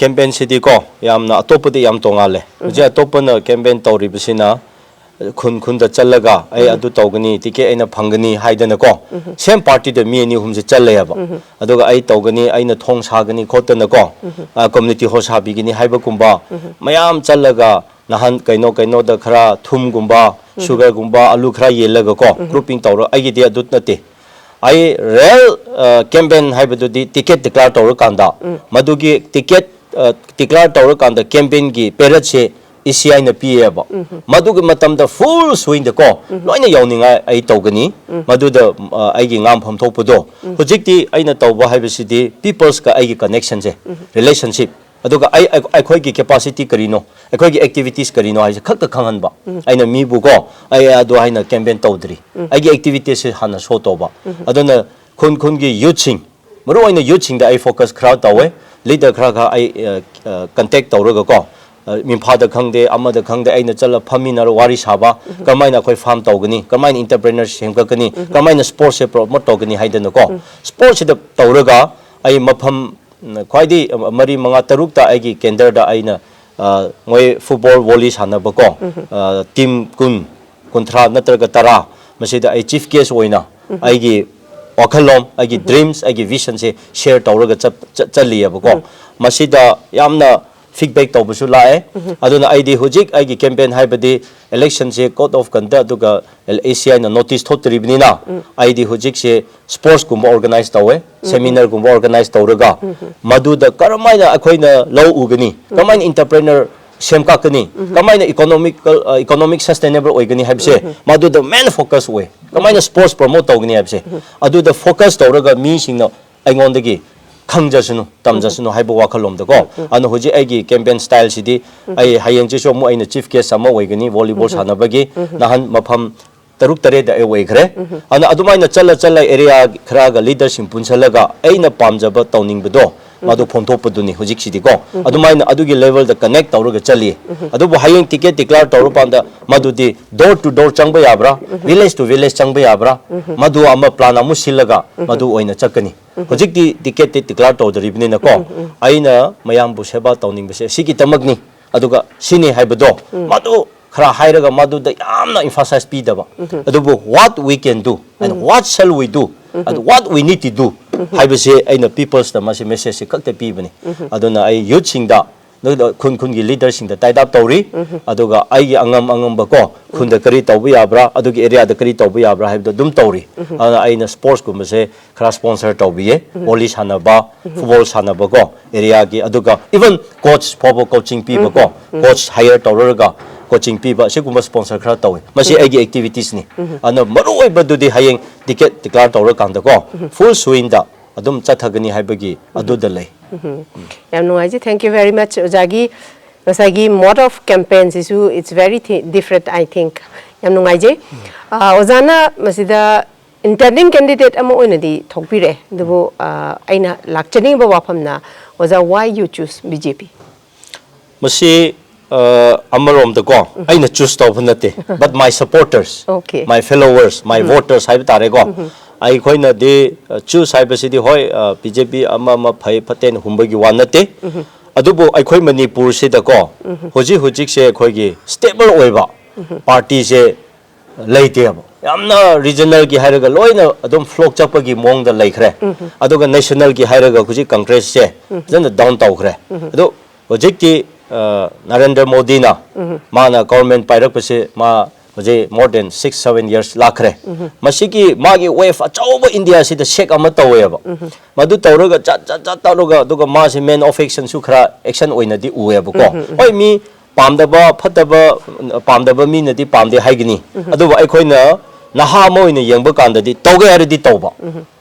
ꯀꯦꯝꯄꯦꯟꯁꯤꯗꯤꯀꯣ, ꯌꯥꯝꯅ ꯑꯇꯣꯞꯄꯗꯤ ꯌꯥꯝ ꯇꯣꯡꯉꯥꯜꯂꯦ꯫ ꯍꯧꯖꯤꯛ ꯑꯇꯣꯞꯄꯅ ꯀꯦꯝꯄꯦꯟ ꯇꯧꯔꯤꯕꯁꯤꯅ ꯈꯨꯟ ꯈꯨꯟꯗ ꯆꯠꯂꯒ ꯑꯩ ꯑꯗꯨ ꯇꯧꯒꯅꯤ, ꯇꯤꯀꯦꯠ ꯑꯩꯅ ꯐꯪꯒꯅꯤ ꯍꯥꯏꯗꯅꯀꯣ, ꯁꯦꯝ ꯄꯥꯔꯇꯤꯗ ꯃꯤ ꯑꯅꯤ ꯑꯍꯨꯝꯁꯦ ꯆꯠꯂꯦꯕ꯫ ꯑꯗꯨꯒ ꯑꯩ ꯇꯧꯒꯅꯤ, ꯑꯩꯅ ꯊꯣꯡ ꯁꯥꯒꯅꯤ ꯈꯣꯠꯇꯅꯀꯣ, ꯀꯝꯃ꯭ꯌꯨꯅꯤꯇꯤ ꯍꯣꯜ ꯁꯥꯕꯤꯒꯅꯤ ꯍꯥꯏꯕꯒꯨꯝꯕ ꯃꯌꯥꯝ ꯆꯠꯂꯒ ꯅꯍꯥꯟ ꯀꯩꯅꯣ ꯀꯩꯅꯣꯗ ꯈꯔ ꯊꯨꯝꯒꯨꯝꯕ, ꯁꯨꯒꯔꯒꯨꯝꯕ, ꯑꯂꯨ ꯈꯔ ꯌꯦꯜꯂꯒꯀꯣ, ꯒ꯭ꯔꯨꯄꯤꯡ ꯇꯧꯔ, ꯑꯩꯒꯤꯗꯤ ꯑꯗꯨ ꯅꯠꯇꯦ꯫ ꯑꯩ ꯔꯤꯌꯦꯜ ꯀꯦꯝꯄꯦꯟ ꯍꯥꯏꯕꯗꯨꯗꯤ ꯇꯤꯀꯦꯠ ꯗꯤꯀ꯭ꯂꯦꯌꯔ ꯇꯧꯔꯀꯥꯟꯗ, ꯃꯗꯨꯒꯤ ꯇꯤꯀꯦꯠ ꯗꯤꯀ꯭ꯂꯦꯌꯔ ꯇꯧꯔꯀꯥꯟꯗ ꯀꯦꯝꯄꯦꯟꯒꯤ ꯄꯦꯔꯦꯠꯁꯦ ꯏ ꯁꯤ ꯑꯥꯏꯅ ꯄꯤꯌꯦꯕ꯫ ꯃꯗꯨꯒꯤ ꯃꯇꯝꯗ ꯐꯨꯜ ꯁ꯭ꯋꯤꯡꯗꯀꯣ, ꯂꯣꯏꯅ ꯌꯥꯎꯅꯤꯡꯉꯥꯏ ꯑꯩ ꯇꯧꯒꯅꯤ꯫ ꯃꯗꯨꯗ ꯑ, ꯑꯩꯒꯤ ꯉꯥꯡꯐꯝ ꯊꯣꯛꯄꯗꯣ, ꯍꯧꯖꯤꯛꯇꯤ ꯑꯩꯅ ꯇꯧꯕ ꯍꯥꯏꯕꯁꯤꯗꯤ ꯄꯤꯄꯜꯁꯀ ꯑꯩꯒꯤ ꯀꯅꯦꯛꯁꯟꯁꯦ, ꯔꯤꯂꯦꯁꯟꯁꯤꯞ, ꯑꯗꯨꯒ ꯑꯩ, ꯑꯩ, ꯑꯩꯈꯣꯏꯒꯤ ꯀꯦꯄꯥꯁꯤꯇꯤ ꯀꯔꯤꯅꯣ, ꯑꯩꯈꯣꯏꯒꯤ ꯑꯦꯛꯇꯤꯚꯤꯇꯤꯁ ꯀꯔꯤꯅꯣ ꯍꯥꯏꯁꯦ ꯈꯛꯇ ꯈꯪꯍꯟꯕ꯫ ꯑꯩꯅ ꯃꯤꯕꯨꯀꯣ, ꯑꯩ ꯑꯗꯨ ꯍꯥꯏꯅ ꯀꯦꯝꯄꯦꯟ ꯇꯧꯗ꯭ꯔꯤ, ꯑꯩꯒꯤ ꯑꯦꯛꯇꯤꯚꯤꯇꯤꯁꯁꯦ ꯍꯥꯟꯅ ꯁꯣ ꯇꯧꯕ꯫ ꯑꯗꯨꯅ ꯈꯨꯟ ꯈꯨꯟꯒꯤ ꯌꯨꯠꯁꯤꯡ, ꯃꯔꯨꯑꯣꯏꯅ ꯌꯨꯠꯁꯤꯡꯗ ꯑꯩ ꯐꯣꯀꯁ ꯈꯔ ꯇꯧꯋꯦ꯫ ꯂꯤꯗꯔ ꯈꯔ ꯈꯔ ꯑꯩ, ꯑ, ꯑ, ꯀꯟꯇꯦꯛ ꯇꯧꯔꯒꯀꯣ, ꯑ, ꯏꯝꯐꯥꯜꯗ ꯈꯪꯗꯦ, ꯑꯃꯗ ꯈꯪꯗꯦ, ꯑꯩꯅ ꯆꯠꯂ ꯐꯝꯃꯤꯟꯅꯔ ꯋꯥꯔꯤ ꯁꯥꯕ, ꯀꯔꯝꯍꯥꯏꯅ ꯑꯩꯈꯣꯏ ꯐꯥꯔꯝ ꯇꯧꯒꯅꯤ, ꯀꯔꯝꯍꯥꯏꯅ ꯏꯟꯇꯔꯄ꯭ꯔꯦꯅꯔ ꯁꯦꯝꯒꯠꯀꯅꯤ, ꯀꯔꯝꯍꯥꯏꯅ ꯁ꯭ꯄꯣꯔꯠꯁꯁꯦ ꯄ꯭ꯔꯣꯃꯣꯠ ꯇꯧꯒꯅꯤ ꯍꯥꯏꯗꯅꯀꯣ, ꯁ꯭ꯄꯣꯔꯠꯁꯤꯗ ꯇꯧꯔꯒ ꯑꯩ ꯃꯐꯝ ꯎꯝ, ꯈ꯭ꯋꯥꯏꯗꯤ ꯃꯔꯤ, ꯃꯉꯥ, ꯇꯔꯨꯛꯇ ꯑꯩꯒꯤ ꯀꯦꯟꯗꯔꯗ ꯑꯩꯅ, ꯑ, ꯃꯣꯏ ꯐꯨꯠꯕꯣꯜ, ꯚꯣꯂꯤ ꯁꯥꯟꯅꯕꯀꯣ, ꯑ, ꯇꯤꯝ ꯀꯨꯟ, ꯀꯨꯟꯊ꯭ꯔꯥ ꯅꯠꯇ꯭ꯔꯒ ꯇꯔꯥ, ꯃꯁꯤꯗ ꯑꯩ ꯆꯤꯐ ꯒꯦꯁ ꯑꯣꯏꯅ ꯑꯩꯒꯤ ꯋꯥꯈꯜꯂꯣꯟ, ꯑꯩꯒꯤ ꯗ꯭ꯔꯤꯝꯁ, ꯑꯩꯒꯤ ꯚꯤꯖꯟꯁꯦ ꯁꯤꯌꯔ ꯇꯧꯔꯒ ꯆꯠ-, ꯆꯠ-, ꯆꯠꯂꯤꯑꯕꯀꯣ꯫ ꯃꯁꯤꯗ ꯌꯥꯝꯅ ꯐꯤꯗꯕꯦꯛ ꯇꯧꯕꯁꯨ ꯂꯥꯛꯑꯦ꯫ ꯑꯗꯨꯅ ꯑꯩꯗꯤ ꯍꯧꯖꯤꯛ ꯑꯩꯒꯤ ꯀꯦꯝꯄꯦꯟ ꯍꯥꯏꯕꯗꯤ ꯏꯂꯦꯛꯁꯟꯁꯦ code of conduct ꯑꯗꯨꯒ ꯑꯦ ꯁꯤ ꯑꯥꯏꯅ ꯅꯣꯇꯤꯁ ꯊꯣꯛꯇ꯭ꯔꯤꯕꯅꯤꯅ, ꯑꯩꯗꯤ ꯍꯧꯖꯤꯛꯁꯦ ꯁ꯭ꯄꯣꯔꯠꯁꯀꯨꯝꯕ ꯑꯣꯔꯒꯅꯥꯏꯖ ꯇꯧꯋꯦ, ꯁꯦꯃꯤꯅꯥꯔꯒꯨꯝꯕ ꯑꯣꯔꯒꯅꯥꯏꯖ ꯇꯧꯔꯒ, ꯃꯗꯨꯗ ꯀꯔꯝꯍꯥꯏꯅ ꯑꯩꯈꯣꯏꯅ ꯂꯧ ꯎꯒꯅꯤ, ꯀꯃꯥꯏꯅ ꯏꯟꯇꯔꯄ꯭ꯔꯦꯅꯔ ꯁꯦꯝꯒꯠꯀꯅꯤ, ꯀꯃꯥꯏꯅ ꯏꯀꯣꯅꯣꯃꯤꯀꯦꯜ, ꯑ, ꯏꯀꯣꯅꯣꯃꯤꯛ ꯁꯁꯇꯦꯅꯦꯕꯜ ꯑꯣꯏꯒꯅꯤ ꯍꯥꯏꯕꯁꯦ ꯃꯗꯨꯗ ꯃꯦꯟ ꯐꯣꯀꯁ ꯑꯣꯏ꯫ ꯀꯃꯥꯏꯅ ꯁ꯭ꯄꯣꯔꯠꯁ ꯄ꯭ꯔꯃꯣꯠ ꯇꯧꯒꯅꯤ ꯍꯥꯏꯕꯁꯦ, ꯑꯗꯨꯗ ꯐꯣꯀꯁ ꯇꯧꯔꯒ ꯃꯤꯁꯤꯡꯅ ꯑꯩꯉꯣꯟꯗꯒꯤ ꯈꯪꯖꯁꯅꯨ, ꯇꯝꯖꯁꯅꯨ ꯍꯥꯏꯕ ꯋꯥꯈꯜꯂꯣꯝꯗꯀꯣ꯫ ꯑꯗꯨꯅ ꯍꯧꯖꯤꯛ ꯑꯩꯒꯤ ꯀꯦꯝꯄꯦꯟ ꯁ꯭ꯇꯥꯏꯜꯁꯤꯗꯤ, ꯑꯩ ꯍꯌꯦꯡꯁꯤꯁꯨ ꯑꯃꯨꯛ ꯑꯩꯅ ꯆꯤꯐ ꯒꯦꯁ ꯑꯃ ꯑꯣꯏꯒꯅꯤ ꯚꯣꯂꯤꯕꯣꯜ ꯁꯥꯟꯅꯕꯒꯤ꯫ ꯅꯍꯥꯟ ꯃꯐꯝ ꯇꯔꯨꯛ ꯇꯔꯦꯠꯇ ꯑꯩ ꯑꯣꯏꯈ꯭ꯔꯦ꯫ ꯑꯗꯨꯅ ꯑꯗꯨꯃꯥꯏꯅ ꯆꯠꯂ ꯆꯠꯂ ꯑꯦꯔꯤꯌꯥ ꯈꯔꯒ ꯂꯤꯗꯔꯁꯤꯡ ꯄꯨꯟꯁꯜꯂꯒ ꯑꯩꯅ ꯄꯥꯝꯖꯕ ꯇꯧꯅꯤꯡꯕꯗꯣ ꯃꯗꯨ ꯐꯣꯡꯗꯣꯛꯄꯗꯨꯅꯤ ꯍꯧꯖꯤꯛꯁꯤꯗꯤꯀꯣ꯫ ꯑꯗꯨꯃꯥꯏꯅ ꯑꯗꯨꯒꯤ ꯂꯦꯚꯦꯜꯗ ꯀꯅꯦꯛ ꯇꯧꯔꯒ ꯆꯠꯂꯤ꯫ ꯑꯗꯨꯕꯨ ꯍꯌꯦꯡ ꯇꯤꯀꯦꯠ ꯗꯤꯀ꯭ꯂꯦꯌꯔ ꯇꯧꯔꯀꯥꯟꯗ ꯃꯗꯨꯗꯤ ꯗꯣꯔ ꯇꯨ ꯗꯣꯔ ꯆꯪꯕ ꯌꯥꯕ꯭ꯔꯥ, ꯚꯤꯂꯦꯖ ꯇꯨ ꯚꯤꯂꯦꯖ ꯆꯪꯕ ꯌꯥꯕ꯭ꯔꯥ, ꯃꯗꯨ ꯑꯃ ꯄ꯭ꯂꯥꯟ ꯑꯃꯨꯛ ꯁꯤꯜꯂꯒ ꯃꯗꯨ ꯑꯣꯏꯅ ꯆꯠꯀꯅꯤ꯫ ꯍꯧꯖꯤꯛꯇꯤ ꯇꯤꯀꯦꯠꯇꯤ ꯗꯤꯀ꯭ꯂꯦꯌꯔ ꯇꯧꯗ꯭ꯔꯤꯕꯅꯤꯅꯀꯣ, ꯑꯩꯅ ꯃꯌꯥꯝꯕꯨ ꯁꯦꯕꯥ ꯇꯧꯅꯤꯡꯕꯁꯦ ꯁꯤꯒꯤꯗꯃꯛꯅꯤ꯫ ꯑꯗꯨꯒ ꯁꯤꯅꯤ ꯍꯥꯏꯕꯗꯣ ꯃꯗꯨ ꯈꯔ ꯍꯥꯏꯔꯒ ꯃꯗꯨꯗ ꯌꯥꯝꯅ emphasize ꯄꯤꯗꯕ꯫ ꯑꯗꯨꯕꯨ what we can do and what shall we do and what we need to do ꯍꯥꯏꯕꯁꯦ ꯑꯩꯅ peopleꯁꯇ ꯃꯁꯤ ꯃꯦꯁꯦꯖꯁꯦ ꯈꯛꯇ ꯄꯤꯕꯅꯤ꯫ ꯑꯗꯨꯅ ꯑꯩ ꯌꯨꯠꯁꯤꯡꯗ, ꯅꯣꯏꯗ ꯈꯨꯟ ꯈꯨꯟꯒꯤ ꯂꯤꯗꯔꯁꯤꯡꯗ ꯇꯥꯏꯠ ꯑꯞ ꯇꯧꯔꯤ꯫ ꯑꯗꯨꯒ ꯑꯩꯒꯤ ꯑꯉꯝ ꯑꯉꯝꯕꯀꯣ, ꯈꯨꯟꯗ ꯀꯔꯤ ꯇꯧꯕ ꯌꯥꯕ꯭ꯔꯥ, ꯑꯗꯨꯒꯤ ꯑꯦꯔꯤꯌꯥꯗ ꯀꯔꯤ ꯇꯧꯕ ꯌꯥꯕ꯭ꯔꯥ ꯍꯥꯏꯕꯗꯣ ꯑꯗꯨꯝ ꯇꯧꯔꯤ꯫ ꯑꯗꯨꯅ ꯑꯩꯅ ꯁ꯭ꯄꯣꯔꯠꯁꯀꯨꯝꯕꯁꯦ ꯈꯔ ꯁ꯭ꯄꯣꯟꯁꯔ ꯇꯧꯕꯤꯌꯦ꯫ ꯚꯣꯂꯤ ꯁꯥꯟꯅꯕ, ꯐꯨꯠꯕꯣꯜ ꯁꯥꯟꯅꯕꯀꯣ, ꯑꯦꯔꯤꯌꯥꯒꯤ, ꯑꯗꯨꯒ even ꯀꯣꯆ ꯐꯥꯎꯕ ꯀꯣꯆꯤꯡ ꯄꯤꯕꯀꯣ, ꯀꯣꯆ ꯍꯥꯏꯌꯔ ꯇꯧꯔꯒ ꯀꯣꯆꯤꯡ ꯄꯤꯕ, ꯑꯁꯤꯒꯨꯝꯕ ꯁ꯭ꯄꯣꯟꯁꯔ ꯈꯔ ꯇꯧꯋꯤ꯫ ꯃꯁꯤ ꯑꯩꯒꯤ ꯑꯦꯛꯇꯤꯚꯤꯇꯤꯁꯅꯤ꯫ ꯑꯗꯨꯅ ꯃꯔꯨꯑꯣꯏꯕꯗꯨꯗꯤ ꯍꯌꯦꯡ ꯇꯤꯀꯦꯠ ꯗꯤꯀ꯭ꯂꯦꯌꯔ ꯇꯧꯔꯀꯥꯟꯗꯀꯣ, ꯐꯨꯜ ꯁ꯭ꯋꯤꯡꯗ ꯑꯗꯨꯝ ꯆꯠꯊꯒꯅꯤ ꯍꯥꯏꯕꯒꯤ ꯑꯗꯨꯗ ꯂꯩ꯫ ꯌꯥꯝ ꯅꯨꯡꯉꯥꯏꯖꯩ꯫ Thank you very much, ꯑꯣꯖꯥꯒꯤ ꯉꯁꯥꯏꯒꯤ mode of campaignꯁꯤꯁꯨ it's very thi- different, I think. ꯌꯥꯝ ꯅꯨꯡꯉꯥꯏꯖꯩ꯫ ꯑ, ꯑꯣꯖꯥꯅ ꯃꯁꯤꯗ intending candidate ꯑꯃ ꯑꯣꯏꯅꯗꯤ ꯊꯣꯛꯄꯤꯔꯛꯑꯦ, ꯑꯗꯨꯕꯨ, ꯑ, ꯑꯩꯅ ꯂꯥꯛꯆꯅꯤꯡꯕ ꯋꯥꯐꯝꯅ, ꯑꯣꯖꯥ, why you choose B J P? ꯃꯁꯤ, ꯑ, ꯑꯃꯔꯣꯝꯗꯀꯣ, ꯑꯩꯅ ꯆꯨꯁ ꯇꯧꯕ ꯅꯠꯇꯦ, but my supporters, Okay. my followers, my voters ꯍꯥꯏꯕ ꯇꯥꯔꯦꯀꯣ꯫ ꯑꯩꯈꯣꯏꯅꯗꯤ ꯆꯨꯁ ꯍꯥꯏꯕꯁꯤꯗꯤ ꯍꯣꯏ, ꯕꯤ ꯖꯦ ꯄꯤ ꯑꯃ ꯑꯃ ꯐꯩ ꯐꯠꯇꯦꯅ ꯍꯨꯝꯕꯒꯤ ꯋꯥ ꯅꯠꯇꯦ꯫ ꯑꯗꯨꯕꯨ ꯑꯩꯈꯣꯏ ꯃꯅꯤꯄꯨꯔꯁꯤꯗꯀꯣ, ꯍꯧꯖꯤꯛ ꯍꯧꯖꯤꯛꯁꯦ ꯑꯩꯈꯣꯏꯒꯤ ꯁ꯭ꯇꯦꯕꯜ ꯑꯣꯏꯕ ꯄꯥꯔꯇꯤꯁꯦ ꯂꯩꯇꯦꯕ꯫ ꯌꯥꯝꯅ ꯔꯤꯖꯅꯦꯜꯒꯤ ꯍꯥꯏꯔꯒ ꯂꯣꯏꯅ ꯑꯗꯨꯝ ꯐ꯭ꯂꯣꯛ ꯆꯠꯄꯒꯤ ꯃꯑꯣꯡꯗ ꯂꯩꯈ꯭ꯔꯦ꯫ ꯑꯗꯨꯒ ꯅꯦꯁꯅꯦꯜꯒꯤ ꯍꯥꯏꯔꯒ ꯍꯧꯖꯤꯛ ꯀꯪꯒ꯭ꯔꯦꯁꯁꯦ ꯐꯖꯅ ꯗꯥꯎꯟ ꯇꯧꯈ꯭ꯔꯦ꯫ ꯑꯗꯣ ꯍꯧꯖꯤꯛꯇꯤ, ꯑ, ꯅꯔꯦꯟꯗ꯭ꯔ ꯃꯣꯗꯤꯅ ꯃꯥꯅ ꯒꯣꯚꯔꯟꯃꯦꯟꯠ ꯄꯥꯏꯔꯛꯄꯁꯦ ꯃꯥ ꯍꯧꯖꯤꯛ more than six, seven years ꯂꯥꯛꯈ꯭ꯔꯦ꯫ ꯃꯁꯤꯒꯤ ꯃꯥꯒꯤ ꯋꯦꯚ ꯑꯆꯧꯕ ꯏꯟꯗꯤꯌꯥꯁꯤꯗ ꯁꯦꯛ ꯑꯃ ꯇꯧꯋꯦꯕ꯫ ꯃꯗꯨ ꯇꯧꯔꯒ ꯖꯥꯠ ꯖꯥꯠ ꯖꯥꯠ ꯇꯧꯔꯒ, ꯑꯗꯨꯒ ꯃꯥꯁꯦ ꯃꯦꯟ ꯑꯣꯐ ꯑꯦꯛꯁꯟꯁꯨ ꯈꯔ ꯑꯦꯛꯁꯟ ꯑꯣꯏꯅꯗꯤ ꯎꯑꯦꯕꯀꯣ꯫ ꯍꯣꯏ, ꯃꯤ ꯄꯥꯝꯗꯕ, ꯐꯠꯇꯕ, ꯄꯥꯝꯗꯕ ꯃꯤꯅꯗꯤ ꯄꯥꯝꯗꯦ ꯍꯥꯏꯒꯅꯤ꯫ ꯑꯗꯨꯕꯨ ꯑꯩꯈꯣꯏꯅ ꯅꯍꯥ ꯑꯃ ꯑꯣꯏꯅ ꯌꯦꯡꯕ ꯀꯥꯟꯗꯗꯤ ꯇꯧꯒꯦ ꯍꯥꯏꯔꯗꯤ ꯇꯧꯕ,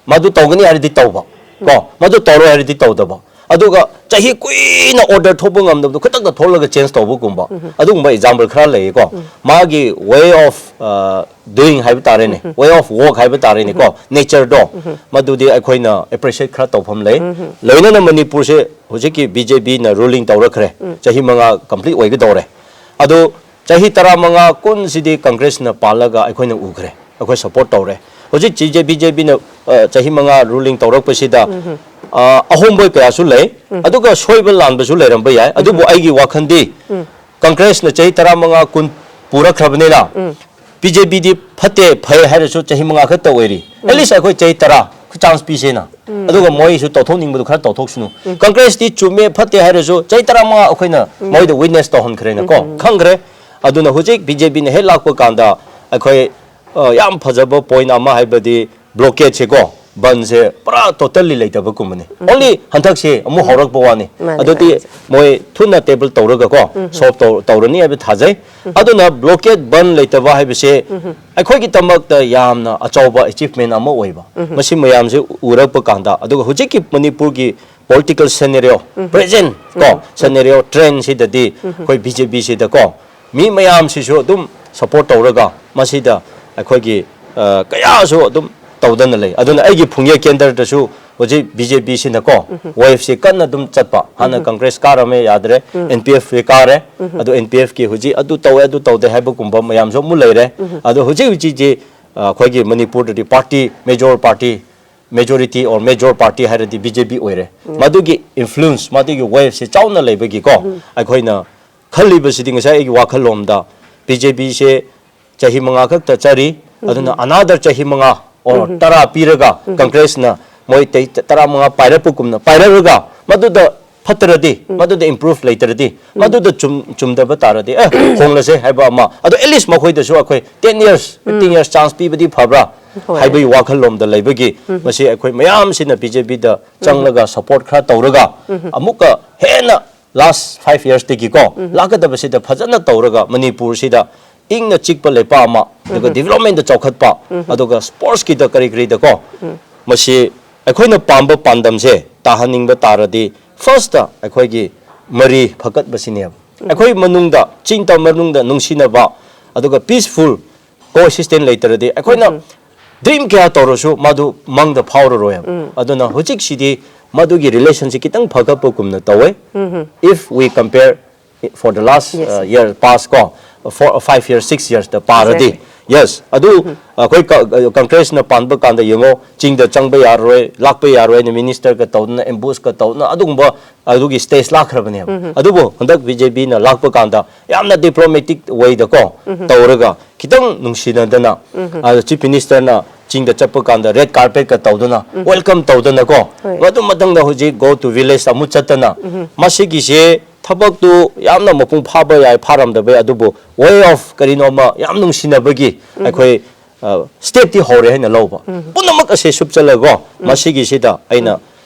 ꯃꯗꯨ ꯇꯧꯒꯅꯤ ꯍꯥꯏꯔꯗꯤ ꯇꯧꯕ, ꯀꯣ, ꯃꯗꯨ ꯇꯧꯔꯣꯏ ꯍꯥꯏꯔꯗꯤ ꯇꯧꯗꯕ꯫ ꯑꯗꯨꯒ ꯆꯍꯤ ꯀꯨꯏꯅ ꯑꯣꯔꯗꯔ ꯊꯣꯛꯄ ꯉꯝꯗꯕꯗꯣ ꯈꯨꯗꯛꯇ ꯊꯣꯛꯂꯒ ꯆꯦꯟꯖ ꯇꯧꯕꯒꯨꯝꯕ, ꯑꯗꯨꯒꯨꯝꯕ ꯑꯦꯛꯖꯥꯝꯄꯜ ꯈꯔ ꯂꯩꯌꯦꯀꯣ꯫ ꯃꯥꯒꯤ ꯋꯦ ꯑꯣꯐ ꯗꯨꯌꯤꯡ ꯍꯥꯏꯕ ꯇꯥꯔꯦꯅꯦ, ꯋꯦ ꯑꯣꯐ ꯋꯥꯛ ꯍꯥꯏꯕ ꯇꯥꯔꯦꯅꯦꯀꯣ, ꯅꯦꯆꯔꯗꯣ, ꯃꯗꯨꯗꯤ ꯑꯩꯈꯣꯏꯅ ꯑꯦꯄ꯭ꯔꯤꯁꯤꯌꯦꯠ ꯈꯔ ꯇꯧꯐꯝ ꯂꯩ꯫ ꯂꯣꯏꯅꯅ ꯃꯅꯤꯄꯨꯔꯁꯦ ꯍꯧꯖꯤꯛꯀꯤ ꯕꯤ ꯖꯦ ꯄꯤꯅ ꯔꯨꯂꯤꯡ ꯇꯧꯔꯛꯈ꯭ꯔꯦ, ꯆꯍꯤ ꯃꯉꯥ ꯀꯝꯄ꯭ꯂꯤꯠ ꯑꯣꯏꯒꯗꯧꯔꯦ꯫ ꯑꯗꯣ ꯆꯍꯤ ꯇꯔꯥꯃꯉꯥ, ꯀꯨꯟꯁꯤꯗꯤ ꯀꯪꯒ꯭ꯔꯦꯁꯅ ꯄꯥꯜꯂꯒ ꯑꯩꯈꯣꯏꯅ ꯎꯈ꯭ꯔꯦ, ꯑꯩꯈꯣꯏ ꯁꯄꯣꯔꯠ ꯇꯧꯔꯦ꯫ ꯍꯧꯖꯤꯛ ꯕꯤ ꯖꯦ ꯄꯤꯅ, ꯑ, ꯆꯍꯤ ꯃꯉꯥ ꯔꯨꯂꯤꯡ ꯇꯧꯔꯛꯄꯁꯤꯗ, ꯑ, ꯑꯍꯣꯡꯕ ꯀꯌꯥꯁꯨ ꯂꯩ, ꯑꯗꯨꯒ ꯁꯣꯏꯕ ꯂꯥꯟꯕꯁꯨ ꯂꯩꯔꯝꯕ ꯌꯥꯏ꯫ ꯑꯗꯨꯕꯨ ꯑꯩꯒꯤ ꯋꯥꯈꯜꯗꯤ ꯀꯪꯒ꯭ꯔꯦꯁꯅ ꯆꯍꯤ ꯇꯔꯥꯃꯉꯥ, ꯀꯨꯟ ꯄꯨꯔꯛꯈ꯭ꯔꯕꯅꯤꯅ, ꯕꯤ ꯖꯦ ꯄꯤꯗꯤ ꯐꯠꯇꯦ ꯐꯩ ꯍꯥꯏꯔꯁꯨ ꯆꯍꯤ ꯃꯉꯥ ꯈꯛꯇ ꯑꯣꯏꯔꯤ꯫ ꯑꯦꯠꯂꯤꯁ ꯑꯩꯈꯣꯏ ꯆꯍꯤ ꯇꯔꯥ ꯆꯥꯟꯁ ꯄꯤꯁꯦꯅ꯫ ꯑꯗꯨꯒ ꯃꯣꯏꯁꯨ ꯇꯧꯊꯣꯛꯅꯤꯡꯕꯗꯨ ꯈꯔ ꯇꯧꯊꯣꯛꯁꯅꯨ꯫ ꯀꯪꯒ꯭ꯔꯦꯁꯇꯤ ꯆꯨꯝꯃꯦ ꯐꯠꯇꯦ ꯍꯥꯏꯔꯁꯨ ꯆꯍꯤ ꯇꯔꯥꯃꯉꯥ ꯑꯩꯈꯣꯏꯅ ꯃꯣꯏꯗ ꯋꯤꯠꯅꯦꯁ ꯇꯧꯍꯟꯈ꯭ꯔꯦꯅꯀꯣ, ꯈꯪꯈ꯭ꯔꯦ꯫ ꯑꯗꯨꯅ ꯍꯧꯖꯤꯛ ꯕꯤ ꯖꯦ ꯄꯤꯅ ꯍꯦꯛ ꯂꯥꯛꯄ ꯀꯥꯟꯗ ꯑꯩꯈꯣꯏ, ꯑ, ꯌꯥꯝ ꯐꯖꯕ ꯄꯣꯏꯟ ꯑꯃ ꯍꯥꯏꯕꯗꯤ ꯕ꯭ꯂꯣꯀꯦꯠꯁꯦꯀꯣ, ꯕꯟꯁꯦ ꯄꯨꯔꯥ ꯇꯣꯇꯜꯂꯤ ꯂꯩꯇꯕꯒꯨꯝꯕꯅꯤ꯫ ꯑꯣꯟꯂꯤ ꯍꯟꯗꯛꯁꯦ ꯑꯃꯨꯛ ꯍꯧꯔꯛꯄ ꯋꯥꯅꯤ꯫ ꯃꯥꯅꯦ, ꯑꯗꯨꯗꯤ ꯃꯥꯅꯦ꯫ ꯃꯣꯏ ꯊꯨꯅ ꯇꯦꯕꯜ ꯇꯧꯔꯒꯀꯣ, ꯁꯣꯜꯚ ꯇꯧ-, ꯇꯧꯔꯅꯤ ꯍꯥꯏꯕ ꯊꯥꯖꯩ꯫ ꯑꯗꯨꯅ ꯕ꯭ꯂꯣꯀꯦꯠ ꯕꯟ ꯂꯩꯇꯕ ꯍꯥꯏꯕꯁꯦ ꯑꯩꯈꯣꯏꯒꯤꯗꯃꯛꯇ ꯌꯥꯝꯅ ꯑꯆꯧꯕ ꯑꯦꯆꯤꯚꯃꯦꯟ ꯑꯃ ꯑꯣꯏꯕ꯫ ꯃꯁꯤ ꯃꯌꯥꯝꯁꯦ ꯎꯔꯛꯄ ꯀꯥꯟꯗ, ꯑꯗꯨꯒ ꯍꯧꯖꯤꯛꯀꯤ ꯃꯅꯤꯄꯨꯔꯒꯤ ꯄꯣꯂꯤꯇꯤꯀꯦꯜ ꯁꯦꯅꯦꯔꯤꯑꯣ, ꯄ꯭ꯔꯦꯖꯦꯟ ꯀꯣ, ꯁꯦꯅꯦꯔꯤꯑꯣ ꯇ꯭ꯔꯦꯟꯁꯤꯗꯗꯤ ꯑꯩꯈꯣꯏ ꯕꯤ ꯖꯦ ꯄꯤꯁꯤꯗꯀꯣ ꯃꯤ ꯃꯌꯥꯝꯁꯤꯁꯨ ꯑꯗꯨꯝ ꯁꯄꯣꯔꯠ ꯇꯧꯔꯒ ꯃꯁꯤꯗ ꯑꯩꯈꯣꯏꯒꯤ, ꯑ, ꯀꯌꯥꯁꯨ ꯑꯗꯨꯝ ꯇꯧꯗꯅ ꯂꯩ꯫ ꯑꯗꯨꯅ ꯑꯩꯒꯤ ꯐꯨꯡꯌꯦ ꯀꯦꯟꯗ꯭ꯔꯗꯁꯨ ꯍꯧꯖꯤꯛ ꯕꯤ ꯖꯦ ꯄꯤꯁꯤꯅꯀꯣ ꯋꯦꯚꯁꯤ ꯀꯟꯅ ꯑꯗꯨꯝ ꯆꯠꯄ꯫ ꯍꯥꯟꯅ ꯀꯪꯒ꯭ꯔꯦꯁ ꯀꯥꯔꯝꯃꯦ, ꯌꯥꯗ꯭ꯔꯦ, ꯑꯦꯟ ꯄꯤ ꯑꯦꯐ ꯀꯥꯔꯦ꯫ ꯑꯗꯣ ꯑꯦꯟ ꯄꯤ ꯑꯦꯐꯀꯤ ꯍꯧꯖꯤꯛ ꯑꯗꯨ ꯇꯧꯋꯦ, ꯑꯗꯨ ꯇꯧꯗꯦ ꯍꯥꯏꯕꯒꯨꯝꯕ ꯃꯌꯥꯝꯁꯨ ꯑꯃꯨꯛ ꯂꯩꯔꯦ꯫ ꯑꯗꯣ ꯍꯧꯖꯤꯛ ꯍꯧꯖꯤꯛꯁꯤ ꯑꯩꯈꯣꯏꯒꯤ ꯃꯅꯤꯄꯨꯔꯗꯗꯤ party, major party, majority or major party ꯍꯥꯏꯔꯗꯤ B J P ꯑꯣꯏꯔꯦ꯫ ꯃꯗꯨꯒꯤ influence, ꯃꯗꯨꯒꯤ waveꯁꯦ ꯆꯥꯎꯅ ꯂꯩꯕꯒꯤꯀꯣ, ꯑꯩꯈꯣꯏꯅ ꯈꯜꯂꯤꯕꯁꯤꯗꯤ, ꯉꯁꯥꯏ ꯑꯩꯒꯤ ꯋꯥꯈꯜꯂꯣꯝꯗ, B J Pꯁꯦ ꯆꯍꯤ ꯃꯉꯥ ꯈꯛꯇ ꯆꯠꯔꯤ, ꯑꯗꯨꯅ another ꯆꯍꯤ ꯃꯉꯥ or ꯇꯔꯥ ꯄꯤꯔꯒ, Congressꯅ ꯃꯣꯏ ꯇꯩ-, ꯇꯔꯥꯃꯉꯥ ꯄꯥꯏꯔꯛꯄꯒꯨꯝꯅ ꯄꯥꯏꯔꯛꯑꯒ, ꯃꯗꯨꯗ ꯐꯠꯇ꯭ꯔꯗꯤ, ꯃꯗꯨꯗ improve ꯂꯩꯇ꯭ꯔꯗꯤ, ꯃꯗꯨꯗ ꯆꯨꯝ-, ꯆꯨꯝꯗꯕ ꯇꯥꯔꯗꯤ, ꯑꯦ, ꯍꯣꯡꯂꯁꯦ ꯍꯥꯏꯕ ꯑꯃ꯫ ꯑꯗꯣ at least ꯃꯈꯣꯏꯗꯁꯨ ꯑꯩꯈꯣꯏ ten years, fifteen years chance ꯄꯤꯕꯗꯤ ꯐꯕ꯭ꯔꯥ ꯍꯣꯏ꯫ ꯍꯥꯏꯕꯒꯤ ꯋꯥꯈꯜꯂꯣꯝꯗ ꯂꯩꯕꯒꯤ, ꯃꯁꯤ ꯑꯩꯈꯣꯏ ꯃꯌꯥꯝꯁꯤꯅ B J Pꯗ ꯆꯪꯂꯒ support ꯈꯔ ꯇꯧꯔꯒ, ꯑꯃꯨꯛꯀ ꯍꯦꯟꯅ last five yearsꯇꯒꯤꯀꯣ, ꯂꯥꯛꯀꯗꯕꯁꯤꯗ ꯐꯖꯅ ꯇꯧꯔꯒ, ꯃꯅꯤꯄꯨꯔꯁꯤꯗ ꯏꯪꯅ ꯆꯤꯛꯄ ꯂꯩꯄꯥꯛ ꯑꯃ, ꯑꯗꯨꯒ developmentꯗ ꯆꯥꯎꯈꯠꯄ, ꯑꯗꯨꯒ sportsꯀꯤꯗ ꯀꯔꯤ ꯀꯔꯤꯗꯀꯣ, ꯃꯁꯤ ꯑꯩꯈꯣꯏꯅ ꯄꯥꯝꯕ ꯄꯥꯟꯗꯝꯁꯦ ꯇꯥꯍꯟꯅꯤꯡꯕ ꯇꯥꯔꯗꯤ, firstꯇ ꯑꯩꯈꯣꯏꯒꯤ ꯃꯔꯤ ꯐꯒꯠꯄꯁꯤꯅꯦꯕ꯫ ꯑꯩꯈꯣꯏ ꯃꯅꯨꯡꯗ, ꯆꯤꯡꯇꯝ ꯃꯅꯨꯡꯗ ꯅꯨꯡꯁꯤꯅꯕ, ꯑꯗꯨꯒ peaceful coexistence ꯂꯩꯇ꯭ꯔꯗꯤ, ꯑꯩꯈꯣꯏꯅ dream ꯀꯌꯥ ꯇꯧꯔꯁꯨ ꯃꯗꯨ ꯃꯪꯗ ꯐꯥꯎꯔꯔꯣꯏꯕ꯫ ꯑꯗꯨꯅ ꯍꯧꯖꯤꯛꯁꯤꯗꯤ ꯃꯗꯨꯒꯤ relationꯁꯤ ꯈꯤꯇꯪ ꯐꯒꯠꯄꯒꯨꯝꯅ ꯇꯧꯋꯦ, if we compare for the last, Yes. uh, year past ꯀꯣ, four, five years, six yearsꯇ ꯄꯥꯔꯗꯤ꯫ Exactly. Yes, ꯑꯗꯨ ꯑꯩꯈꯣꯏ ꯀ-, Congressꯅ ꯄꯥꯟꯕ ꯀꯥꯟꯗ ꯌꯦꯡꯉꯣ, ꯆꯤꯡꯗ ꯆꯪꯕ ꯌꯥꯔꯣꯏ, ꯂꯥꯛꯄ ꯌꯥꯔꯣꯏ ꯍꯥꯏꯅ ministerꯀ ꯇꯧꯗꯅ, ambushꯀ ꯇꯧꯗꯅ, ꯑꯗꯨꯒꯨꯝꯕ, ꯑꯗꯨꯒꯤ stage ꯂꯥꯛꯈ꯭ꯔꯕꯅꯦꯕ꯫ ꯑꯗꯨꯕꯨ ꯍꯟꯗꯛ B J Pꯅ ꯂꯥꯛꯄ ꯀꯥꯟꯗ ꯌꯥꯝꯅ diplomatic wayꯗꯀꯣ ꯇꯧꯔꯒ, ꯈꯤꯇꯪ ꯅꯨꯡꯁꯤꯅꯗꯅ, ꯑꯗ Chief Ministerꯅ ꯆꯤꯡꯗ ꯆꯠꯄ ꯀꯥꯟꯗ red carpetꯀ ꯇꯧꯗꯅ, welcome ꯇꯧꯗꯅꯀꯣ, ꯍꯣꯏ꯫ ꯃꯗꯨ ꯃꯊꯪꯗ ꯍꯧꯖꯤꯛ go to village ꯑꯃꯨꯛ ꯆꯠꯇꯅ, ꯃꯁꯤꯒꯤꯁꯦ ꯊꯕꯛꯇꯨ ꯌꯥꯝꯅ ꯃꯄꯨꯡ ꯐꯥꯕ ꯌꯥꯏ, ꯐꯥꯔꯝꯗꯕ ꯌꯥꯏ, ꯑꯗꯨꯕꯨ way of ꯀꯔꯤꯅꯣꯃ ꯌꯥꯝ ꯅꯨꯡꯁꯤꯅꯕꯒꯤ ꯑꯩꯈꯣꯏ, ꯑ, stepꯇꯤ ꯍꯧꯔꯦ ꯍꯥꯏꯅ ꯂꯧꯕ꯫ ꯄꯨꯝꯅꯃꯛ ꯑꯁꯦ ꯁꯨꯞꯆꯜꯂꯒꯣ, ꯃꯁꯤꯒꯤꯁꯤꯗ ꯑꯩꯅ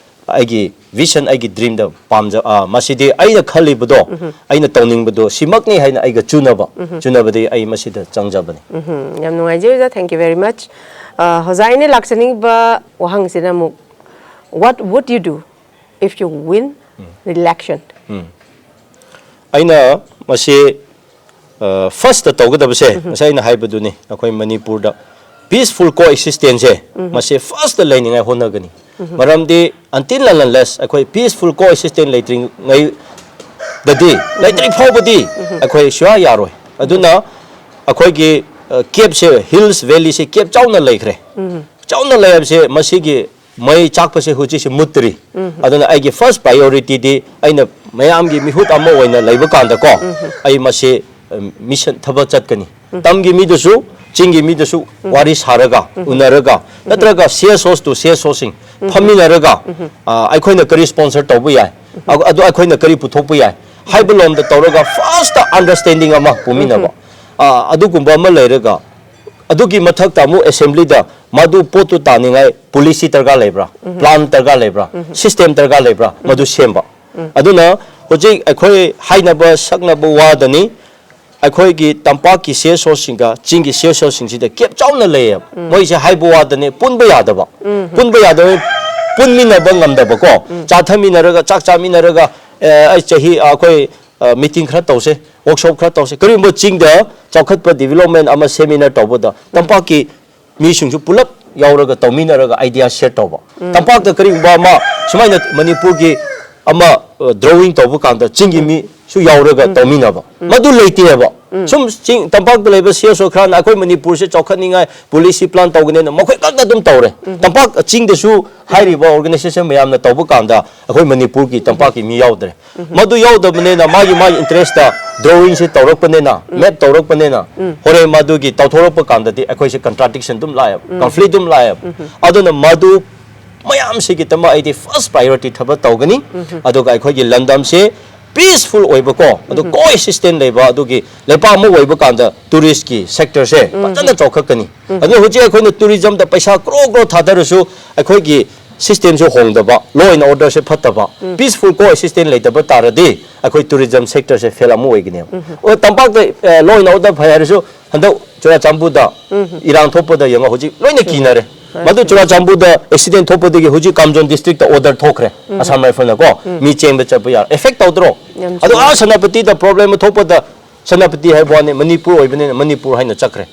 ꯑꯩꯒꯤ vision, ꯑꯩꯒꯤ dreamꯗ ꯄꯥꯝꯖ-, ꯑ, ꯃꯁꯤꯗꯤ ꯑꯩꯅ ꯈꯜꯂꯤꯕꯗꯣ, ꯑꯩꯅ ꯇꯧꯅꯤꯡꯕꯗꯣ ꯁꯤꯃꯛꯅꯤ ꯍꯥꯏꯅ ꯑꯩꯒ ꯆꯨꯅꯕ, ꯆꯨꯅꯕꯗꯤ ꯑꯩ ꯃꯁꯤꯗ ꯆꯪꯖꯕꯅꯤ꯫ ꯎꯝ, ꯌꯥꯝ ꯅꯨꯡꯉꯥꯏꯖꯩ ꯑꯣꯖꯥ, thank you very much꯫ ꯑ, ꯑꯣꯖꯥ, ꯑꯩꯅ ꯂꯥꯛꯆꯅꯤꯡꯕ ꯋꯥꯍꯪꯁꯤꯅ ꯑꯃꯨꯛ, what would you do if you win the election? ꯑꯩꯅ ꯃꯁꯤ, ꯑ, firstꯇ ꯇꯧꯒꯗꯕꯁꯦ, ꯉꯁꯥꯏ ꯑꯩꯅ ꯍꯥꯏꯕꯗꯨꯅꯤ, ꯑꯩꯈꯣꯏ ꯃꯅꯤꯄꯨꯔꯗ peaceful coexistenceꯁꯦ, ꯃꯁꯤ firstꯇ ꯂꯩꯅꯤꯡꯉꯥꯏ ꯍꯣꯠꯅꯒꯅꯤ꯫ ꯃꯔꯝꯗꯤ until and unless ꯑꯩꯈꯣꯏ peaceful coexistence ꯂꯩꯇ꯭ꯔꯤꯉꯩꯗꯗꯤ, ꯂꯩꯇ꯭ꯔꯤ ꯐꯥꯎꯕꯗꯤ ꯑꯩꯈꯣꯏ ꯁꯨꯌꯥ ꯌꯥꯔꯣꯏ꯫ ꯑꯗꯨꯅ ꯑꯩꯈꯣꯏꯒꯤ ꯀꯦꯞꯁꯦ, ꯍꯤꯜꯁ ꯚꯦꯂꯤꯁꯦ ꯀꯦꯞ ꯆꯥꯎꯅ ꯂꯩꯈ꯭ꯔꯦ꯫ ꯆꯥꯎꯅ ꯂꯩ ꯍꯥꯏꯕꯁꯦ, ꯃꯁꯤꯒꯤ ꯃꯩ ꯆꯥꯛꯄꯁꯦ ꯍꯧꯖꯤꯛꯁꯦ ꯃꯨꯠꯇ꯭ꯔꯤ꯫ ꯑꯗꯨꯅ ꯑꯩꯒꯤ ꯐꯥꯔꯁ ꯄ꯭ꯔꯥꯏꯌꯣꯔꯤꯇꯤꯗꯤ ꯑꯩꯅ ꯃꯌꯥꯝꯒꯤ ꯃꯤꯍꯨꯠ ꯑꯃ ꯑꯣꯏꯅ ꯂꯩꯕ ꯀꯥꯟꯗꯀꯣ, ꯑꯩ ꯃꯁꯤ, ꯑ, ꯃꯤꯁꯟ ꯊꯕꯛ ꯆꯠꯀꯅꯤ꯫ ꯇꯝꯒꯤ ꯃꯤꯗꯁꯨ, ꯆꯤꯡꯒꯤ ꯃꯤꯗꯁꯨ ꯋꯥꯔꯤ ꯁꯥꯔꯒ, ꯎꯅꯔꯒ, ꯅꯠꯇ꯭ꯔꯒ ꯁꯤ ꯑꯦꯁ ꯑꯣꯁ ꯇꯨ ꯁꯤ ꯑꯦꯁ ꯑꯣꯁꯤꯡ ꯐꯝꯃꯤꯟꯅꯔꯒ, ꯑ, ꯑꯩꯈꯣꯏꯅ ꯀꯔꯤ ꯁ꯭ꯄꯣꯟꯁꯔ ꯇꯧꯕ ꯌꯥꯏ, ꯑ-, ꯑꯗꯨ ꯑꯩꯈꯣꯏꯅ ꯀꯔꯤ ꯄꯨꯊꯣꯛꯄ ꯌꯥꯏ ꯍꯥꯏꯕ ꯂꯣꯝꯗ ꯇꯧꯔꯒ ꯐꯥꯔꯁꯇ ꯑꯟꯗꯔꯁ꯭ꯇꯦꯟꯗꯤꯡ ꯑꯃ ꯄꯨꯃꯤꯟꯅꯕ꯫ ꯑ, ꯑꯗꯨꯒꯨꯝꯕ ꯑꯃ ꯂꯩꯔꯒ, ꯑꯗꯨꯒꯤ ꯃꯊꯛꯇ ꯑꯃꯨꯛ ꯑꯦꯁꯦꯝꯕ꯭ꯂꯤꯗ ꯃꯗꯨ ꯄꯣꯠꯇꯨ ꯇꯥꯅꯤꯡꯉꯥꯏ ꯄꯣꯂꯤꯁꯤ ꯗꯔꯀꯥꯔ ꯂꯩꯕ꯭ꯔꯥ, ꯄ꯭ꯂꯥꯟ ꯗꯔꯀꯥꯔ ꯂꯩꯕ꯭ꯔꯥ, ꯁꯤꯁꯇꯦꯝ ꯗꯔꯀꯥꯔ ꯂꯩꯕ꯭ꯔꯥ, ꯃꯗꯨ ꯁꯦꯝꯕ꯫ ꯑꯗꯨꯅ ꯍꯧꯖꯤꯛ ꯑꯩꯈꯣꯏ ꯍꯥꯏꯅꯕ ꯁꯛꯅꯕ ꯋꯥꯗꯅꯤ, ꯑꯩꯈꯣꯏꯒꯤ ꯇꯝꯄꯥꯛꯀꯤ ꯁꯤ ꯑꯦꯁ ꯑꯣꯁꯤꯡꯒ ꯆꯤꯡꯒꯤ ꯁꯤ ꯑꯦꯁ ꯑꯣꯁꯤꯡꯁꯤꯗ ꯒꯦꯞ ꯆꯥꯎꯅ ꯂꯩꯌꯦꯕ꯫ ꯃꯣꯏꯁꯦ ꯍꯥꯏꯕ ꯋꯥꯗꯅꯦ, ꯄꯨꯟꯕ ꯌꯥꯗꯕ꯫ ꯄꯨꯟꯕ ꯌꯥꯗꯕ, ꯄꯨꯟꯃꯤꯟꯅꯕ ꯉꯝꯗꯕꯀꯣ꯫ ꯆꯥꯊꯃꯤꯟꯅꯔꯒ, ꯆꯥꯛ ꯆꯥꯃꯤꯟꯅꯔꯒ, ꯑꯦ, ꯑꯩ ꯆꯍꯤ, ꯑꯩꯈꯣꯏ, ꯑ, ꯃꯤꯇꯤꯡ ꯈꯔ ꯇꯧꯁꯦ, ꯋꯥꯔꯛꯁꯣꯞ ꯈꯔ ꯇꯧꯁꯦ, ꯀꯔꯤꯒꯨꯝꯕ ꯆꯤꯡꯗ ꯆꯥꯎꯈꯠꯄ, ꯗꯤꯕꯦꯂꯞꯃꯦꯟ ꯑꯃ, ꯁꯦꯃꯤꯅꯥꯔ ꯇꯧꯕꯗ ꯇꯝꯄꯥꯛꯀꯤ ꯃꯤꯁꯤꯡꯁꯨ ꯄꯨꯂꯞ ꯌꯥꯎꯔꯒ ꯇꯧꯃꯤꯟꯅꯔꯒ ꯑꯥꯏꯗꯤꯌꯥ ꯁꯦꯌꯔ ꯇꯧꯕ꯫ ꯇꯝꯄꯥꯛꯇ ꯀꯔꯤꯒꯨꯝꯕ ꯑꯃ ꯁꯨꯃꯥꯏꯅ ꯃꯅꯤꯄꯨꯔꯒꯤ ꯑꯃ, ꯑ, ꯗ꯭ꯔꯣꯋꯤꯡ ꯇꯧꯕ ꯀꯥꯟꯗ ꯆꯤꯡꯒꯤ ꯃꯤꯁꯨ ꯌꯥꯎꯔꯒ ꯇꯧꯃꯤꯟꯅꯕ꯫ ꯃꯗꯨ ꯂꯩꯇꯦꯕ꯫ ꯁꯨꯝ ꯆꯤꯡ, ꯇꯝꯄꯥꯛꯇ ꯂꯩꯕ ꯁꯤ ꯑꯦꯁ ꯑꯣ ꯈꯔꯅ ꯑꯩꯈꯣꯏ ꯃꯅꯤꯄꯨꯔꯁꯦ ꯆꯥꯎꯈꯠꯅꯤꯡꯉꯥꯏ ꯄꯣꯂꯤꯁꯤ ꯄ꯭ꯂꯥꯟ ꯇꯧꯒꯅꯦꯅ ꯃꯈꯣꯏ ꯈꯛꯇ ꯑꯗꯨꯝ ꯇꯧꯔꯦ꯫ ꯇꯝꯄꯥꯛ ꯆꯤꯡꯗꯁꯨ ꯍꯥꯏꯔꯤꯕ ꯑꯣꯔꯒꯅꯥꯏꯖꯦꯁꯟ ꯃꯌꯥꯝꯅ ꯇꯧꯕ ꯀꯥꯟꯗ ꯑꯩꯈꯣꯏ ꯃꯅꯤꯄꯨꯔꯒꯤ ꯇꯝꯄꯥꯛꯀꯤ ꯃꯤ ꯌꯥꯎꯗ꯭ꯔꯦ꯫ ꯃꯗꯨ ꯌꯥꯎꯗꯕꯅꯤꯅ ꯃꯥꯒꯤ, ꯃꯥꯒꯤ ꯏꯟꯇꯔꯦꯁꯇ ꯗ꯭ꯔꯣꯋꯤꯡꯁꯦ ꯇꯧꯔꯛꯄꯅꯤꯅ, ꯃꯦꯞ ꯇꯧꯔꯛꯄꯅꯤꯅ, ꯍꯣꯔꯦꯟ ꯃꯗꯨꯒꯤ ꯇꯧꯊꯣꯔꯛꯄ ꯀꯥꯟꯗꯗꯤ ꯑꯩꯈꯣꯏꯁꯦ ꯀꯟꯇ꯭ꯔꯥꯗꯤꯛꯁꯟ ꯑꯗꯨꯝ ꯂꯥꯛꯑꯦꯕ, ꯀꯟꯐ꯭ꯂꯤꯛ ꯑꯗꯨꯝ ꯂꯥꯛꯑꯦꯕ꯫ ꯑꯗꯨꯅ ꯃꯗꯨ ꯃꯌꯥꯝꯁꯤꯒꯤꯗꯃꯛ ꯑꯩꯗꯤ ꯐꯥꯔꯁ ꯄ꯭ꯔꯥꯏꯌꯣꯔꯤꯇꯤ ꯊꯕꯛ ꯇꯧꯒꯅꯤ꯫ ꯑꯗꯨꯒ ꯑꯩꯈꯣꯏꯒꯤ ꯂꯝꯗꯝꯁꯦ ꯄꯤꯁꯐꯨꯜ ꯑꯣꯏꯕꯀꯣ, ꯑꯗꯨ ꯀꯣ ꯑꯦꯛꯁꯤꯁꯇꯦꯟ ꯂꯩꯕ ꯑꯗꯨꯒꯤ ꯂꯩꯄꯥꯛ ꯑꯃ ꯑꯣꯏꯕ ꯀꯥꯟꯗ ꯇꯨꯔꯤꯁꯀꯤ ꯁꯦꯛꯇꯔꯁꯦ ꯐꯖꯅ ꯆꯥꯎꯈꯠꯀꯅꯤ꯫ ꯑꯗꯨꯅ ꯍꯧꯖꯤꯛ ꯑꯩꯈꯣꯏꯅ ꯇꯨꯔꯤꯖꯝꯗ ꯄꯩꯁꯥ ꯀ꯭ꯔꯣ ꯀ꯭ꯔꯣ ꯊꯥꯗꯔꯁꯨ ꯑꯩꯈꯣꯏꯒꯤ ꯁꯤꯁꯇꯦꯝꯁꯦ ꯍꯣꯡꯗꯕ, ꯂꯣ ꯑꯦꯟ ꯑꯣꯔꯗꯔꯁꯦ ꯐꯠꯇꯕ, ꯄꯤꯁꯐꯨꯜ ꯀꯣ ꯑꯦꯛꯁꯤꯁꯇꯦꯟ ꯂꯩꯇꯕ ꯇꯥꯔꯗꯤ ꯑꯩꯈꯣꯏ ꯇꯨꯔꯤꯖꯝ ꯁꯦꯛꯇꯔꯁꯦ ꯐꯦꯜ ꯑꯃꯨꯛ ꯑꯣꯏꯒꯅꯦꯕ꯫ ꯑꯣ, ꯇꯝꯄꯥꯛꯇ, ꯑꯦ, ꯂꯣ ꯑꯦꯟ ꯑꯣꯔꯗꯔ ꯐꯩ ꯍꯥꯏꯔꯁꯨ ꯍꯟꯗꯛ ꯆꯨꯔꯥꯆꯥꯟꯄꯨꯔꯗ ꯏꯔꯥꯡ ꯊꯣꯛꯄꯗ ꯌꯦꯡꯉꯣ, ꯍꯧꯖꯤꯛ ꯂꯣꯏꯅ ꯀꯤꯅꯔꯦ꯫ ꯃꯗꯨ ꯆꯨꯔꯥꯆꯥꯟꯄꯨꯔꯗ ꯑꯦꯛꯁꯤꯗꯦꯟ ꯊꯣꯛꯄꯗꯒꯤ ꯍꯧꯖꯤꯛ ꯀꯥꯝꯖꯣꯟ ꯗꯤꯁꯇ꯭ꯔꯤꯛꯇ ꯑꯣꯔꯗꯔ ꯊꯣꯛꯈ꯭ꯔꯦ, ꯑꯁꯥꯝ ꯔꯥꯏꯐꯜꯅꯀꯣ꯫ ꯃꯤ ꯆꯦꯟꯕ ꯆꯠꯄ ꯌꯥꯔꯦ꯫ ꯑꯦꯐꯦꯛ ꯇꯧꯗ꯭ꯔꯣ? ꯑꯗꯣ ꯑꯥ ꯁꯦꯅꯥꯄꯇꯤꯗ ꯄ꯭ꯔꯣꯕ꯭ꯂꯦꯝ ꯊꯣꯛꯄꯗ, ꯁꯦꯅꯥꯄꯇꯤ ꯍꯥꯏꯕ ꯋꯥꯅꯤ, ꯃꯅꯤꯄꯨꯔ ꯑꯣꯏꯕꯅꯤꯅ ꯃꯅꯤꯄꯨꯔ ꯍꯥꯏꯅ ꯆꯠꯈ꯭ꯔꯦ꯫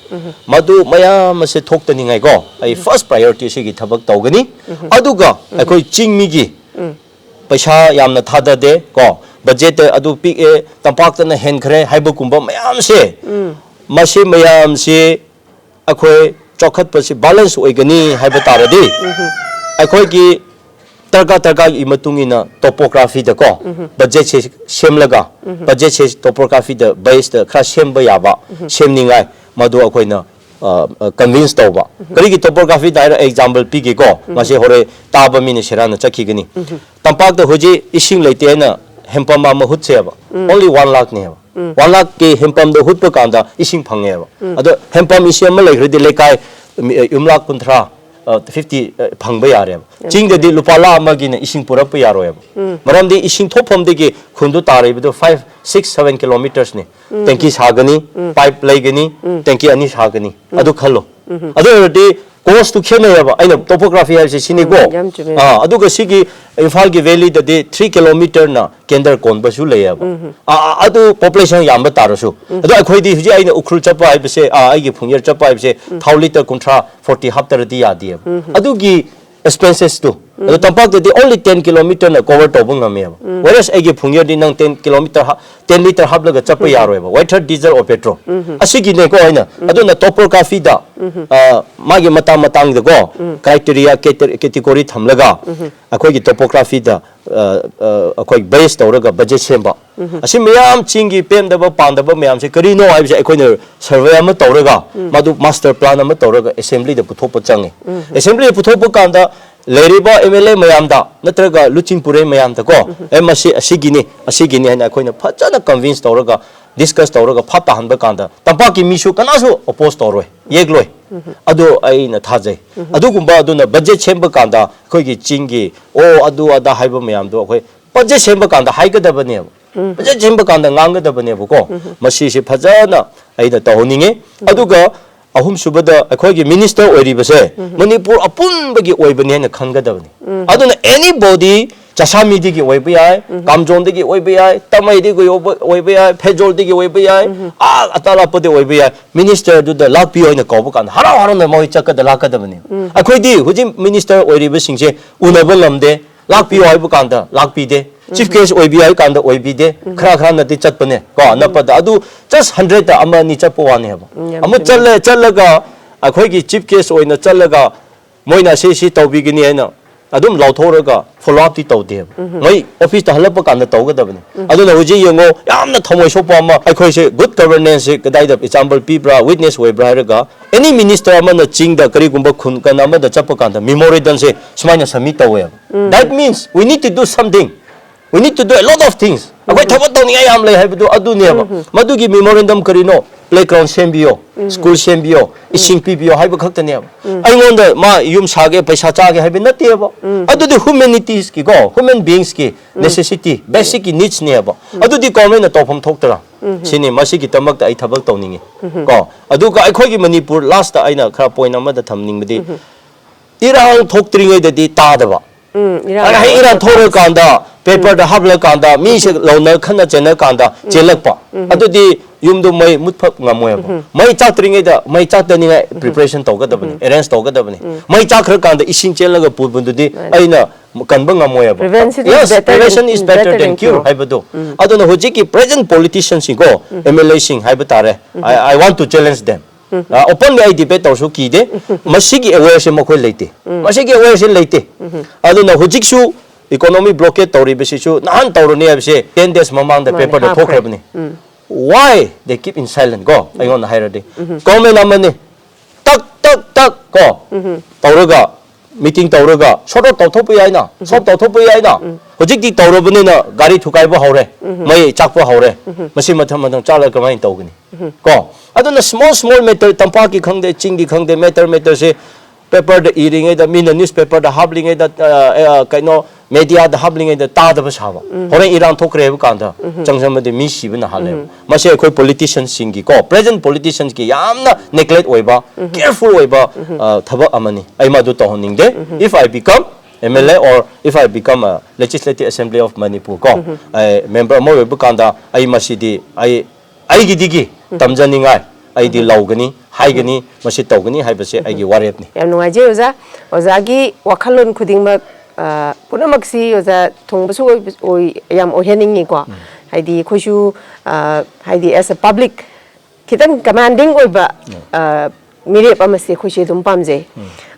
ꯃꯗꯨ ꯃꯌꯥꯝ ꯑꯁꯦ ꯊꯣꯛꯇꯅꯤꯡꯉꯥꯏꯀꯣ, ꯑꯩ ꯐꯥꯔꯁ ꯄ꯭ꯔꯥꯏꯌꯣꯔꯤꯇꯤ ꯁꯤꯒꯤ ꯊꯕꯛ ꯇꯧꯒꯅꯤ꯫ ꯑꯗꯨꯒ ꯑꯩꯈꯣꯏ ꯆꯤꯡꯃꯤꯒꯤ ꯄꯩꯁꯥ ꯌꯥꯝꯅ ꯊꯥꯗꯗꯦ ꯀꯣ, ꯕꯖꯦꯠꯇ ꯑꯗꯨ ꯄꯤꯛꯑꯦ, ꯇꯝꯄꯥꯛꯇꯅ ꯍꯦꯟꯈ꯭ꯔꯦ ꯍꯥꯏꯕꯒꯨꯝꯕ ꯃꯌꯥꯝꯁꯦ ꯃꯁꯤ ꯃꯌꯥꯝꯁꯤ ꯑꯩꯈꯣꯏ ꯆꯥꯎꯈꯠꯄꯁꯤ ꯕꯦꯂꯦꯟꯁ ꯑꯣꯏꯒꯅꯤ ꯍꯥꯏꯕ ꯇꯥꯔꯗꯤ, ꯑꯩꯈꯣꯏꯒꯤ ꯗꯔꯀꯥꯔ ꯗꯔꯀꯥꯔꯒꯤ ꯃꯇꯨꯡ ꯏꯟꯅ ꯇꯣꯄꯣꯒ꯭ꯔꯥꯐꯤꯗꯀꯣ ꯕꯖꯦꯠꯁꯦ ꯁꯦꯝꯂꯒ, ꯕꯖꯦꯠꯁꯦ ꯇꯣꯄꯣꯒ꯭ꯔꯥꯐꯤꯗ ꯕꯦꯁꯇ ꯈꯔ ꯁꯦꯝꯕ ꯌꯥꯕ, ꯁꯦꯝꯅꯤꯡꯉꯥꯏ, ꯃꯗꯨ ꯑꯩꯈꯣꯏꯅ ꯀꯟꯚꯤꯟꯁ ꯇꯧꯕ꯫ ꯀꯔꯤꯒꯤ ꯇꯣꯄꯣꯒ꯭ꯔꯥꯐꯤꯗ ꯍꯥꯏꯔ ꯑꯦꯛꯖꯥꯝꯄꯜ ꯄꯤꯒꯦꯀꯣ, ꯃꯁꯤ ꯍꯣꯔꯦꯟ ꯇꯥꯕ ꯃꯤꯅ ꯁꯦꯔꯥꯟꯅ ꯆꯠꯈꯤꯒꯅꯤ꯫ ꯇꯝꯄꯥꯛꯇ ꯍꯧꯖꯤꯛ ꯏꯁꯤꯡ ꯂꯩꯇꯦ ꯍꯥꯏꯅ ꯍꯦꯟꯄꯝ ꯑꯃ ꯍꯨꯠꯁꯦꯕ, ꯑꯣꯟꯂꯤ ꯋꯥꯟ ꯂꯥꯛꯅꯦꯕ꯫ ꯋꯥꯟ ꯂꯥꯛꯀꯤ ꯍꯦꯟꯄꯝꯗ ꯍꯨꯠꯄ ꯀꯥꯟꯗ ꯏꯁꯤꯡ ꯐꯪꯉꯦꯕ꯫ ꯑꯗꯣ ꯍꯦꯟꯄꯝ ꯏꯁꯤꯡ ꯑꯃ ꯂꯩꯈ꯭ꯔꯗꯤ ꯂꯩꯀꯥꯏ, ꯃꯤ, ꯌꯨꯝꯂꯥꯛ ꯀꯨꯟꯊ꯭ꯔꯥ, ꯐꯤꯐꯇꯤ ꯐꯪꯕ ꯌꯥꯔꯦꯕ꯫ ꯆꯤꯡꯗꯗꯤ ꯂꯨꯄꯥ ꯂꯥꯛ ꯑꯃꯒꯤꯅ ꯏꯁꯤꯡ ꯄꯨꯔꯛꯄ ꯌꯥꯔꯣꯏꯕ꯫ ꯃꯔꯝꯗꯤ ꯏꯁꯤꯡ ꯊꯣꯛꯐꯝꯗꯒꯤ ꯈꯨꯟꯗꯨ ꯇꯥꯔꯛꯏꯕꯗꯨ ꯐꯥꯏꯚ ꯁꯤꯛꯁ ꯁꯚꯦꯟ ꯀꯤꯂꯣꯃꯤꯇꯔꯁꯅꯤ꯫ ꯇꯦꯡꯀꯤ ꯁꯥꯒꯅꯤ, ꯄꯥꯏꯞ ꯂꯩꯒꯅꯤ, ꯇꯦꯡꯀꯤ ꯑꯅꯤ ꯁꯥꯒꯅꯤ꯫ ꯑꯗꯨ ꯈꯜꯂꯣ꯫ ꯑꯗꯨ ꯑꯣꯏꯔꯗꯤ ꯀꯣꯁꯇꯨ ꯈꯦꯠꯅꯩꯌꯦꯕ꯫ ꯑꯩꯅ ꯇꯣꯄꯣꯒ꯭ꯔꯥꯐꯤ ꯍꯥꯏꯕꯁꯦ ꯁꯤꯅꯤꯀꯣ꯫ ꯎꯝ, ꯌꯥꯝ ꯆꯨꯝꯃꯦ꯫ ꯑꯥ, ꯑꯗꯨꯒ ꯁꯤꯒꯤ ꯏꯝꯐꯥꯜꯒꯤ ꯚꯦꯂꯤꯗꯗꯤ ꯊ꯭ꯔꯤ ꯀꯤꯂꯣꯃꯤꯇꯔꯅ ꯀꯦꯟꯗꯔ ꯀꯣꯟꯕꯁꯨ ꯂꯩꯌꯦꯕ꯫ ꯑꯥ, ꯑꯥ, ꯑꯗꯨ ꯄꯣꯄꯨꯂꯦꯁꯟ ꯌꯥꯝꯕ ꯇꯥꯔꯁꯨ꯫ ꯑꯗꯣ ꯑꯩꯈꯣꯏꯗꯤ ꯍꯧꯖꯤꯛ ꯑꯩꯅ ꯎꯈ꯭ꯔꯨꯜ ꯆꯠꯄ ꯍꯥꯏꯕꯁꯦ, ꯑꯥ, ꯑꯩꯒꯤ ꯐꯨꯡꯌꯔ ꯆꯠꯄ ꯍꯥꯏꯕꯁꯦ ꯊꯥꯎ ꯂꯤꯇꯔ ꯀꯨꯟꯊ꯭ꯔꯥ, ꯐꯣꯔꯇꯤ ꯍꯥꯞꯇ꯭ꯔꯗꯤ ꯌꯥꯗꯦꯕ꯫ ꯑꯗꯨꯒꯤ ꯑꯦꯛꯁꯄꯦꯟꯁꯦꯁꯇꯨ꯫ ꯑꯗꯣ ꯇꯝꯄꯥꯛꯇꯗꯤ ꯑꯣꯟꯂꯤ ꯇꯦꯟ ꯀꯤꯂꯣꯃꯤꯇꯔꯅ ꯀꯣꯚꯔ ꯇꯧꯕ ꯉꯝꯃꯦꯕ꯫ ꯋꯦꯔꯦꯁ ꯑꯩꯒꯤ ꯐꯨꯡꯌꯔꯗꯤ ꯅꯪ ꯇꯦꯟ ꯀꯤꯂꯣꯃꯤꯇꯔ ꯍꯥ-, ꯇꯦꯟ ꯂꯤꯇꯔ ꯍꯥꯞꯂꯒ ꯆꯠꯄ ꯌꯥꯔꯣꯏꯕ, ꯋꯥꯏꯊꯔ, ꯗꯤꯖꯜ ꯑꯣꯔ ꯄꯦꯇ꯭ꯔꯣꯜ꯫ ꯑꯁꯤꯒꯤꯅꯦꯀꯣ ꯑꯩꯅ꯫ ꯑꯗꯨꯅ ꯇꯣꯄꯣꯒ꯭ꯔꯥꯐꯤꯗ, ꯑ, ꯃꯥꯒꯤ ꯃꯇꯥꯡ ꯃꯇꯥꯡꯗꯀꯣ, ꯀ꯭ꯔꯥꯏꯇꯦꯔꯤꯌꯥ, ꯀꯦꯇꯦ-, ꯀꯦꯇꯦꯒꯣꯔꯤ ꯊꯝꯂꯒ ꯑꯩꯈꯣꯏꯒꯤ ꯇꯣꯄꯣꯒ꯭ꯔꯥꯐꯤꯗ, ꯑ, ꯑ, ꯑꯩꯈꯣꯏ ꯕꯦꯁ ꯇꯧꯔꯒ ꯕꯖꯦꯠ ꯁꯦꯝꯕ꯫ ꯑꯁꯤ ꯃꯌꯥꯝ ꯆꯤꯡꯒꯤ ꯄꯦꯟꯗꯕ ꯄꯥꯝꯗꯕ ꯃꯌꯥꯝꯁꯦ ꯀꯔꯤꯅꯣ ꯍꯥꯏꯕꯁꯦ ꯑꯩꯈꯣꯏꯅ ꯁꯔꯚꯦ ꯑꯃ ꯇꯧꯔꯒ, ꯃꯗꯨ ꯃꯥꯁꯇꯔ ꯄ꯭ꯂꯥꯟ ꯑꯃ ꯇꯧꯔꯒ ꯑꯦꯁꯦꯝꯕ꯭ꯂꯤꯗ ꯄꯨꯊꯣꯛꯄ ꯆꯪꯉꯤ꯫ ꯑꯦꯁꯦꯝꯕ꯭ꯂꯤꯗ ꯄꯨꯊꯣꯛꯄ ꯀꯥꯟꯗ ꯂꯩꯔꯤꯕ ꯑꯦꯝ ꯑꯦꯜ ꯑꯦ ꯃꯌꯥꯝꯗ ꯅꯠꯇ꯭ꯔꯒ ꯂꯨꯆꯤꯡ ꯄꯨꯔꯦꯜ ꯃꯌꯥꯝꯗꯀꯣ, "ꯑꯦ, ꯃꯁꯤ ꯑꯁꯤꯒꯤꯅꯤ, ꯑꯁꯤꯒꯤꯅꯤ" ꯍꯥꯏꯅ ꯑꯩꯈꯣꯏꯅ ꯐꯖꯅ ꯀꯟꯚꯤꯟꯁ ꯇꯧꯔꯒ, ꯗꯤꯁꯀꯁ ꯇꯧꯔꯒ ꯐꯥꯞ ꯇꯥꯍꯟꯕ ꯀꯥꯟꯗ ꯇꯝꯄꯥꯛꯀꯤ ꯃꯤꯁꯨ ꯀꯅꯥꯁꯨ ꯑꯣꯄꯣꯖ ꯇꯧꯔꯣꯏ, ꯌꯦꯛꯂꯣꯏ꯫ ꯑꯗꯨ ꯑꯩꯅ ꯊꯥꯖꯩ꯫ ꯑꯗꯨꯒꯨꯝꯕ ꯑꯗꯨꯅ ꯕꯖꯦꯠ ꯁꯦꯝꯕ ꯀꯥꯟꯗ ꯑꯩꯈꯣꯏꯒꯤ ꯆꯤꯡꯒꯤ, ꯑꯣ, ꯑꯗꯨ ꯑꯗꯥ ꯍꯥꯏꯕ ꯃꯌꯥꯝꯗꯣ ꯑꯩꯈꯣꯏ ꯕꯖꯦꯠ ꯁꯦꯝꯕ ꯀꯥꯟꯗ ꯍꯥꯏꯒꯗꯕꯅꯦꯕ꯫ ꯕꯖꯦꯠ ꯁꯦꯝꯕ ꯀꯥꯟꯗ ꯉꯥꯡꯒꯗꯕꯅꯦꯕꯀꯣ꯫ ꯃꯁꯤꯁꯦ ꯐꯖꯅ ꯑꯩꯅ ꯇꯧꯍꯟꯅꯤꯡꯉꯤ꯫ ꯑꯗꯨꯒ ꯑꯍꯨꯝꯁꯨꯕꯗ ꯑꯩꯈꯣꯏꯒꯤ ꯃꯤꯅꯤꯁꯇꯔ ꯑꯣꯏꯔꯤꯕꯁꯦ ꯃꯅꯤꯄꯨꯔ ꯑꯄꯨꯟꯕꯒꯤ ꯑꯣꯏꯕꯅꯤ ꯍꯥꯏꯅ ꯈꯟꯒꯗꯕꯅꯤ꯫ ꯑꯗꯨꯅ ꯑꯦꯅꯤ ꯕꯣꯗꯤ, ꯆꯥꯁꯥꯃꯤꯗꯒꯤ ꯑꯣꯏꯕ ꯌꯥꯏ, ꯀꯥꯝꯖꯣꯟꯗꯒꯤ ꯑꯣꯏꯕ ꯌꯥꯏ, ꯇꯥꯃꯩꯗꯒꯤ ꯑꯣꯏꯕ, ꯑꯣꯏꯕ ꯌꯥꯏ, ꯐꯦꯖꯣꯜꯗꯒꯤ ꯑꯣꯏꯕ ꯌꯥꯏ, ꯑꯥ ꯑꯇꯥꯂꯥꯄꯗꯒꯤ ꯑꯣꯏꯕ ꯌꯥꯏ, ꯃꯤꯅꯤꯁꯇꯔꯗꯨꯗ ꯂꯥꯛꯄꯤꯌꯨ ꯍꯥꯏꯅ ꯀꯧꯕ ꯀꯥꯟꯗ ꯍꯔꯥꯎ ꯍꯔꯥꯎꯅ ꯃꯣꯏ ꯆꯠꯀꯗ ꯂꯥꯛꯀꯗꯕꯅꯤ꯫ ꯑꯩꯈꯣꯏꯗꯤ ꯍꯧꯖꯤꯛ ꯃꯤꯅꯤꯁꯇꯔ ꯑꯣꯏꯔꯤꯕꯁꯤꯡꯁꯦ ꯎꯅꯕ ꯉꯝꯗꯦ, ꯂꯥꯛꯄꯤꯌꯨ ꯍꯥꯏꯕ ꯀꯥꯟꯗ ꯂꯥꯛꯄꯤꯗꯦ꯫ Chief guest ꯑꯣꯏꯕꯤ ꯍꯥꯏ ꯀꯥꯟꯗ ꯑꯣꯏꯕꯤꯗꯦ, ꯈꯔ ꯈꯔꯅꯗꯤ ꯆꯠꯄꯅꯦ ꯀꯣ ꯑꯅꯛꯄꯗ, ꯑꯗꯨ just hundredꯇ ꯑꯃ ꯑꯅꯤ ꯆꯠꯄ ꯋꯥꯅꯦꯕ꯫ ꯎꯝ, ꯌꯥꯝ ꯑꯃꯨꯛ ꯆꯨꯝꯃꯦ꯫ ꯆꯠꯂꯦ, ꯆꯠꯂꯒ ꯑꯩꯈꯣꯏꯒꯤ chief guest ꯑꯣꯏꯅ ꯆꯠꯂꯒ ꯃꯣꯏꯅ ꯑꯁꯤ ꯁꯤ ꯇꯧꯕꯤꯒꯅꯤ ꯍꯥꯏꯅ ꯑꯗꯨꯝ ꯂꯥꯎꯊꯣꯛꯔꯒ follow upꯇꯤ ꯇꯧꯗꯦꯕ꯫ ꯃꯣꯏ officeꯇ ꯍꯜꯂꯛꯄ ꯀꯥꯟꯗ ꯇꯧꯒꯗꯕꯅꯤ꯫ ꯑꯗꯨꯅ ꯍꯧꯖꯤꯛ ꯌꯦꯡꯉꯣ, ꯌꯥꯝꯅ ꯊꯃꯣꯏ ꯁꯣꯛꯄ ꯑꯃ, ꯑꯩꯈꯣꯏꯁꯦ good governanceꯁꯦ ꯀꯗꯥꯏꯗ example ꯄꯤꯕ꯭ꯔꯥ, witness ꯑꯣꯏꯕ꯭ꯔꯥ ꯍꯥꯏꯔꯒ, any minister ꯑꯃꯅ ꯆꯤꯡꯗ ꯀꯔꯤꯒꯨꯝꯕ ꯈꯨꯟ ꯀꯟ ꯑꯃꯗ ꯆꯠꯄ ꯀꯥꯟꯗ memorandumꯁꯦ ꯁꯨꯃꯥꯏꯅ submit ꯇꯧꯋꯦꯕ꯫ That means we need to do something. We need to do a lot of things. ꯑꯩꯈꯣꯏ ꯊꯕꯛ ꯇꯧꯅꯤꯡꯉꯥꯏ ꯌꯥꯝ ꯂꯩ ꯍꯥꯏꯕꯗꯨ ꯑꯗꯨꯅꯦꯕ꯫ ꯃꯗꯨꯒꯤ memorandum ꯀꯔꯤꯅꯣ? Playground ꯁꯦꯝꯕꯤꯌꯣ, school ꯁꯦꯝꯕꯤꯌꯣ, ꯏꯁꯤꯡ ꯄꯤꯕꯤꯌꯣ ꯍꯥꯏꯕ ꯈꯛꯇꯅꯦꯕ꯫ ꯑꯩꯉꯣꯟꯗ ꯃꯥ ꯌꯨꯝ ꯁꯥꯒꯦ, ꯄꯩꯁꯥ ꯆꯥꯒꯦ ꯍꯥꯏꯕ ꯅꯠꯇꯦꯕ꯫ ꯑꯗꯨꯗꯤ humanitiesꯀꯤꯀꯣ, human beingsꯀꯤ necessity, basicꯀꯤ needsꯅꯦꯕ꯫ ꯑꯗꯨꯗꯤ governmentꯅ ꯇꯧꯐꯝ ꯊꯣꯛꯇ꯭ꯔꯥ? ꯁꯤꯅꯤ, ꯃꯁꯤꯒꯤꯗꯃꯛꯇ ꯑꯩ ꯊꯕꯛ ꯇꯧꯅꯤꯡꯉꯤ꯫ ꯀꯣ, ꯑꯗꯨꯒ ꯑꯩꯈꯣꯏꯒꯤ ꯃꯅꯤꯄꯨꯔ, lastꯇ ꯑꯩꯅ ꯈꯔ point ꯑꯃꯗ ꯊꯝꯅꯤꯡꯕꯗꯤ, ꯏꯔꯥꯡ ꯊꯣꯛꯇ꯭ꯔꯤꯉꯩꯗꯗꯤ ꯇꯥꯗꯕ꯫ ꯎꯝ, ꯏꯔꯥꯡ ꯑꯗ ꯍꯦꯛ ꯏꯔꯥꯡ ꯊꯣꯛꯂꯀꯥꯟꯗ, paperꯗ ꯍꯥꯞꯂꯀꯥꯟꯗ, ꯃꯤꯁꯦ ꯂꯧꯅ ꯈꯠꯅ ꯆꯩꯅ ꯀꯥꯟꯗ ꯆꯦꯜꯂꯛꯄ꯫ ꯑꯗꯨꯗꯤ ꯌꯨꯝꯗꯣ ꯃꯩ ꯃꯨꯠꯐ ꯉꯝꯃꯣꯏꯕ꯫ ꯃꯩ ꯆꯥꯛꯇ꯭ꯔꯤꯉꯩꯗ ꯃꯩ ꯆꯥꯛꯇꯅꯤꯡꯉꯥꯏ preparation ꯇꯧꯒꯗꯕꯅꯤ, arrange ꯇꯧꯒꯗꯕꯅꯤ꯫ ꯃꯩ ꯆꯥꯛꯈ꯭ꯔꯀꯥꯟꯗ ꯏꯁꯤꯡ ꯆꯦꯜꯂꯒ ꯄꯨꯕꯗꯨꯗꯤ ꯑꯩꯅ ꯀꯟꯕ ꯉꯝꯃꯣꯏꯕ꯫ Prevention is Yes, better than- prevention is better better than than cure cure. ꯍꯥꯏꯕꯗꯣ꯫ ꯑꯗꯨꯅ ꯍꯧꯖꯤꯛꯀꯤ present politicianꯁꯤꯡꯀꯣ, MLAꯁꯤꯡ ꯍꯥꯏꯕ ꯇꯥꯔꯦ, I, I want to challenge them. ꯑ, openly ꯑꯩ debate ꯇꯧꯔꯁꯨ ꯀꯤꯗꯦ꯫ ꯃꯁꯤꯒꯤ awareꯁꯦ ꯃꯈꯣꯏ ꯂꯩꯇꯦ꯫ ꯃꯁꯤꯒꯤ awareꯁꯦ ꯂꯩꯇꯦ꯫ ꯑꯗꯨꯅ ꯍꯧꯖꯤꯛꯁꯨ economy blockade ꯇꯧꯔꯤꯕꯁꯤꯁꯨ ꯅꯍꯥꯟ ꯇꯧꯔꯅꯤ ꯍꯥꯏꯕꯁꯦ ten days ꯃꯃꯥꯡꯗ ꯃꯥꯅꯦ, paperꯗ ꯍꯥꯞꯈ꯭ꯔꯦ꯫ ꯊꯣꯛꯈ꯭ꯔꯕꯅꯤ꯫ Why they keep in silent ꯀꯣ? ꯑꯩꯉꯣꯟꯗ ꯍꯥꯏꯔꯗꯤ꯫ Government ꯑꯃꯅꯤ꯫ ꯇꯛ, ꯇꯛ, ꯇꯛ ꯀꯣ? ꯇꯧꯔꯒ, meeting ꯇꯧꯔꯒ, sort out ꯇꯧꯊꯣꯛꯄ ꯌꯥꯏꯅ, solve ꯇꯧꯊꯣꯛꯄ ꯌꯥꯏꯅ꯫ ꯍꯧꯖꯤꯛꯇꯤ ꯇꯧꯔꯕꯅꯤꯅ ꯒꯥꯔꯤ ꯊꯨꯒꯥꯏꯕ ꯍꯧꯔꯦ, ꯃꯩ ꯆꯥꯛꯄ ꯍꯧꯔꯦ꯫ ꯃꯁꯤ ꯃꯊꯪ ꯃꯊꯪ ꯆꯥꯛꯂꯒ ꯀꯃꯥꯏꯅ ꯇꯧꯒꯅꯤ? ꯀꯣ? ꯑꯗꯨꯅ small small matter, ꯇꯝꯄꯥꯛꯀꯤ ꯈꯪꯗꯦ, ꯆꯤꯡꯒꯤ ꯈꯪꯗꯦ, matter matterꯁꯦ paperꯗ ꯏꯔꯤꯉꯩꯗ, ꯃꯤꯅ newspaperꯗ ꯍꯥꯞꯂꯤꯉꯩꯗ, ꯑ, ꯑ, ꯀꯩꯅꯣ, mediaꯗ ꯍꯥꯞꯂꯤꯉꯩꯗ ꯇꯥꯗꯕ ꯁꯥꯕ꯫ ꯍꯣꯔꯦꯟ ꯏꯔꯥꯡ ꯊꯣꯛꯈ꯭ꯔꯦ ꯍꯥꯏꯕ ꯀꯥꯟꯗ ꯆꯪꯁꯤꯟꯕꯗꯤ ꯃꯤ ꯁꯤꯕꯅ ꯍꯥꯜꯂꯦꯕ꯫ ꯃꯁꯤ ꯑꯩꯈꯣꯏ politicianꯁꯤꯡꯒꯤꯀꯣ, present politiciansꯀꯤ ꯌꯥꯝꯅ neglect ꯑꯣꯏꯕ, careful ꯑꯣꯏꯕ, ꯑ, ꯊꯕꯛ ꯑꯃꯅꯤ꯫ ꯑꯩ ꯃꯗꯨ ꯇꯧꯍꯟꯅꯤꯡꯗꯦ꯫ If I become MLA or if I become a Legislative Assembly of Manipur ꯀꯣ, ꯑꯩ member ꯑꯃ ꯑꯣꯏꯕ ꯀꯥꯟꯗ ꯑꯩ ꯃꯁꯤꯗꯤ ꯑꯩ ꯑꯩꯒꯤꯗꯒꯤ ꯇꯝꯖꯅꯤꯡꯉꯥꯏ ꯑꯩꯗꯤ ꯂꯧꯒꯅꯤ, ꯍꯥꯏꯒꯅꯤ, ꯃꯁꯤ ꯇꯧꯒꯅꯤ ꯍꯥꯏꯕꯁꯦ ꯑꯩꯒꯤ ꯋꯥꯔꯦꯞꯅꯤ꯫ ꯌꯥꯝ ꯅꯨꯡꯉꯥꯏꯖꯩ ꯑꯣꯖꯥ꯫ ꯑꯣꯖꯥꯒꯤ ꯋꯥꯈꯜꯂꯣꯟ ꯈꯨꯗꯤꯡꯃꯛ ꯑ, ꯄꯨꯝꯅꯃꯛꯁꯤ ꯑꯣꯖꯥ ꯊꯨꯡꯕꯁꯨ ꯑꯣꯏꯕ-, ꯑꯣꯏ-, ꯌꯥꯝ ꯑꯣꯏꯍꯟꯅꯤꯡꯉꯤꯀꯣ꯫ ꯍꯥꯏꯗꯤ ꯑꯩꯈꯣꯏꯁꯨ, ꯑ, ꯍꯥꯏꯗꯤ as a public ꯈꯤꯇꯪ commanding ꯑꯣꯏꯕ, ꯑ, ꯃꯤꯔꯦꯞ ꯑꯃꯁꯦ ꯑꯩꯈꯣꯏꯁꯦ ꯑꯗꯨꯝ ꯄꯥꯝꯖꯩ꯫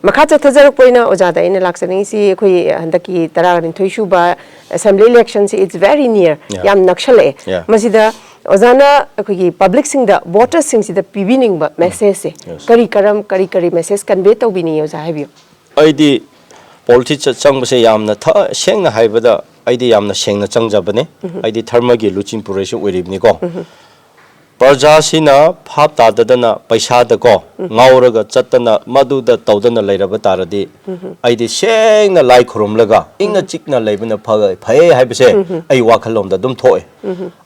ꯃꯈꯥ ꯆꯠꯊꯖꯔꯛꯄ ꯑꯣꯏꯅ ꯑꯣꯖꯥꯗ ꯑꯩꯅ ꯂꯥꯛꯆꯅꯤꯡꯉꯤꯁꯤ, ꯑꯩꯈꯣꯏ ꯍꯟꯗꯛꯀꯤ ꯇꯔꯥꯅꯤꯊꯣꯏ ꯁꯨꯕ assembly election ꯁꯤ, it's very near, Yeah. ꯌꯥꯝ ꯅꯛꯁꯜꯂꯛꯑꯦ꯫ Yeah. ꯃꯁꯤꯗ ꯑꯣꯖꯥꯅ ꯑꯩꯈꯣꯏꯒꯤ public ꯁꯤꯡꯗ, voters ꯁꯤꯡꯁꯤꯗ ꯄꯤꯕꯤꯅꯤꯡꯕ message ꯁꯦ Yes. ꯀꯔꯤ ꯀꯔꯝ-, ꯀꯔꯤ ꯀꯔꯤ message convey ꯇꯧꯕꯤꯅꯤꯡꯉꯤ ꯑꯣꯖꯥ, ꯍꯥꯏꯕꯤꯌꯨ꯫ ꯑꯩꯗꯤ politics ꯆꯪꯕꯁꯦ ꯌꯥꯝꯅ ꯊ-, ꯁꯦꯡꯅ ꯍꯥꯏꯕꯗ ꯑꯩꯗꯤ ꯌꯥꯝꯅ ꯁꯦꯡꯅ ꯆꯪꯖꯕꯅꯦ꯫ ꯑꯩꯗꯤ ꯙꯔꯃꯒꯤ ꯂꯨꯆꯤꯡ ꯄꯨꯔꯦꯜꯁꯨ ꯑꯣꯏꯔꯤꯕꯅꯤꯀꯣ꯫ ꯄ꯭ꯔꯖꯥꯁꯤꯅ ꯚꯥꯞ ꯇꯥꯗꯗꯅ ꯄꯩꯁꯥꯗꯀꯣ ꯉꯥꯎꯔꯒ ꯆꯠꯇꯅ ꯃꯗꯨꯗ ꯇꯧꯗꯅ ꯂꯩꯔꯕ ꯇꯥꯔꯗꯤ, ꯑꯩꯗꯤ ꯁꯦꯡꯅ ꯂꯥꯏ ꯈꯨꯔꯨꯝꯂꯒ ꯏꯪꯅ ꯆꯤꯛꯅ ꯂꯩꯕꯅ ꯐ-, ꯐꯩ ꯍꯥꯏꯕꯁꯦ ꯑꯩ ꯋꯥꯈꯜꯂꯣꯟꯗ ꯑꯗꯨꯝ ꯊꯣꯛꯑꯦ꯫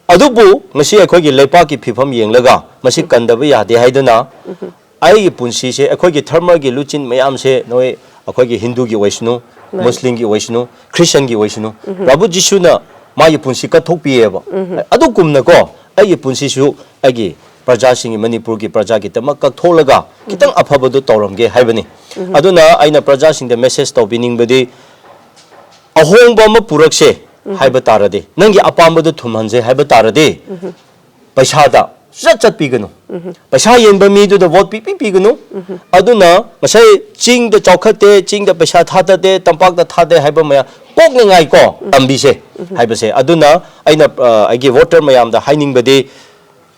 ꯑꯗꯨꯕꯨ ꯉꯁꯤ ꯑꯩꯈꯣꯏꯒꯤ ꯂꯩꯄꯥꯛꯀꯤ ꯐꯤꯕꯝ ꯌꯦꯡꯂꯒ ꯃꯁꯤ ꯀꯟꯗꯕ ꯌꯥꯗꯦ ꯍꯥꯏꯗꯨꯅ ꯑꯩꯒꯤ ꯄꯨꯟꯁꯤꯁꯦ, ꯑꯩꯈꯣꯏꯒꯤ ꯙꯔꯃꯒꯤ ꯂꯨꯆꯤꯡ ꯃꯌꯥꯝꯁꯦ, ꯅꯣꯏ ꯑꯩꯈꯣꯏꯒꯤ ꯍꯤꯟꯗꯨꯒꯤ ꯑꯣꯏꯁꯅꯨ, ꯃꯥꯅꯤ꯫ ꯃꯨꯁꯂꯤꯝꯒꯤ ꯑꯣꯏꯁꯅꯨ, ꯈ꯭ꯔꯤꯁꯇꯟꯒꯤ ꯑꯣꯏꯁꯅꯨ, ꯄ꯭ꯔꯚꯨ ꯖꯤꯁꯨꯅ ꯃꯥꯒꯤ ꯄꯨꯟꯁꯤ ꯀꯠꯊꯣꯛꯄꯤꯌꯦꯕ꯫ ꯑꯗꯨꯒꯨꯝꯅꯀꯣ, ꯑꯩꯒꯤ ꯄꯨꯟꯁꯤꯁꯨ ꯑꯩꯒꯤ ꯄ꯭ꯔꯖꯥꯁꯤꯡꯒꯤ, ꯃꯅꯤꯄꯨꯔꯒꯤ ꯄ꯭ꯔꯖꯥꯒꯤꯗꯃꯛ ꯀꯠꯊꯣꯛꯂꯒ ꯈꯤꯇꯪ ꯑꯐꯕꯗꯨ ꯇꯧꯔꯝꯒꯦ ꯍꯥꯏꯕꯅꯤ꯫ ꯑꯗꯨꯅ ꯑꯩꯅ ꯄ꯭ꯔꯖꯥꯁꯤꯡꯗ message ꯇꯧꯕꯤꯅꯤꯡꯕꯗꯤ, ꯑꯍꯣꯡꯕ ꯑꯃ ꯄꯨꯔꯛꯁꯦ ꯍꯥꯏꯕ ꯇꯥꯔꯗꯤ, ꯅꯪꯒꯤ ꯑꯄꯥꯝꯕꯗꯨ ꯊꯨꯡꯍꯟꯁꯦ ꯍꯥꯏꯕ ꯇꯥꯔꯗꯤ, ꯄꯩꯁꯥꯗ ꯁꯨꯡꯆꯠ ꯆꯠꯄꯤꯒꯅꯨ꯫ ꯄꯩꯁꯥ ꯌꯦꯟꯕ ꯃꯤꯗꯨꯗ vote ꯄꯤꯕꯤ ꯄꯤꯒꯅꯨ꯫ ꯑꯗꯨꯅ ꯉꯁꯥꯏ ꯆꯤꯡꯗ ꯆꯥꯎꯈꯠꯇꯦ, ꯆꯤꯡꯗ ꯄꯩꯁꯥ ꯊꯥꯗꯗꯦ, ꯇꯝꯄꯥꯛꯇ ꯊꯥꯗꯦ ꯍꯥꯏꯕ ꯃꯌꯥꯝ ꯀꯣꯛꯅꯉꯥꯏ ꯀꯣ ꯇꯝꯕꯤꯁꯦ ꯍꯥꯏꯕꯁꯦ꯫ ꯑꯗꯨꯅ ꯑꯩꯅ, ꯑ, ꯑꯩꯒꯤ voter ꯃꯌꯥꯝꯗ ꯍꯥꯏꯅꯤꯡꯕꯗꯤ,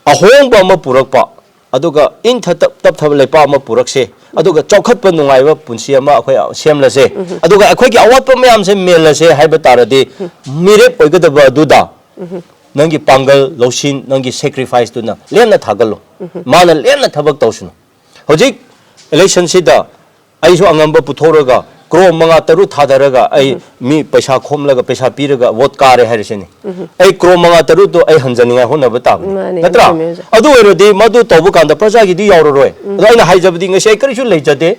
ꯑꯍꯣꯡꯕ ꯑꯃ ꯄꯨꯔꯛꯄ, ꯑꯗꯨꯒ ꯏꯪꯊ ꯇꯞ-, ꯇꯞꯊꯕ ꯂꯩꯄꯥꯛ ꯑꯃ ꯄꯨꯔꯛꯁꯦ, ꯑꯗꯨꯒ ꯆꯥꯎꯈꯠꯄ ꯅꯨꯡꯉꯥꯏꯕ ꯄꯨꯟꯁꯤ ꯑꯃ ꯑꯩꯈꯣꯏ ꯁꯦꯝꯂꯁꯦ, ꯑꯗꯨꯒ ꯑꯩꯈꯣꯏꯒꯤ ꯑꯋꯥꯠꯄ ꯃꯌꯥꯝꯁꯦ ꯃꯦꯜꯂꯁꯦ ꯍꯥꯏꯕ ꯇꯥꯔꯗꯤ, ꯃꯤꯔꯦꯞ ꯑꯣꯏꯒꯗꯕ ꯑꯗꯨꯗ ꯅꯪꯒꯤ ꯄꯥꯡꯒꯜ, ꯂꯧꯁꯤꯡ, ꯅꯪꯒꯤ sacrifice ꯇꯨꯅ ꯂꯦꯝꯅ ꯊꯥꯒꯠꯂꯨ꯫ ꯃꯥꯅ ꯂꯦꯝꯅ ꯊꯕꯛ ꯇꯧꯁꯅꯨ꯫ ꯍꯧꯖꯤꯛ election ꯁꯤꯗ ꯑꯩꯁꯨ ꯑꯉꯝꯕ ꯄꯨꯊꯣꯛꯔꯒ ꯀ꯭ꯔꯣꯔ ꯃꯉꯥ ꯇꯔꯨꯛ ꯊꯥꯗꯔꯒ ꯑꯩ ꯃꯤ ꯄꯩꯁꯥ ꯈꯣꯝꯂꯒ ꯄꯩꯁꯥ ꯄꯤꯔꯒ vote ꯀꯥꯔꯦ ꯍꯥꯏꯔꯁꯤꯅꯦ꯫ ꯑꯩ ꯀ꯭ꯔꯣꯔ ꯃꯉꯥ ꯇꯔꯨꯛꯇꯣ ꯑꯩ ꯍꯟꯖꯅꯤꯡꯉꯥꯏ ꯍꯣꯠꯅꯕ ꯇꯥꯕꯅꯤ꯫ ꯃꯥꯅꯦ, ꯅꯠꯇ꯭ꯔꯥ? ꯆꯨꯝꯃꯦ ꯑꯣꯖꯥ꯫ ꯑꯗꯨ ꯑꯣꯏꯔꯗꯤ ꯃꯗꯨ ꯇꯧꯕ ꯀꯥꯟꯗ ꯄ꯭ꯔꯖꯥꯒꯤꯗꯤ ꯌꯥꯎꯔꯔꯣꯏ꯫ ꯑꯗꯣ ꯑꯩꯅ ꯍꯥꯏꯖꯕꯗꯤ ꯉꯁꯤ ꯑꯩ ꯀꯔꯤꯁꯨ ꯂꯩꯖꯗꯦ꯫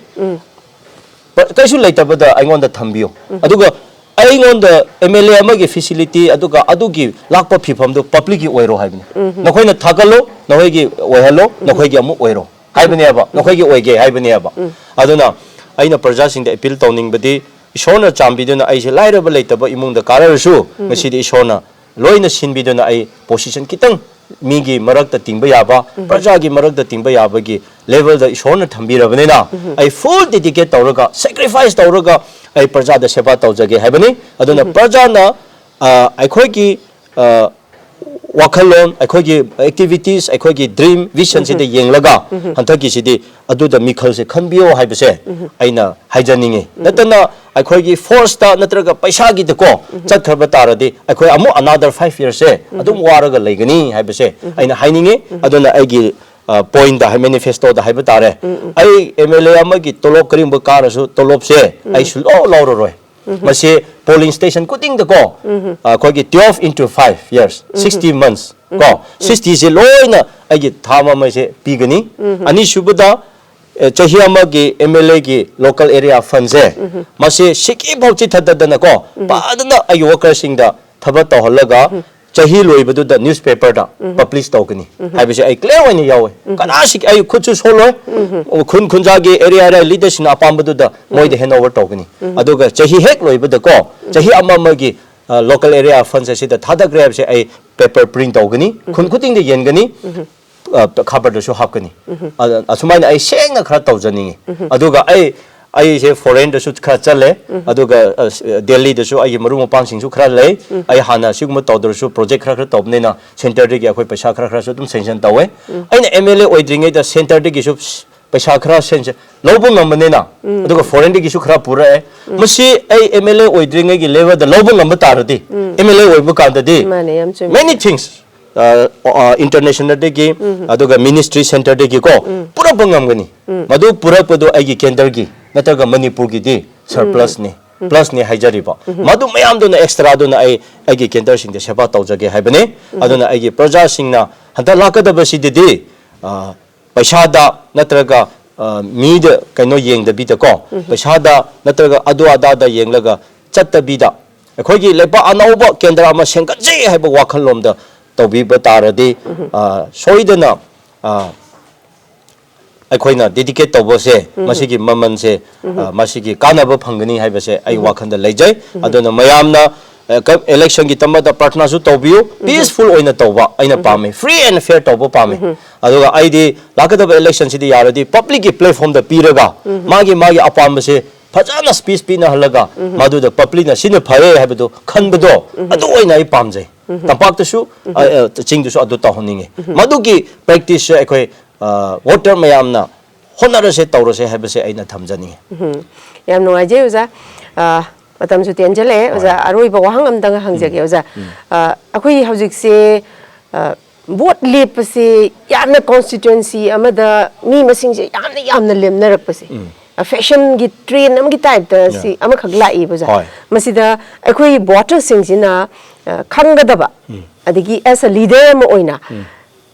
ꯄ-, ꯀꯔꯤꯁꯨ ꯂꯩꯇꯕꯗ ꯑꯩꯉꯣꯟꯗ ꯊꯝꯕꯤꯌꯨ꯫ ꯑꯗꯨꯒ ꯑꯩꯉꯣꯟꯗ M L A ꯑꯃꯒꯤ facility, ꯑꯗꯨꯒ ꯑꯗꯨꯒꯤ ꯂꯥꯛꯄ ꯐꯤꯐꯝꯗꯨ public ꯀꯤ ꯑꯣꯏꯔꯣ ꯍꯥꯏꯕꯅꯤ꯫ ꯅꯈꯣꯏꯅ ꯊꯥꯒꯠꯂꯣ, ꯅꯈꯣꯏꯒꯤ ꯑꯣꯏꯍꯜꯂꯣ, ꯅꯈꯣꯏꯒꯤ ꯑꯃꯨꯛ ꯑꯣꯏꯔꯣ ꯍꯥꯏꯕꯅꯦꯕ, ꯅꯈꯣꯏꯒꯤ ꯑꯣꯏꯒꯦ ꯍꯥꯏꯕꯅꯦꯕ꯫ ꯑꯗꯨꯅ ꯑꯩꯅ ꯄ꯭ꯔꯖꯥꯁꯤꯡꯗ appeal ꯇꯧꯅꯤꯡꯕꯗꯤ, ꯏꯁꯣꯔꯅ ꯆꯥꯟꯕꯤꯗꯨꯅ ꯑꯩꯁꯦ ꯂꯥꯏꯔꯕ ꯂꯩꯇꯕ ꯏꯃꯨꯡꯗ ꯀꯥꯔꯔꯁꯨ, ꯉꯁꯤꯗꯤ ꯏꯁꯣꯔꯅ ꯂꯣꯏꯅ ꯁꯤꯟꯕꯤꯗꯨꯅ ꯑꯩ position ꯈꯤꯇꯪ ꯃꯤꯒꯤ ꯃꯔꯛꯇ ꯇꯤꯡꯕ ꯌꯥꯕ, ꯄ꯭ꯔꯖꯥꯒꯤ ꯃꯔꯛꯇ ꯇꯤꯡꯕ ꯌꯥꯕꯒꯤ levelꯗ ꯏꯁꯣꯔꯅ ꯊꯝꯕꯤꯔꯕꯅꯤꯅ, ꯑꯩ full dedicate ꯇꯧꯔꯒ, sacrifice ꯇꯧꯔꯒ ꯑꯩ ꯄ꯭ꯔꯖꯥꯗ ꯁꯦꯕꯥ ꯇꯧꯖꯒꯦ ꯍꯥꯏꯕꯅꯤ꯫ ꯑꯗꯨꯅ ꯄ꯭ꯔꯖꯥꯅ, ꯑ, ꯑꯩꯈꯣꯏꯒꯤ, ꯑ, ꯋꯥꯈꯜꯂꯣꯟ, ꯑꯩꯈꯣꯏꯒꯤ activities, ꯑꯩꯈꯣꯏꯒꯤ dream, visionꯁꯤꯗ ꯌꯦꯡꯂꯒ ꯍꯟꯗꯛꯀꯤꯁꯤꯗꯤ ꯑꯗꯨꯗ ꯃꯤꯈꯜꯁꯦ ꯈꯟꯕꯤꯌꯣ ꯍꯥꯏꯕꯁꯦ ꯑꯩꯅ ꯍꯥꯏꯖꯅꯤꯡꯉꯤ꯫ ꯅꯠꯇꯅ ꯑꯩꯈꯣꯏꯒꯤ forceꯇ ꯅꯠꯇ꯭ꯔꯒ ꯄꯩꯁꯥꯒꯤꯗꯀꯣ ꯆꯠꯈ꯭ꯔꯕ ꯇꯥꯔꯗꯤ ꯑꯩꯈꯣꯏ ꯑꯃꯨꯛ another five yearsꯁꯦ ꯑꯗꯨꯝ ꯋꯥꯔꯒ ꯂꯩꯒꯅꯤ ꯍꯥꯏꯕꯁꯦ ꯑꯩꯅ ꯍꯥꯏꯅꯤꯡꯉꯤ꯫ ꯑꯗꯨꯅ ꯑꯩꯒꯤ, ꯑ, pointꯗ, manifestoꯗ ꯍꯥꯏꯕ ꯇꯥꯔꯦ, ꯑꯩ M L A ꯑꯃꯒꯤ ꯇꯣꯂꯣꯞ ꯀꯔꯤꯒꯨꯝꯕ ꯀꯥꯔꯁꯨ ꯇꯣꯂꯣꯞꯁꯦ ꯑꯩ ꯁꯨꯡꯂꯧ ꯂꯧꯔꯔꯣꯏ꯫ ꯃꯁꯤ polling station ꯈꯨꯗꯤꯡꯗꯀꯣ, ꯑꯩꯈꯣꯏꯒꯤ twelve into five years, sixty months ꯀꯣ, sixtyꯁꯦ ꯂꯣꯏꯅ ꯑꯩꯒꯤ ꯊꯥ ꯑꯃ ꯑꯃꯁꯦ ꯄꯤꯒꯅꯤ꯫ ꯑꯅꯤꯁꯨꯕꯗ, ꯑꯦ, ꯆꯍꯤ ꯑꯃꯒꯤ M L Aꯒꯤ local area fundꯁꯦ, ꯃꯁꯤ ꯁꯤꯀꯤ ꯐꯥꯎ ꯆꯤꯊꯗꯗꯅꯀꯣ, ꯐꯖꯅ ꯑꯩꯒꯤ workerꯁꯤꯡꯗ ꯊꯕꯛ ꯇꯧꯍꯜꯂꯒ, ꯆꯍꯤ ꯂꯣꯏꯕꯗꯨꯗ newspaperꯗ publish ꯇꯧꯒꯅꯤ ꯍꯥꯏꯕꯁꯦ ꯑꯩ clear ꯑꯣꯏꯅ ꯌꯥꯎꯋꯦ꯫ ꯀꯅꯥꯁꯤ ꯑꯩ ꯈꯨꯠꯁꯨ ꯁꯣꯜꯂꯣꯏ꯫ ꯈꯨꯟ ꯈꯨꯟꯖꯥꯒꯤ area area leaderꯁꯤꯡꯅ ꯑꯄꯥꯝꯕꯗꯨꯗ ꯃꯣꯏꯗ hand over ꯇꯧꯒꯅꯤ꯫ ꯑꯗꯨꯒ ꯆꯍꯤ ꯍꯦꯛ ꯂꯣꯏꯕꯗꯀꯣ, ꯆꯍꯤ ꯑꯃ ꯑꯃꯒꯤ, ꯑ, local area funds ꯑꯁꯤꯗ ꯊꯥꯗꯈ꯭ꯔꯦ ꯍꯥꯏꯕꯁꯦ ꯑꯩ paper print ꯇꯧꯒꯅꯤ, ꯈꯨꯟ ꯈꯨꯗꯤꯡꯗ ꯌꯦꯟꯒꯅꯤ, ꯑ, ꯈꯕꯔꯗꯁꯨ ꯍꯥꯞꯀꯅꯤ꯫ ꯑ, ꯑꯁꯨꯃꯥꯏꯅ ꯑꯩ ꯁꯦꯡꯅ ꯈꯔ ꯇꯧꯖꯅꯤꯡꯉꯤ꯫ ꯑꯗꯨꯒ ꯑꯩ, ꯑꯩꯁꯦ foreignꯗꯁꯨ ꯈꯔ ꯆꯠꯂꯦ, ꯑꯗꯨꯒ, ꯑ, ꯗꯦꯜꯂꯤꯗꯁꯨ ꯑꯩꯒꯤ ꯃꯔꯨꯞ ꯃꯄꯥꯡꯁꯤꯡꯁꯨ ꯈꯔ ꯂꯩ꯫ ꯑꯩ ꯍꯥꯟꯅ ꯁꯤꯒꯨꯝꯕ ꯇꯧꯗ꯭ꯔꯁꯨ project ꯈꯔ ꯈꯔ ꯇꯧꯕꯅꯤꯅ centreꯗꯒꯤ ꯑꯩꯈꯣꯏ ꯄꯩꯁꯥ ꯈꯔ ꯈꯔꯁꯨ ꯑꯗꯨꯝ sanction ꯇꯧꯋꯦ꯫ ꯑꯩꯅ M L A ꯑꯣꯏꯗ꯭ꯔꯤꯉꯩꯗ centreꯗꯒꯤꯁꯨ ꯄꯩꯁꯥ ꯈꯔ sanction ꯂꯧꯕ ꯉꯝꯕꯅꯤꯅ, ꯑꯗꯨꯒ foreignꯗꯒꯤꯁꯨ ꯈꯔ ꯄꯨꯔꯛꯑꯦ꯫ ꯃꯁꯤ ꯑꯩ M L A ꯑꯣꯏꯗ꯭ꯔꯤꯉꯩꯒꯤ levelꯗ ꯂꯧꯕ ꯉꯝꯕ ꯇꯥꯔꯗꯤ, M L A ꯑꯣꯏꯕ ꯀꯥꯟꯗꯗꯤ, ꯃꯥꯅꯦ, ꯌꯥꯝ ꯆꯨꯝꯃꯦ꯫ Many things, ꯑ, ꯑ, internationalꯗꯒꯤ, ꯑꯗꯨꯒ ministry centreꯗꯒꯤꯀꯣ, ꯄꯨꯔꯛꯄ ꯉꯝꯒꯅꯤ꯫ ꯃꯗꯨ ꯄꯨꯔꯛꯄꯗꯨ ꯑꯩꯒꯤ ꯀꯦꯟꯗ꯭ꯔꯒꯤ ꯅꯠꯇ꯭ꯔꯒ ꯃꯅꯤꯄꯨꯔꯒꯤꯗꯤ surplusꯅꯤ, plusꯅꯤ ꯍꯥꯏꯖꯔꯤꯕ꯫ ꯃꯗꯨ ꯃꯌꯥꯝꯗꯨꯅ extraꯗꯨꯅ ꯑꯩ ꯑꯩꯒꯤ ꯀꯦꯟꯗ꯭ꯔꯁꯤꯡꯗ ꯁꯦꯕꯥ ꯇꯧꯖꯒꯦ ꯍꯥꯏꯕꯅꯤ꯫ ꯑꯗꯨꯅ ꯑꯩꯒꯤ ꯄ꯭ꯔꯖꯥꯁꯤꯡꯅ ꯍꯟꯗꯛ ꯂꯥꯛꯀꯗꯕꯁꯤꯗꯗꯤ, ꯑ, ꯄꯩꯁꯥꯗ ꯅꯠꯇ꯭ꯔꯒ, ꯑ, ꯃꯤꯗ ꯀꯩꯅꯣ ꯌꯦꯡꯗꯕꯤꯗꯀꯣ, ꯄꯩꯁꯥꯗ ꯅꯠꯇ꯭ꯔꯒ ꯑꯗꯨ ꯑꯗꯥꯗ ꯌꯦꯡꯂꯒ ꯆꯠꯇꯕꯤꯗ, ꯑꯩꯈꯣꯏꯒꯤ ꯂꯩꯄꯥꯛ ꯑꯅꯧꯕ ꯀꯦꯟꯗ꯭ꯔ ꯑꯃ ꯁꯦꯝꯒꯠꯁꯤ ꯍꯥꯏꯕ ꯋꯥꯈꯜꯂꯣꯝꯗ ꯇꯧꯕꯤꯕ ꯇꯥꯔꯗꯤ, ꯑ, ꯁꯣꯏꯗꯅ, ꯑ, ꯑꯩꯈꯣꯏꯅ ꯗꯦꯗꯤꯀꯦꯠ ꯇꯧꯕꯁꯦ, ꯃꯁꯤꯒꯤ ꯃꯃꯜꯁꯦ, ꯑ, ꯃꯁꯤꯒꯤ ꯀꯥꯟꯅꯕ ꯐꯪꯒꯅꯤ ꯍꯥꯏꯕꯁꯦ ꯑꯩ ꯋꯥꯈꯜꯗ ꯂꯩꯖꯩ꯫ ꯑꯗꯨꯅ ꯃꯌꯥꯝꯅ, ꯑ, ꯀ-, ꯏꯂꯦꯛꯁꯟꯒꯤ ꯇꯝꯕꯗ ꯄ꯭ꯔꯊꯅꯥꯁꯨ ꯇꯧꯕꯤꯌꯨ, ꯄꯤꯁꯐꯨꯜ ꯑꯣꯏꯅ ꯇꯧꯕ ꯑꯩꯅ ꯄꯥꯝꯃꯦ, ꯐ꯭ꯔꯤ ꯑꯦꯟ ꯐꯦꯌꯔ ꯇꯧꯕ ꯄꯥꯝꯃꯦ꯫ ꯑꯗꯨꯒ ꯑꯩꯗꯤ ꯂꯥꯛꯀꯗꯕ ꯏꯂꯦꯛꯁꯟꯁꯤꯗꯤ ꯌꯥꯔꯗꯤ ꯄꯕ꯭ꯂꯤꯛꯀꯤ ꯄ꯭ꯂꯦꯠꯐꯣꯔꯝꯗ ꯄꯤꯔꯒ ꯃꯥꯒꯤ, ꯃꯥꯒꯤ ꯑꯄꯥꯝꯕꯁꯦ ꯐꯖꯅ ꯁ꯭ꯄꯤꯆ ꯄꯤꯅꯍꯜꯂꯒ ꯃꯗꯨꯗ ꯄꯕ꯭ꯂꯤꯛꯅ ꯁꯤꯅ ꯐꯔꯦ ꯍꯥꯏꯕꯗꯨ ꯈꯟꯕꯗꯣ, ꯑꯗꯨ ꯑꯣꯏꯅ ꯑꯩ ꯄꯥꯝꯖꯩ꯫ ꯇꯝꯄꯥꯛꯇꯁꯨ, ꯑ, ꯑ, ꯆꯤꯡꯗꯁꯨ ꯑꯗꯨ ꯇꯧꯍꯟꯅꯤꯡꯉꯤ꯫ ꯃꯗꯨꯒꯤ ꯄ꯭ꯔꯦꯛꯇꯤꯁꯁꯦ ꯑꯩꯈꯣꯏ, ꯑ, ꯚꯣꯇꯔ ꯃꯌꯥꯝꯅ ꯍꯣꯠꯅꯔꯁꯦ, ꯇꯧꯔꯁꯦ ꯍꯥꯏꯕꯁꯦ ꯑꯩꯅ ꯊꯝꯖꯅꯤꯡꯉꯤ꯫ ꯎꯝ꯫ ꯌꯥꯝ ꯅꯨꯡꯉꯥꯏꯖꯩ ꯑꯣꯖꯥ꯫ ꯑ, ꯃꯇꯝꯁꯨ ꯇꯦꯟꯖꯜꯂꯛꯑꯦ꯫ ꯍꯣꯏ꯫ ꯑꯣꯖꯥ, ꯑꯔꯣꯏꯕ ꯋꯥꯍꯪ ꯑꯝꯇꯪ ꯍꯪꯖꯒꯦ, ꯎꯝ꯫ ꯑꯣꯖꯥ꯫ ꯎꯝ꯫ ꯑ, ꯑꯩꯈꯣꯏ ꯍꯧꯖꯤꯛꯁꯦ, ꯑ, ꯚꯣꯠ ꯂꯦꯞꯄꯁꯦ ꯌꯥꯝꯅ, ꯀꯣꯟꯁꯇꯤꯇ꯭ꯋꯦꯟꯁꯤ ꯑꯃꯗ ꯃꯤ ꯃꯁꯤꯡꯁꯦ ꯌꯥꯝꯅ, ꯌꯥꯝꯅ ꯂꯦꯝꯅꯔꯛꯄꯁꯦ, ꯎꯝ꯫ ꯑ, ꯐꯦꯁꯟꯒꯤ ꯇ꯭ꯔꯦꯟ ꯑꯃꯒꯤ ꯇꯥꯏꯞꯇ ꯁꯤ, ꯌꯥ, ꯑꯃꯈꯛ ꯂꯥꯛꯏꯕ, ꯑꯣꯖꯥ꯫ ꯍꯣꯏ꯫ ꯃꯁꯤꯗ ꯑꯩꯈꯣꯏ ꯚꯣꯇꯔꯁꯤꯡꯁꯤꯅ, ꯑ, ꯈꯪꯒꯗꯕ, ꯎꯝ꯫ ꯑꯗꯒꯤ ꯑꯦꯁ ꯑ ꯂꯤꯗꯔ ꯑꯃ ꯑꯣꯏꯅ, ꯎꯝ꯫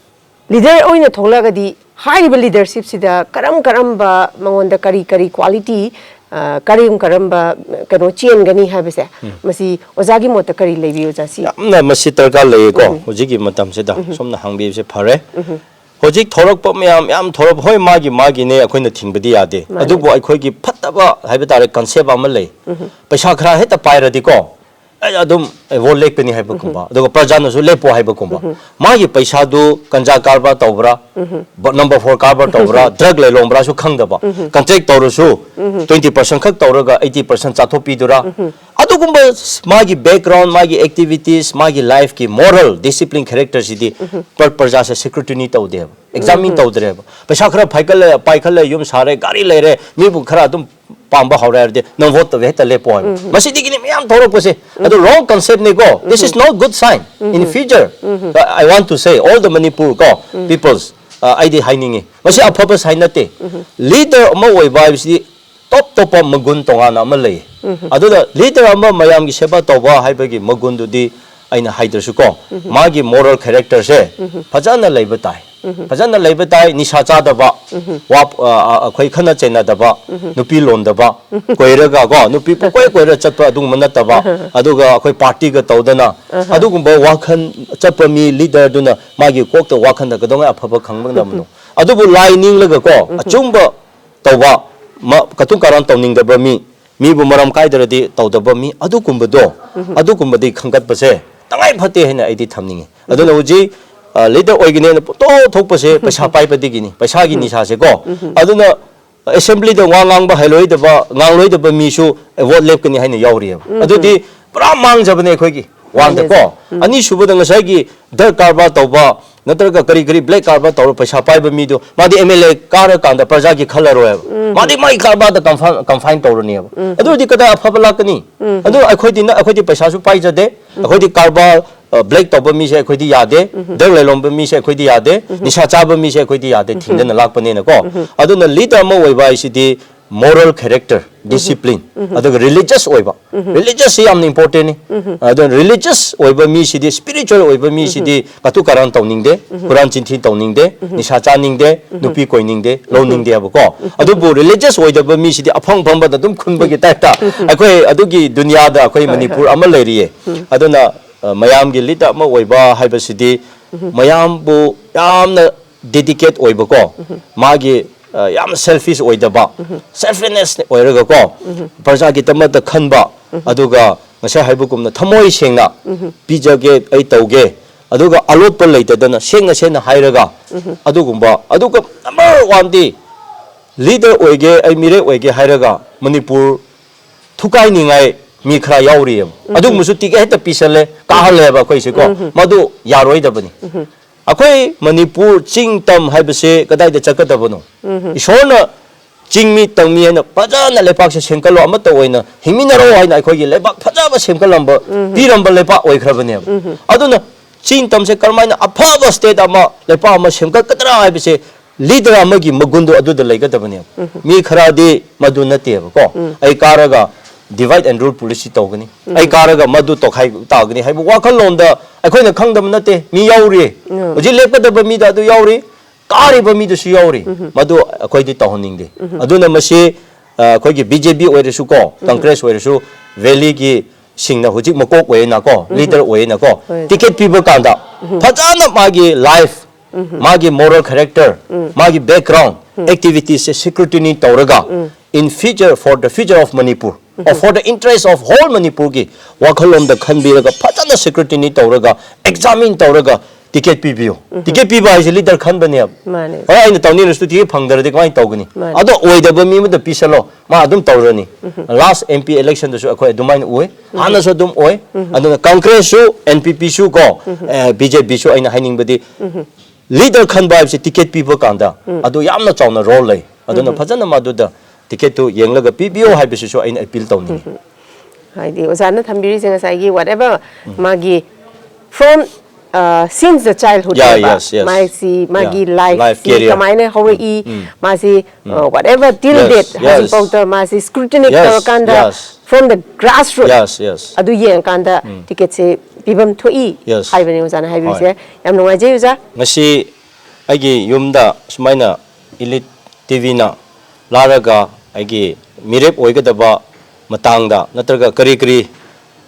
ꯂꯤꯗꯔ ꯑꯣꯏꯅ ꯊꯣꯛꯂꯛꯑꯒꯗꯤ ꯍꯥꯏꯔꯤꯕ ꯂꯤꯗꯔꯁꯤꯞꯁꯤꯗ ꯀꯔꯝ ꯀꯔꯝꯕ, ꯃꯉꯣꯟꯗ ꯀꯔꯤ ꯀꯔꯤ ꯀ꯭ꯋꯥꯂꯤꯇꯤ, ꯑ, ꯀꯔꯝ ꯀꯔꯝꯕ, ꯀꯩꯅꯣ, ꯆꯦꯟꯒꯅꯤ ꯍꯥꯏꯕꯁꯦ, ꯎꯝ꯫ ꯃꯁꯤ ꯑꯣꯖꯥꯒꯤ ꯃꯣꯠꯇ ꯀꯔꯤ ꯂꯩꯕꯤ, ꯑꯣꯖꯥ? ꯁꯤ ꯌꯥꯝꯅ ꯃꯁꯤ ꯗꯔꯀꯥꯔ ꯂꯩꯌꯦꯀꯣ, ꯎꯝ꯫ ꯍꯧꯖꯤꯛꯀꯤ ꯃꯇꯝꯁꯤꯗ꯫ ꯎꯝ꯫ ꯁꯣꯝꯅ ꯍꯪꯕꯤꯕꯁꯦ ꯐꯔꯦ꯫ ꯎꯝ꯫ ꯍꯧꯖꯤꯛ ꯊꯣꯔꯛꯄ ꯃꯌꯥꯝ, ꯌꯥꯝ ꯊꯣꯔꯛꯄ, ꯍꯣꯏ, ꯃꯥꯒꯤ ꯃꯥꯒꯤꯅꯦ, ꯑꯩꯈꯣꯏꯅ ꯊꯤꯡꯕꯗꯤ ꯌꯥꯗꯦ꯫ ꯃꯥꯅꯦ꯫ ꯑꯗꯨꯕꯨ ꯑꯩꯈꯣꯏꯒꯤ ꯐꯠꯇꯕ ꯍꯥꯏꯕ ꯇꯥꯔꯦ, ꯀꯟꯁꯦꯞ ꯑꯃ ꯂꯩ꯫ ꯎꯝ꯫ ꯄꯩꯁꯥ ꯈꯔ ꯍꯦꯛꯇ ꯄꯥꯏꯔꯗꯤꯀꯣ, ꯑꯩ ꯑꯗꯨꯝ, ꯑꯩ, ꯚꯣꯠ ꯂꯦꯞꯀꯅꯤ ꯍꯥꯏꯕꯒꯨꯝꯕ, ꯎꯝ꯫ ꯑꯗꯨꯒ ꯄ꯭ꯔꯖꯥꯅꯁꯨ ꯂꯦꯞꯄꯣ ꯍꯥꯏꯕꯒꯨꯝꯕ꯫ ꯎꯝ꯫ ꯃꯥꯒꯤ ꯄꯩꯁꯥꯗꯨ ꯒꯟꯖꯥ ꯀꯔꯕꯥꯔ ꯇꯧꯕ꯭ꯔꯥ, ꯎꯝ꯫ ꯕ-, ꯅꯝꯕꯔ ꯐꯣꯔ ꯀꯔꯕꯥꯔ ꯇꯧꯕ꯭ꯔꯥ, ꯎꯝ꯫ ꯗ꯭ꯔꯒ ꯂꯩꯂꯣꯡꯕ꯭ꯔꯥꯁꯨ ꯈꯪꯗꯕ꯫ ꯎꯝ꯫ ꯀꯟꯇ꯭ꯔꯦꯛ ꯇꯧꯔꯁꯨ ꯎꯝ꯫ ꯇ꯭ꯋꯦꯟꯇꯤ ꯄꯥꯔꯁꯦꯟ ꯈꯛ ꯇꯧꯔꯒ ꯑꯩꯠꯇꯤ ꯄꯥꯔꯁꯦꯟ ꯆꯥꯊꯣꯛꯄꯤꯗꯨꯔꯥ? ꯎꯝ꯫ ꯑꯗꯨꯒꯨꯝꯕ ꯃꯥꯒꯤ ꯕꯦꯛꯒ꯭ꯔꯥꯎꯟ, ꯃꯥꯒꯤ ꯑꯦꯛꯇꯤꯚꯤꯇꯤꯁ, ꯃꯥꯒꯤ ꯂꯥꯏꯐꯀꯤ ꯃꯣꯔꯦꯜ ꯗꯤꯁꯤꯄ꯭ꯂꯤꯟ ꯀꯦꯔꯦꯛꯇꯔꯁꯤꯗꯤ ꯎꯝ꯫ ꯄ꯭ꯔ-, ꯄ꯭ꯔꯖꯥꯁꯦ ꯁ꯭ꯀ꯭ꯔꯨꯇꯤꯅꯤ ꯇꯧꯗꯦꯕ, ꯑꯦꯛꯖꯥꯃꯤꯟ ꯎꯝ꯫ ꯇꯧꯗ꯭ꯔꯦꯕ꯫ ꯄꯩꯁꯥ ꯈꯔ ꯄꯥꯏꯈꯠꯂꯦ, ꯄꯥꯏꯈꯠꯂꯦ, ꯌꯨꯝ ꯁꯥꯔꯦ, ꯒꯥꯔꯤ ꯂꯩꯔꯦ, ꯃꯤꯕꯨ ꯈꯔ ꯑꯗꯨꯝ ꯄꯥꯝꯕ ꯍꯧꯔꯦ ꯍꯥꯏꯔꯗꯤ ꯅꯪ ꯚꯣꯠꯇ ꯍꯦꯛꯇ ꯂꯦꯞꯄꯣ ꯍꯥꯏꯕ꯫ ꯎꯝ꯫ ꯃꯁꯤꯗꯒꯤꯅꯤ ꯃꯌꯥꯝ ꯊꯣꯛꯂꯛꯄꯁꯦ꯫ ꯑꯗꯨ ꯎꯝ꯫ Wrong concept ꯅꯤꯀꯣ꯫ This is um. Not good sign in um. Future꯫ Um. I want to say all the Manipur ꯀꯣ, ꯎꯝ꯫ Peoples, ꯑ, ꯑꯩꯗꯤ ꯍꯥꯏꯅꯤꯡꯉꯤ, ꯃꯁꯤ ꯑꯐꯕ ꯁꯥꯏꯟ ꯅꯠꯇꯦ꯫ ꯎꯝ꯫ ꯂꯤꯗꯔ ꯑꯃ ꯑꯣꯏꯕ ꯍꯥꯏꯕꯁꯤꯗꯤ ꯇꯣꯞ ꯇꯣꯞꯄ ꯃꯒꯨꯟ ꯇꯣꯉꯥꯟꯅ ꯑꯃ ꯂꯩ꯫ ꯎꯝ꯫ ꯑꯗꯨꯅ ꯂꯤꯗꯔ ꯑꯃ ꯃꯌꯥꯝꯒꯤ ꯁꯦꯕꯥ ꯇꯧꯕ ꯍꯥꯏꯕꯒꯤ ꯃꯒꯨꯟꯗꯨꯗꯤ ꯑꯩꯅ ꯍꯥꯏꯗ꯭ꯔꯁꯨꯀꯣ, ꯎꯝ꯫ ꯃꯥꯒꯤ ꯃꯣꯔꯦꯜ ꯀꯦꯔꯦꯛꯇꯔꯁꯦ ꯎꯝ꯫ ꯐꯖꯅ ꯂꯩꯕ ꯇꯥꯏ꯫ ꯎꯝ꯫ ꯐꯖꯅ ꯂꯩꯕ ꯇꯥꯏ, ꯅꯤꯁꯥ ꯆꯥꯗꯕ, ꯎꯝ꯫ ꯋꯥ-, ꯑ, ꯑ, ꯑꯩꯈꯣꯏ ꯈꯠꯅ ꯆꯩꯅꯗꯕ, ꯎꯝ꯫ ꯅꯨꯄꯤ ꯂꯣꯟꯗꯕ, ꯀꯣꯏꯔꯒ ꯀꯣ, ꯅꯨꯄꯤ ꯄꯨꯀꯣꯏ ꯀꯣꯏꯔ ꯆꯠꯄ ꯑꯗꯨꯒꯨꯝꯕ ꯅꯠꯇꯕ, ꯑꯍ꯫ ꯑꯗꯨꯒ ꯑꯩꯈꯣꯏ ꯄꯥꯔꯇꯤꯒ ꯇꯧꯗꯅ, ꯑꯍ꯫ ꯑꯗꯨꯒꯨꯝꯕ ꯋꯥꯈꯜ ꯆꯠꯄ ꯃꯤ ꯂꯤꯗꯔꯗꯨꯅ ꯃꯥꯒꯤ ꯀꯣꯛꯇ ꯋꯥꯈꯜꯗ ꯀꯩꯗꯧꯉꯩ ꯑꯐꯕ ꯈꯪꯕ ꯉꯝꯕꯅꯣ? ꯑꯗꯨꯕꯨ ꯂꯥꯏ ꯅꯤꯡꯂꯒ ꯀꯣ, ꯑꯆꯨꯝꯕ ꯇꯧꯕ, ꯃ-, ꯀꯇꯨ ꯀꯥꯔꯟ ꯇꯧꯅꯤꯡꯗꯕ ꯃꯤ, ꯃꯤꯕꯨ ꯃꯔꯝ ꯀꯥꯏꯗ꯭ꯔꯗꯤ ꯇꯧꯗꯕ ꯃꯤ, ꯑꯗꯨꯒꯨꯝꯕꯗꯣ, ꯑꯗꯨꯒꯨꯝꯕꯗꯤ ꯈꯟꯒꯠꯄꯁꯦ ꯇꯉꯥꯏ ꯐꯠꯇꯦ ꯍꯥꯏꯅ ꯑꯩꯗꯤ ꯊꯝꯅꯤꯡꯉꯤ꯫ ꯑꯗꯨꯅ ꯍꯧꯖꯤꯛ, ꯑ, ꯂꯤꯗꯔ ꯑꯣꯏꯒꯅꯤ ꯍꯥꯏꯅ ꯄꯨꯡꯊꯣꯛ ꯊꯣꯛꯄꯁꯦ ꯄꯩꯁꯥ ꯄꯥꯏꯕꯗꯒꯤꯅꯤ, ꯄꯩꯁꯥꯒꯤ ꯅꯤꯁꯥꯁꯦ ꯀꯣ꯫ ꯑꯗꯨꯅ ꯑꯦꯁꯦꯝꯕ꯭ꯂꯤꯗ ꯋꯥ ꯉꯥꯡꯕ ꯍꯩꯔꯣꯏꯗꯕ, ꯉꯥꯡꯂꯣꯏꯗꯕ ꯃꯤꯁꯨ ꯚꯣꯠ ꯂꯦꯞꯀꯅꯤ ꯍꯥꯏꯅ ꯌꯥꯎꯔꯤꯑꯕ꯫ ꯑꯗꯨꯗꯤ ꯄꯨꯔꯥ ꯃꯥꯡꯖꯕꯅꯦ ꯑꯩꯈꯣꯏꯒꯤ ꯋꯥꯟꯗ ꯀꯣ꯫ ꯑꯅꯤꯁꯨꯕꯗ ꯉꯁꯥꯏꯒꯤ ꯗ꯭ꯔꯒ ꯀꯔꯕꯥꯔ ꯇꯧꯕ, ꯅꯠꯇ꯭ꯔꯒ ꯀꯔꯤ ꯀꯔꯤ ꯕ꯭ꯂꯦꯛ ꯀꯔꯕꯥꯔ ꯇꯧꯔ ꯄꯩꯁꯥ ꯄꯥꯏꯕ ꯃꯤꯗꯨ, ꯃꯥꯗꯤ ꯑꯦꯝ ꯑꯦꯜ ꯑꯦ ꯀꯥꯔꯀꯥꯟꯗ ꯄ꯭ꯔꯖꯥꯒꯤ ꯈꯜꯂꯔꯣꯏꯕ꯫ ꯃꯥꯗꯤ ꯃꯥꯒꯤ ꯀꯔꯕꯥꯔꯗ ꯀꯟꯐꯥꯏꯟ, ꯀꯟꯐꯥꯏꯟ ꯇꯧꯔꯅꯦꯕ꯫ ꯑꯗꯨ ꯑꯣꯏꯔꯗꯤ ꯀꯗꯥꯏ ꯑꯐꯕ ꯂꯥꯛꯀꯅꯤ? ꯑꯗꯨ ꯑꯩꯈꯣꯏꯗꯤ ꯅ-, ꯑꯩꯈꯣꯏꯗꯤ ꯄꯩꯁꯥꯁꯨ ꯄꯥꯏꯖꯗꯦ, ꯑꯩꯈꯣꯏꯗꯤ ꯀꯔꯕꯥꯔ, ꯑ, ꯕ꯭ꯂꯦꯛ ꯇꯧꯕ ꯃꯤꯁꯦ ꯑꯩꯈꯣꯏꯗꯤ ꯌꯥꯗꯦ, ꯗ꯭ꯔꯒ ꯂꯂꯣꯟꯕ ꯃꯤꯁꯦ ꯑꯩꯈꯣꯏꯗꯤ ꯌꯥꯗꯦ, ꯅꯤꯁꯥ ꯆꯥꯕ ꯃꯤꯁꯦ ꯑꯩꯈꯣꯏꯗꯤ ꯌꯥꯗꯦ, ꯊꯤꯡꯗꯅ ꯂꯥꯛꯄꯅꯦꯅꯀꯣ꯫ ꯑꯗꯨꯅ ꯂꯤꯗꯔ ꯑꯃ ꯑꯣꯏꯕ ꯍꯥꯏꯁꯤꯗꯤ moral character, discipline, ꯑꯗꯨꯒ religious ꯑꯣꯏꯕ꯫ Religious ꯁꯤ ꯌꯥꯝꯅ important ꯅꯤ꯫ ꯑꯗꯨꯅ religious ꯑꯣꯏꯕ ꯃꯤꯁꯤꯗꯤ, spiritual ꯑꯣꯏꯕ ꯃꯤꯁꯤꯗꯤ ꯀꯇꯨ ꯀꯥꯔꯟ ꯇꯧꯅꯤꯡꯗꯦ, ꯍꯨꯔꯥꯟ ꯆꯤꯟꯊꯤ ꯇꯧꯅꯤꯡꯗꯦ, ꯅꯤꯁꯥ ꯆꯥꯅꯤꯡꯗꯦ, ꯅꯨꯄꯤ ꯀꯣꯏꯅꯤꯡꯗꯦ, ꯂꯧꯅꯤꯡꯗꯦꯕꯀꯣ꯫ ꯑꯗꯨꯕꯨ religious ꯑꯣꯏꯗꯕ ꯃꯤꯁꯤꯗꯤ ꯑꯐꯪ ꯐꯪꯕꯗ ꯑꯗꯨꯝ ꯈꯨꯟꯕꯒꯤ type ꯇ ꯑꯩꯈꯣꯏ ꯑꯗꯨꯒꯤ ꯗꯨꯅꯤꯌꯥꯗ ꯑꯩꯈꯣꯏ ꯍꯣꯏ, ꯃꯅꯤꯄꯨꯔ ꯍꯣꯏ꯫ ꯑꯃ ꯂꯩꯔꯤꯌꯦ꯫ ꯑꯗꯨꯅ, ꯑ, ꯃꯌꯥꯝꯒꯤ ꯂꯤꯗꯔ ꯑꯃ ꯑꯣꯏꯕ ꯍꯥꯏꯕꯁꯤꯗꯤ ꯃꯌꯥꯝꯕꯨ ꯌꯥꯝꯅ dedicate ꯑꯣꯏꯕꯀꯣ, ꯃꯥꯒꯤ, ꯑ, ꯌꯥꯝ selfish ꯑꯣꯏꯗꯕ, selflessness ꯑꯣꯏꯔꯒꯀꯣ, ꯄ꯭ꯔꯖꯥꯒꯤꯗꯃꯛꯇ ꯈꯟꯕ, ꯑꯗꯨꯒ ꯉꯁꯥꯏ ꯍꯥꯏꯕꯒꯨꯝꯅ ꯊꯃꯣꯏ ꯁꯦꯡꯅ ꯄꯤꯖꯒꯦ, ꯑꯩ ꯇꯧꯒꯦ, ꯑꯗꯨꯒ ꯑꯂꯣꯠꯄ ꯂꯩꯇꯗꯅ ꯁꯦꯡꯅ ꯁꯦꯡꯅ ꯍꯥꯏꯔꯒ, ꯑꯗꯨꯒꯨꯝꯕ, ꯑꯗꯨꯒ number one ꯗꯤ ꯂꯤꯗꯔ ꯑꯣꯏꯒꯦ, ꯑꯩ ꯃꯤꯔꯦꯞ ꯑꯣꯏꯒꯦ ꯍꯥꯏꯔꯒ ꯃꯅꯤꯄꯨꯔ ꯊꯨꯀꯥꯏꯅꯤꯡꯉꯥꯏ ꯃꯤ ꯈꯔ ꯌꯥꯎꯔꯤꯑꯕ꯫ ꯑꯗꯨꯒꯨꯝꯕꯁꯨ ꯇꯤꯀꯦꯠ ꯍꯦꯛꯇ ꯄꯤꯁꯜꯂꯦ, ꯀꯥꯍꯜꯂꯦꯕ ꯑꯩꯈꯣꯏꯁꯦꯀꯣ꯫ ꯃꯗꯨ ꯌꯥꯔꯣꯏꯗꯕꯅꯤ꯫ ꯑꯩꯈꯣꯏ ꯃꯅꯤꯄꯨꯔ ꯆꯤꯡ ꯇꯝ ꯍꯥꯏꯕꯁꯦ ꯀꯗꯥꯏꯗ ꯆꯠꯀꯗꯕꯅꯣ? ꯏꯁꯣꯔꯅ ꯆꯤꯡꯃꯤ ꯇꯝꯃꯤ ꯍꯥꯏꯅ ꯐꯖꯅ ꯂꯩꯄꯥꯛꯁꯦ ꯁꯦꯝꯒꯠꯂꯣ, ꯑꯃꯠꯇ ꯑꯣꯏꯅ ꯍꯤꯡꯃꯤꯟꯅꯔꯣ ꯍꯥꯏꯅ ꯑꯩꯈꯣꯏꯒꯤ ꯂꯩꯕꯥꯛ ꯐꯖꯕ ꯁꯦꯝꯒꯠꯂꯝꯕ, ꯄꯤꯔꯝꯕ ꯂꯩꯄꯥꯛ ꯑꯣꯏꯈ꯭ꯔꯕꯅꯦꯕ꯫ ꯑꯗꯨꯅ ꯆꯤꯡ ꯇꯝꯁꯦ ꯀꯔꯝꯍꯥꯏꯅ ꯑꯐꯕ state ꯑꯃ, ꯂꯩꯄꯥꯛ ꯑꯃ ꯁꯦꯝꯒꯠꯀꯗ꯭ꯔꯥ ꯍꯥꯏꯕꯁꯦ ꯂꯤꯗꯔ ꯑꯃꯒꯤ ꯃꯒꯨꯟꯗꯣ ꯑꯗꯨꯗ ꯂꯩꯒꯗꯕꯅꯦꯕ꯫ ꯃꯤ ꯈꯔꯗꯤ ꯃꯗꯨ ꯅꯠꯇꯦꯕꯀꯣ꯫ ꯑꯩ ꯀꯥꯔꯒ divide and rule policy ꯇꯧꯒꯅꯤ, ꯑꯩ ꯀꯥꯔꯒ ꯃꯗꯨ ꯇꯧꯈꯥꯏ ꯇꯥꯒꯅꯤ ꯍꯥꯏꯕ ꯋꯥꯈꯜꯂꯣꯟꯗ ꯑꯩꯈꯣꯏꯅ ꯈꯪꯗꯕ ꯅꯠꯇꯦ, ꯃꯤ ꯌꯥꯎꯔꯤ꯫ ꯍꯧꯖꯤꯛ ꯂꯦꯞꯀꯗꯕ ꯃꯤꯗ ꯑꯗꯨ ꯌꯥꯎꯔꯤ, ꯀꯥꯔꯤꯕ ꯃꯤꯗꯨꯁꯨ ꯌꯥꯎꯔꯤ꯫ ꯃꯗꯨ ꯑꯩꯈꯣꯏꯗꯤ ꯇꯧꯍꯟꯅꯤꯡꯗꯦ꯫ ꯑꯗꯨꯅ ꯃꯁꯤ, ꯑ, ꯑꯩꯈꯣꯏꯒꯤ B J P ꯑꯣꯏꯔꯁꯨꯀꯣ, Congress ꯑꯣꯏꯔꯁꯨ, valley ꯒꯤ ꯁꯤꯡꯅ ꯍꯧꯖꯤꯛ ꯃꯀꯣꯛ ꯑꯣꯏꯌꯦꯅꯀꯣ, ꯂꯤꯗꯔ ꯑꯣꯏꯌꯦꯅꯀꯣ, ꯍꯣꯏ꯫ ꯇꯤꯀꯦꯠ ꯄꯤꯕ ꯀꯥꯟꯗ ꯐꯖꯅ ꯃꯥꯒꯤ life ꯃꯥꯒꯤ moral character, ꯃꯥꯒꯤ background, activities ꯁꯦ scrutiny ꯇꯧꯔꯒ, in future, for the future of Manipur, or for the interest of whole ꯃꯅꯤꯄꯨꯔꯒꯤ ꯋꯥꯈꯜꯂꯣꯟꯗ ꯈꯟꯕꯤꯔꯒ, ꯐꯖꯅ scrutiny ꯇꯧꯔꯒ, examine ꯇꯧꯔꯒ ticket ꯄꯤꯕꯤꯌꯨ꯫ Ticket ꯄꯤꯕ ꯍꯥꯏꯁꯦ leader ꯈꯟꯕꯅꯦꯕ꯫ ꯃꯥꯅꯦ꯫ ꯍꯣꯏ, ꯑꯩꯅ ꯇꯧꯅꯤꯡꯉꯁꯨ ticket ꯐꯪꯗ꯭ꯔꯗꯤ ꯀꯃꯥꯏꯅ ꯇꯧꯒꯅꯤ? ꯃꯥꯅꯦ꯫ ꯑꯗꯣ ꯑꯣꯏꯗꯕ ꯃꯤ ꯑꯃꯗ ꯄꯤꯁꯜꯂꯣ, ꯃꯥ ꯑꯗꯨꯝ ꯇꯧꯔꯅꯤ꯫ Last M P election ꯗꯁꯨ ꯑꯩꯈꯣꯏ ꯑꯗꯨꯃꯥꯏꯅ ꯎꯏ, ꯍꯥꯟꯅꯁꯨ ꯑꯗꯨꯝ ꯑꯣꯏ꯫ ꯑꯗꯨꯅ Congress ꯁꯨ, N P P ꯁꯨ ꯀꯣ, ꯑꯦ, B J P ꯁꯨ, ꯑꯩꯅ ꯍꯥꯏꯅꯤꯡꯕꯗꯤ leader ꯈꯟꯕ ꯍꯥꯏꯕꯁꯤ ticket ꯄꯤꯕ ꯀꯥꯟꯗ ꯑꯗꯨ ꯌꯥꯝꯅ ꯆꯥꯎꯅ role ꯂꯩ꯫ ꯑꯗꯨꯅ ꯐꯖꯅ ꯃꯗꯨꯗ ticket ꯇꯨ ꯌꯦꯡꯂꯒ ꯄꯤꯕꯤꯌꯣ ꯍꯥꯏꯕꯁꯤꯁꯨ ꯑꯩꯅ appeal ꯇꯧꯅꯤꯡꯉꯤ꯫ ꯍꯥꯏꯗꯤ ꯑꯣꯖꯥꯅ ꯊꯝꯕꯤꯔꯤꯁꯦ ꯉꯁꯥꯏꯒꯤ whatever ꯃꯥꯒꯤ from since the childhood Yeah, ꯅꯦꯕ꯫ yes, yes. ꯃꯥꯁꯤ ꯃꯥꯒꯤ Yeah. life Life, ꯁꯤ career. ꯀꯃꯥꯏꯅ ꯍꯧꯔꯛꯏ, ꯃꯥꯁꯤ whatever till Yes, date yes. ꯍꯧꯖꯤꯛꯐꯥꯎꯗ ꯃꯥꯁꯤ scrutiny Yes, ꯇꯧꯔꯀꯥꯟꯗ yes. From the grassroots Yes, yes. ꯑꯗꯨ ꯌꯦꯡꯉꯀꯥꯟꯗ ticket ꯁꯦ ꯄꯤꯐꯝ ꯊꯣꯛꯏ Yes. ꯍꯥꯏꯕꯅꯤ ꯑꯣꯖꯥꯅ ꯍꯥꯏꯕꯤꯔꯤꯁꯦ꯫ ꯍꯣꯏ꯫ ꯌꯥꯝ ꯅꯨꯡꯉꯥꯏꯖꯩ ꯑꯣꯖꯥ꯫ ꯉꯁꯤ ꯑꯩꯒꯤ ꯌꯨꯝꯗ ꯁꯨꯃꯥꯏꯅ Elite T V ꯅ ꯂꯥꯛꯂꯒ ꯑꯩꯒꯤ ꯃꯤꯔꯦꯞ ꯑꯣꯏꯒꯗꯕ ꯃꯇꯥꯡꯗ ꯅꯠꯇ꯭ꯔꯒ ꯀꯔꯤ ꯀꯔꯤ,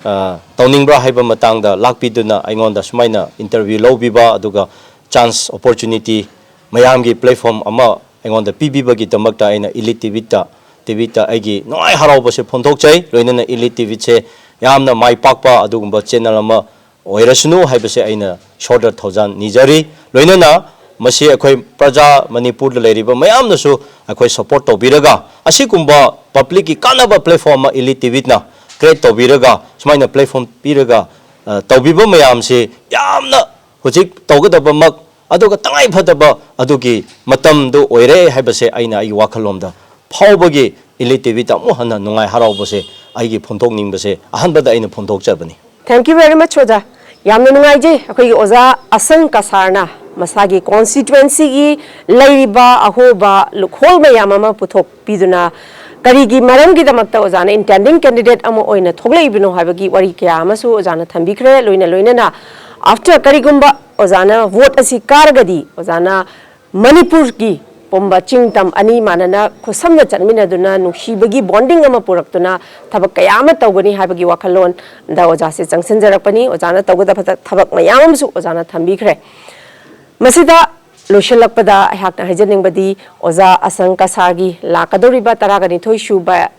ꯑ, ꯇꯧꯅꯤꯡꯕ꯭ꯔꯥ ꯍꯥꯏꯕ ꯃꯇꯥꯡꯗ ꯂꯥꯛꯄꯤꯗꯨꯅ ꯑꯩꯉꯣꯟꯗ ꯁꯨꯃꯥꯏꯅ interview ꯂꯧꯕꯤꯕ, ꯑꯗꯨꯒ chance, opportunity, ꯃꯌꯥꯝꯒꯤ platform ꯑꯃ ꯑꯩꯉꯣꯟꯗ ꯄꯤꯕꯤꯕꯒꯤꯗꯃꯛꯇ ꯑꯩꯅ Elite T V ꯇ, T V ꯇ ꯑꯩꯒꯤ ꯅꯨꯡꯉꯥꯏ ꯍꯔꯥꯎꯕꯁꯦ ꯐꯣꯡꯗꯣꯛꯆꯩ꯫ ꯂꯣꯏꯅꯅ Elite T V ꯁꯦ ꯌꯥꯝꯅ ꯃꯥꯏ ꯄꯥꯛꯄ ꯑꯗꯨꯒꯨꯝꯕ channel ꯑꯃ ꯑꯣꯏꯔꯁꯅꯨ ꯍꯥꯏꯕꯁꯦ ꯑꯩꯅ ꯏꯁꯣꯔꯗ ꯊꯧꯖꯥꯜ ꯅꯤꯖꯔꯤ꯫ ꯂꯣꯏꯅꯅ ꯃꯁꯤ ꯑꯩꯈꯣꯏ ꯄ꯭ꯔꯖꯥ, ꯃꯅꯤꯄꯨꯔꯗ ꯂꯩꯔꯤꯕ ꯃꯌꯥꯝꯅꯁꯨ ꯑꯩꯈꯣꯏ support ꯇꯧꯕꯤꯔꯒ, ꯑꯁꯤꯒꯨꯝꯕ public ꯀꯤ ꯀꯥꯟꯅꯕ platform ꯑꯃ Elite T V ꯅ create ꯇꯧꯕꯤꯔꯒ, ꯁꯨꯃꯥꯏꯅ platform ꯄꯤꯔꯒ, ꯑ, ꯇꯧꯕꯤꯕ ꯃꯌꯥꯝꯁꯤ ꯌꯥꯝꯅ ꯍꯧꯖꯤꯛ ꯇꯧꯒꯗꯕꯃꯛ, ꯑꯗꯨꯒ ꯇꯉꯥꯏ ꯐꯗꯕ ꯑꯗꯨꯒꯤ ꯃꯇꯝꯗꯨ ꯑꯣꯏꯔꯦ ꯍꯥꯏꯕꯁꯦ ꯑꯩꯅ ꯑꯩꯒꯤ ꯋꯥꯈꯜꯂꯣꯟꯗ ꯐꯥꯎꯕꯒꯤ Elite T V ꯗ ꯑꯃꯨꯛ ꯍꯟꯅ ꯅꯨꯡꯉꯥꯏ ꯍꯔꯥꯎꯕꯁꯦ ꯑꯩꯒꯤ ꯐꯣꯡꯗꯣꯛꯅꯤꯡꯕꯁꯦ ꯑꯍꯥꯟꯕꯗ ꯑꯩꯅ ꯐꯣꯡꯗꯣꯛꯆꯕꯅꯤ꯫ Thank you very much ꯑꯣꯖꯥ꯫ ꯌꯥꯝꯅ ꯅꯨꯡꯉꯥꯏꯖꯩ ꯑꯩꯈꯣꯏꯒꯤ ꯑꯣꯖꯥ ꯑꯁꯪ ꯀꯁꯥꯔꯅ ꯃꯁꯥꯒꯤ constituency ꯒꯤ ꯂꯩꯔꯤꯕ ꯑꯍꯣꯕ ꯂꯨꯈꯣꯜ ꯃꯌꯥꯝ ꯑꯃ ꯄꯨꯊꯣꯛꯄꯤꯗꯨꯅ ꯀꯔꯤꯒꯤ ꯃꯔꯝꯒꯤꯗꯃꯛꯇ ꯑꯣꯖꯥꯅ intending candidate ꯑꯃ ꯑꯣꯏꯅ ꯊꯣꯛꯂꯛꯏꯕꯅꯣ ꯍꯥꯏꯕꯒꯤ ꯋꯥꯔꯤ ꯀꯌꯥ ꯑꯃꯁꯨ ꯑꯣꯖꯥꯅ ꯊꯝꯕꯤꯈ꯭ꯔꯦ꯫ ꯂꯣꯏꯅ ꯂꯣꯏꯅꯅ after ꯀꯔꯤꯒꯨꯝꯕ ꯑꯣꯖꯥꯅ vote ꯑꯁꯤ ꯀꯥꯔꯒꯗꯤ ꯑꯣꯖꯥꯅ ꯃꯅꯤꯄꯨꯔꯒꯤ ꯄꯨꯝꯕ ꯆꯤꯡ ꯇꯝ ꯑꯅꯤ ꯃꯥꯟꯅꯅ ꯈꯨꯠꯁꯝꯅ ꯆꯠꯃꯤꯟꯅꯗꯨꯅ ꯅꯨꯡꯁꯤꯕꯒꯤ bonding ꯑꯃ ꯄꯨꯔꯛꯇꯨꯅ ꯊꯕꯛ ꯀꯌꯥ ꯑꯃ ꯇꯧꯒꯅꯤ ꯍꯥꯏꯕꯒꯤ ꯋꯥꯈꯜꯂꯣꯟꯗ ꯑꯣꯖꯥꯁꯦ ꯆꯪꯁꯤꯟꯖꯔꯛꯄꯅꯤ꯫ ꯑꯣꯖꯥꯅ ꯇꯧꯒꯗꯕ ꯊ-, ꯊꯕꯛ ꯃꯌꯥꯝ ꯑꯃꯁꯨ ꯑꯣꯖꯥꯅ ꯊꯝꯕꯤꯈ꯭ꯔꯦ꯫ ꯃꯁꯤꯗ ꯂꯣꯏꯁꯤꯜꯂꯛꯄꯗ ꯑꯩꯍꯥꯛꯅ ꯍꯥꯏꯖꯅꯤꯡꯕꯗꯤ, ꯑꯣꯖꯥ ꯑꯁꯪ ꯀꯁꯥꯔꯒꯤ ꯂꯥꯛꯀꯗꯧꯔꯤꯕ ꯇꯔꯥꯒ ꯅꯤꯊꯣꯏ ꯁꯨꯕ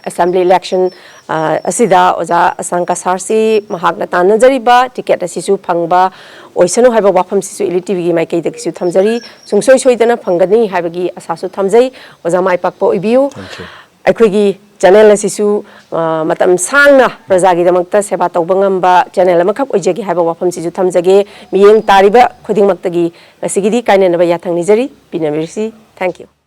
ꯑꯦꯁꯦꯝꯕ꯭ꯂꯤ ꯏꯂꯦꯛꯁꯟ, ꯑ, ꯑꯁꯤꯗ ꯑꯣꯖꯥ ꯑꯁꯪ ꯀꯁꯥꯔꯁꯤ ꯃꯍꯥꯛꯅ ꯇꯥꯟꯅꯖꯔꯤꯕ ꯇꯤꯀꯦꯠ ꯑꯁꯤꯁꯨ ꯐꯪꯕ ꯑꯣꯏꯁꯅꯨ ꯍꯥꯏꯕ ꯋꯥꯐꯝꯁꯤꯁꯨ ꯏꯂꯤꯠ ꯇꯤꯚꯤꯒꯤ ꯃꯥꯏꯀꯩꯗꯒꯤꯁꯨ ꯊꯝꯖꯔꯤ꯫ ꯁꯨꯡꯁꯣꯏ ꯁꯣꯏꯗꯅ ꯐꯪꯒꯅꯤ ꯍꯥꯏꯕꯒꯤ ꯑꯁꯥꯁꯨ ꯊꯝꯖꯩ꯫ ꯑꯣꯖꯥ ꯃꯥꯏ ꯄꯥꯛꯄ ꯑꯣꯏꯕꯤꯌꯨ꯫ Thank you. ꯑꯩꯈꯣꯏꯒꯤ ꯆꯦꯅꯦꯜ ꯑꯁꯤꯁꯨ, ꯑ, ꯃꯇꯝ ꯁꯥꯡꯅ ꯄ꯭ꯔꯖꯥꯒꯤꯗꯃꯛꯇ ꯁꯦꯕꯥ ꯇꯧꯕ ꯉꯝꯕ ꯆꯦꯅꯦꯜ ꯑꯃꯈꯛ ꯑꯣꯏꯖꯒꯦ ꯍꯥꯏꯕ ꯋꯥꯐꯝꯁꯤꯁꯨ ꯊꯝꯖꯒꯦ꯫ ꯃꯤꯠꯌꯦꯡ ꯇꯥꯔꯤꯕ ꯈꯨꯗꯤꯡꯃꯛꯇꯒꯤ ꯉꯁꯤꯒꯤꯗꯤ ꯀꯥꯏꯅꯅꯕ ꯌꯥꯊꯪ ꯅꯤꯖꯔꯤ꯫ ꯄꯤꯅꯕꯤꯔꯁꯤ꯫ Thank you꯫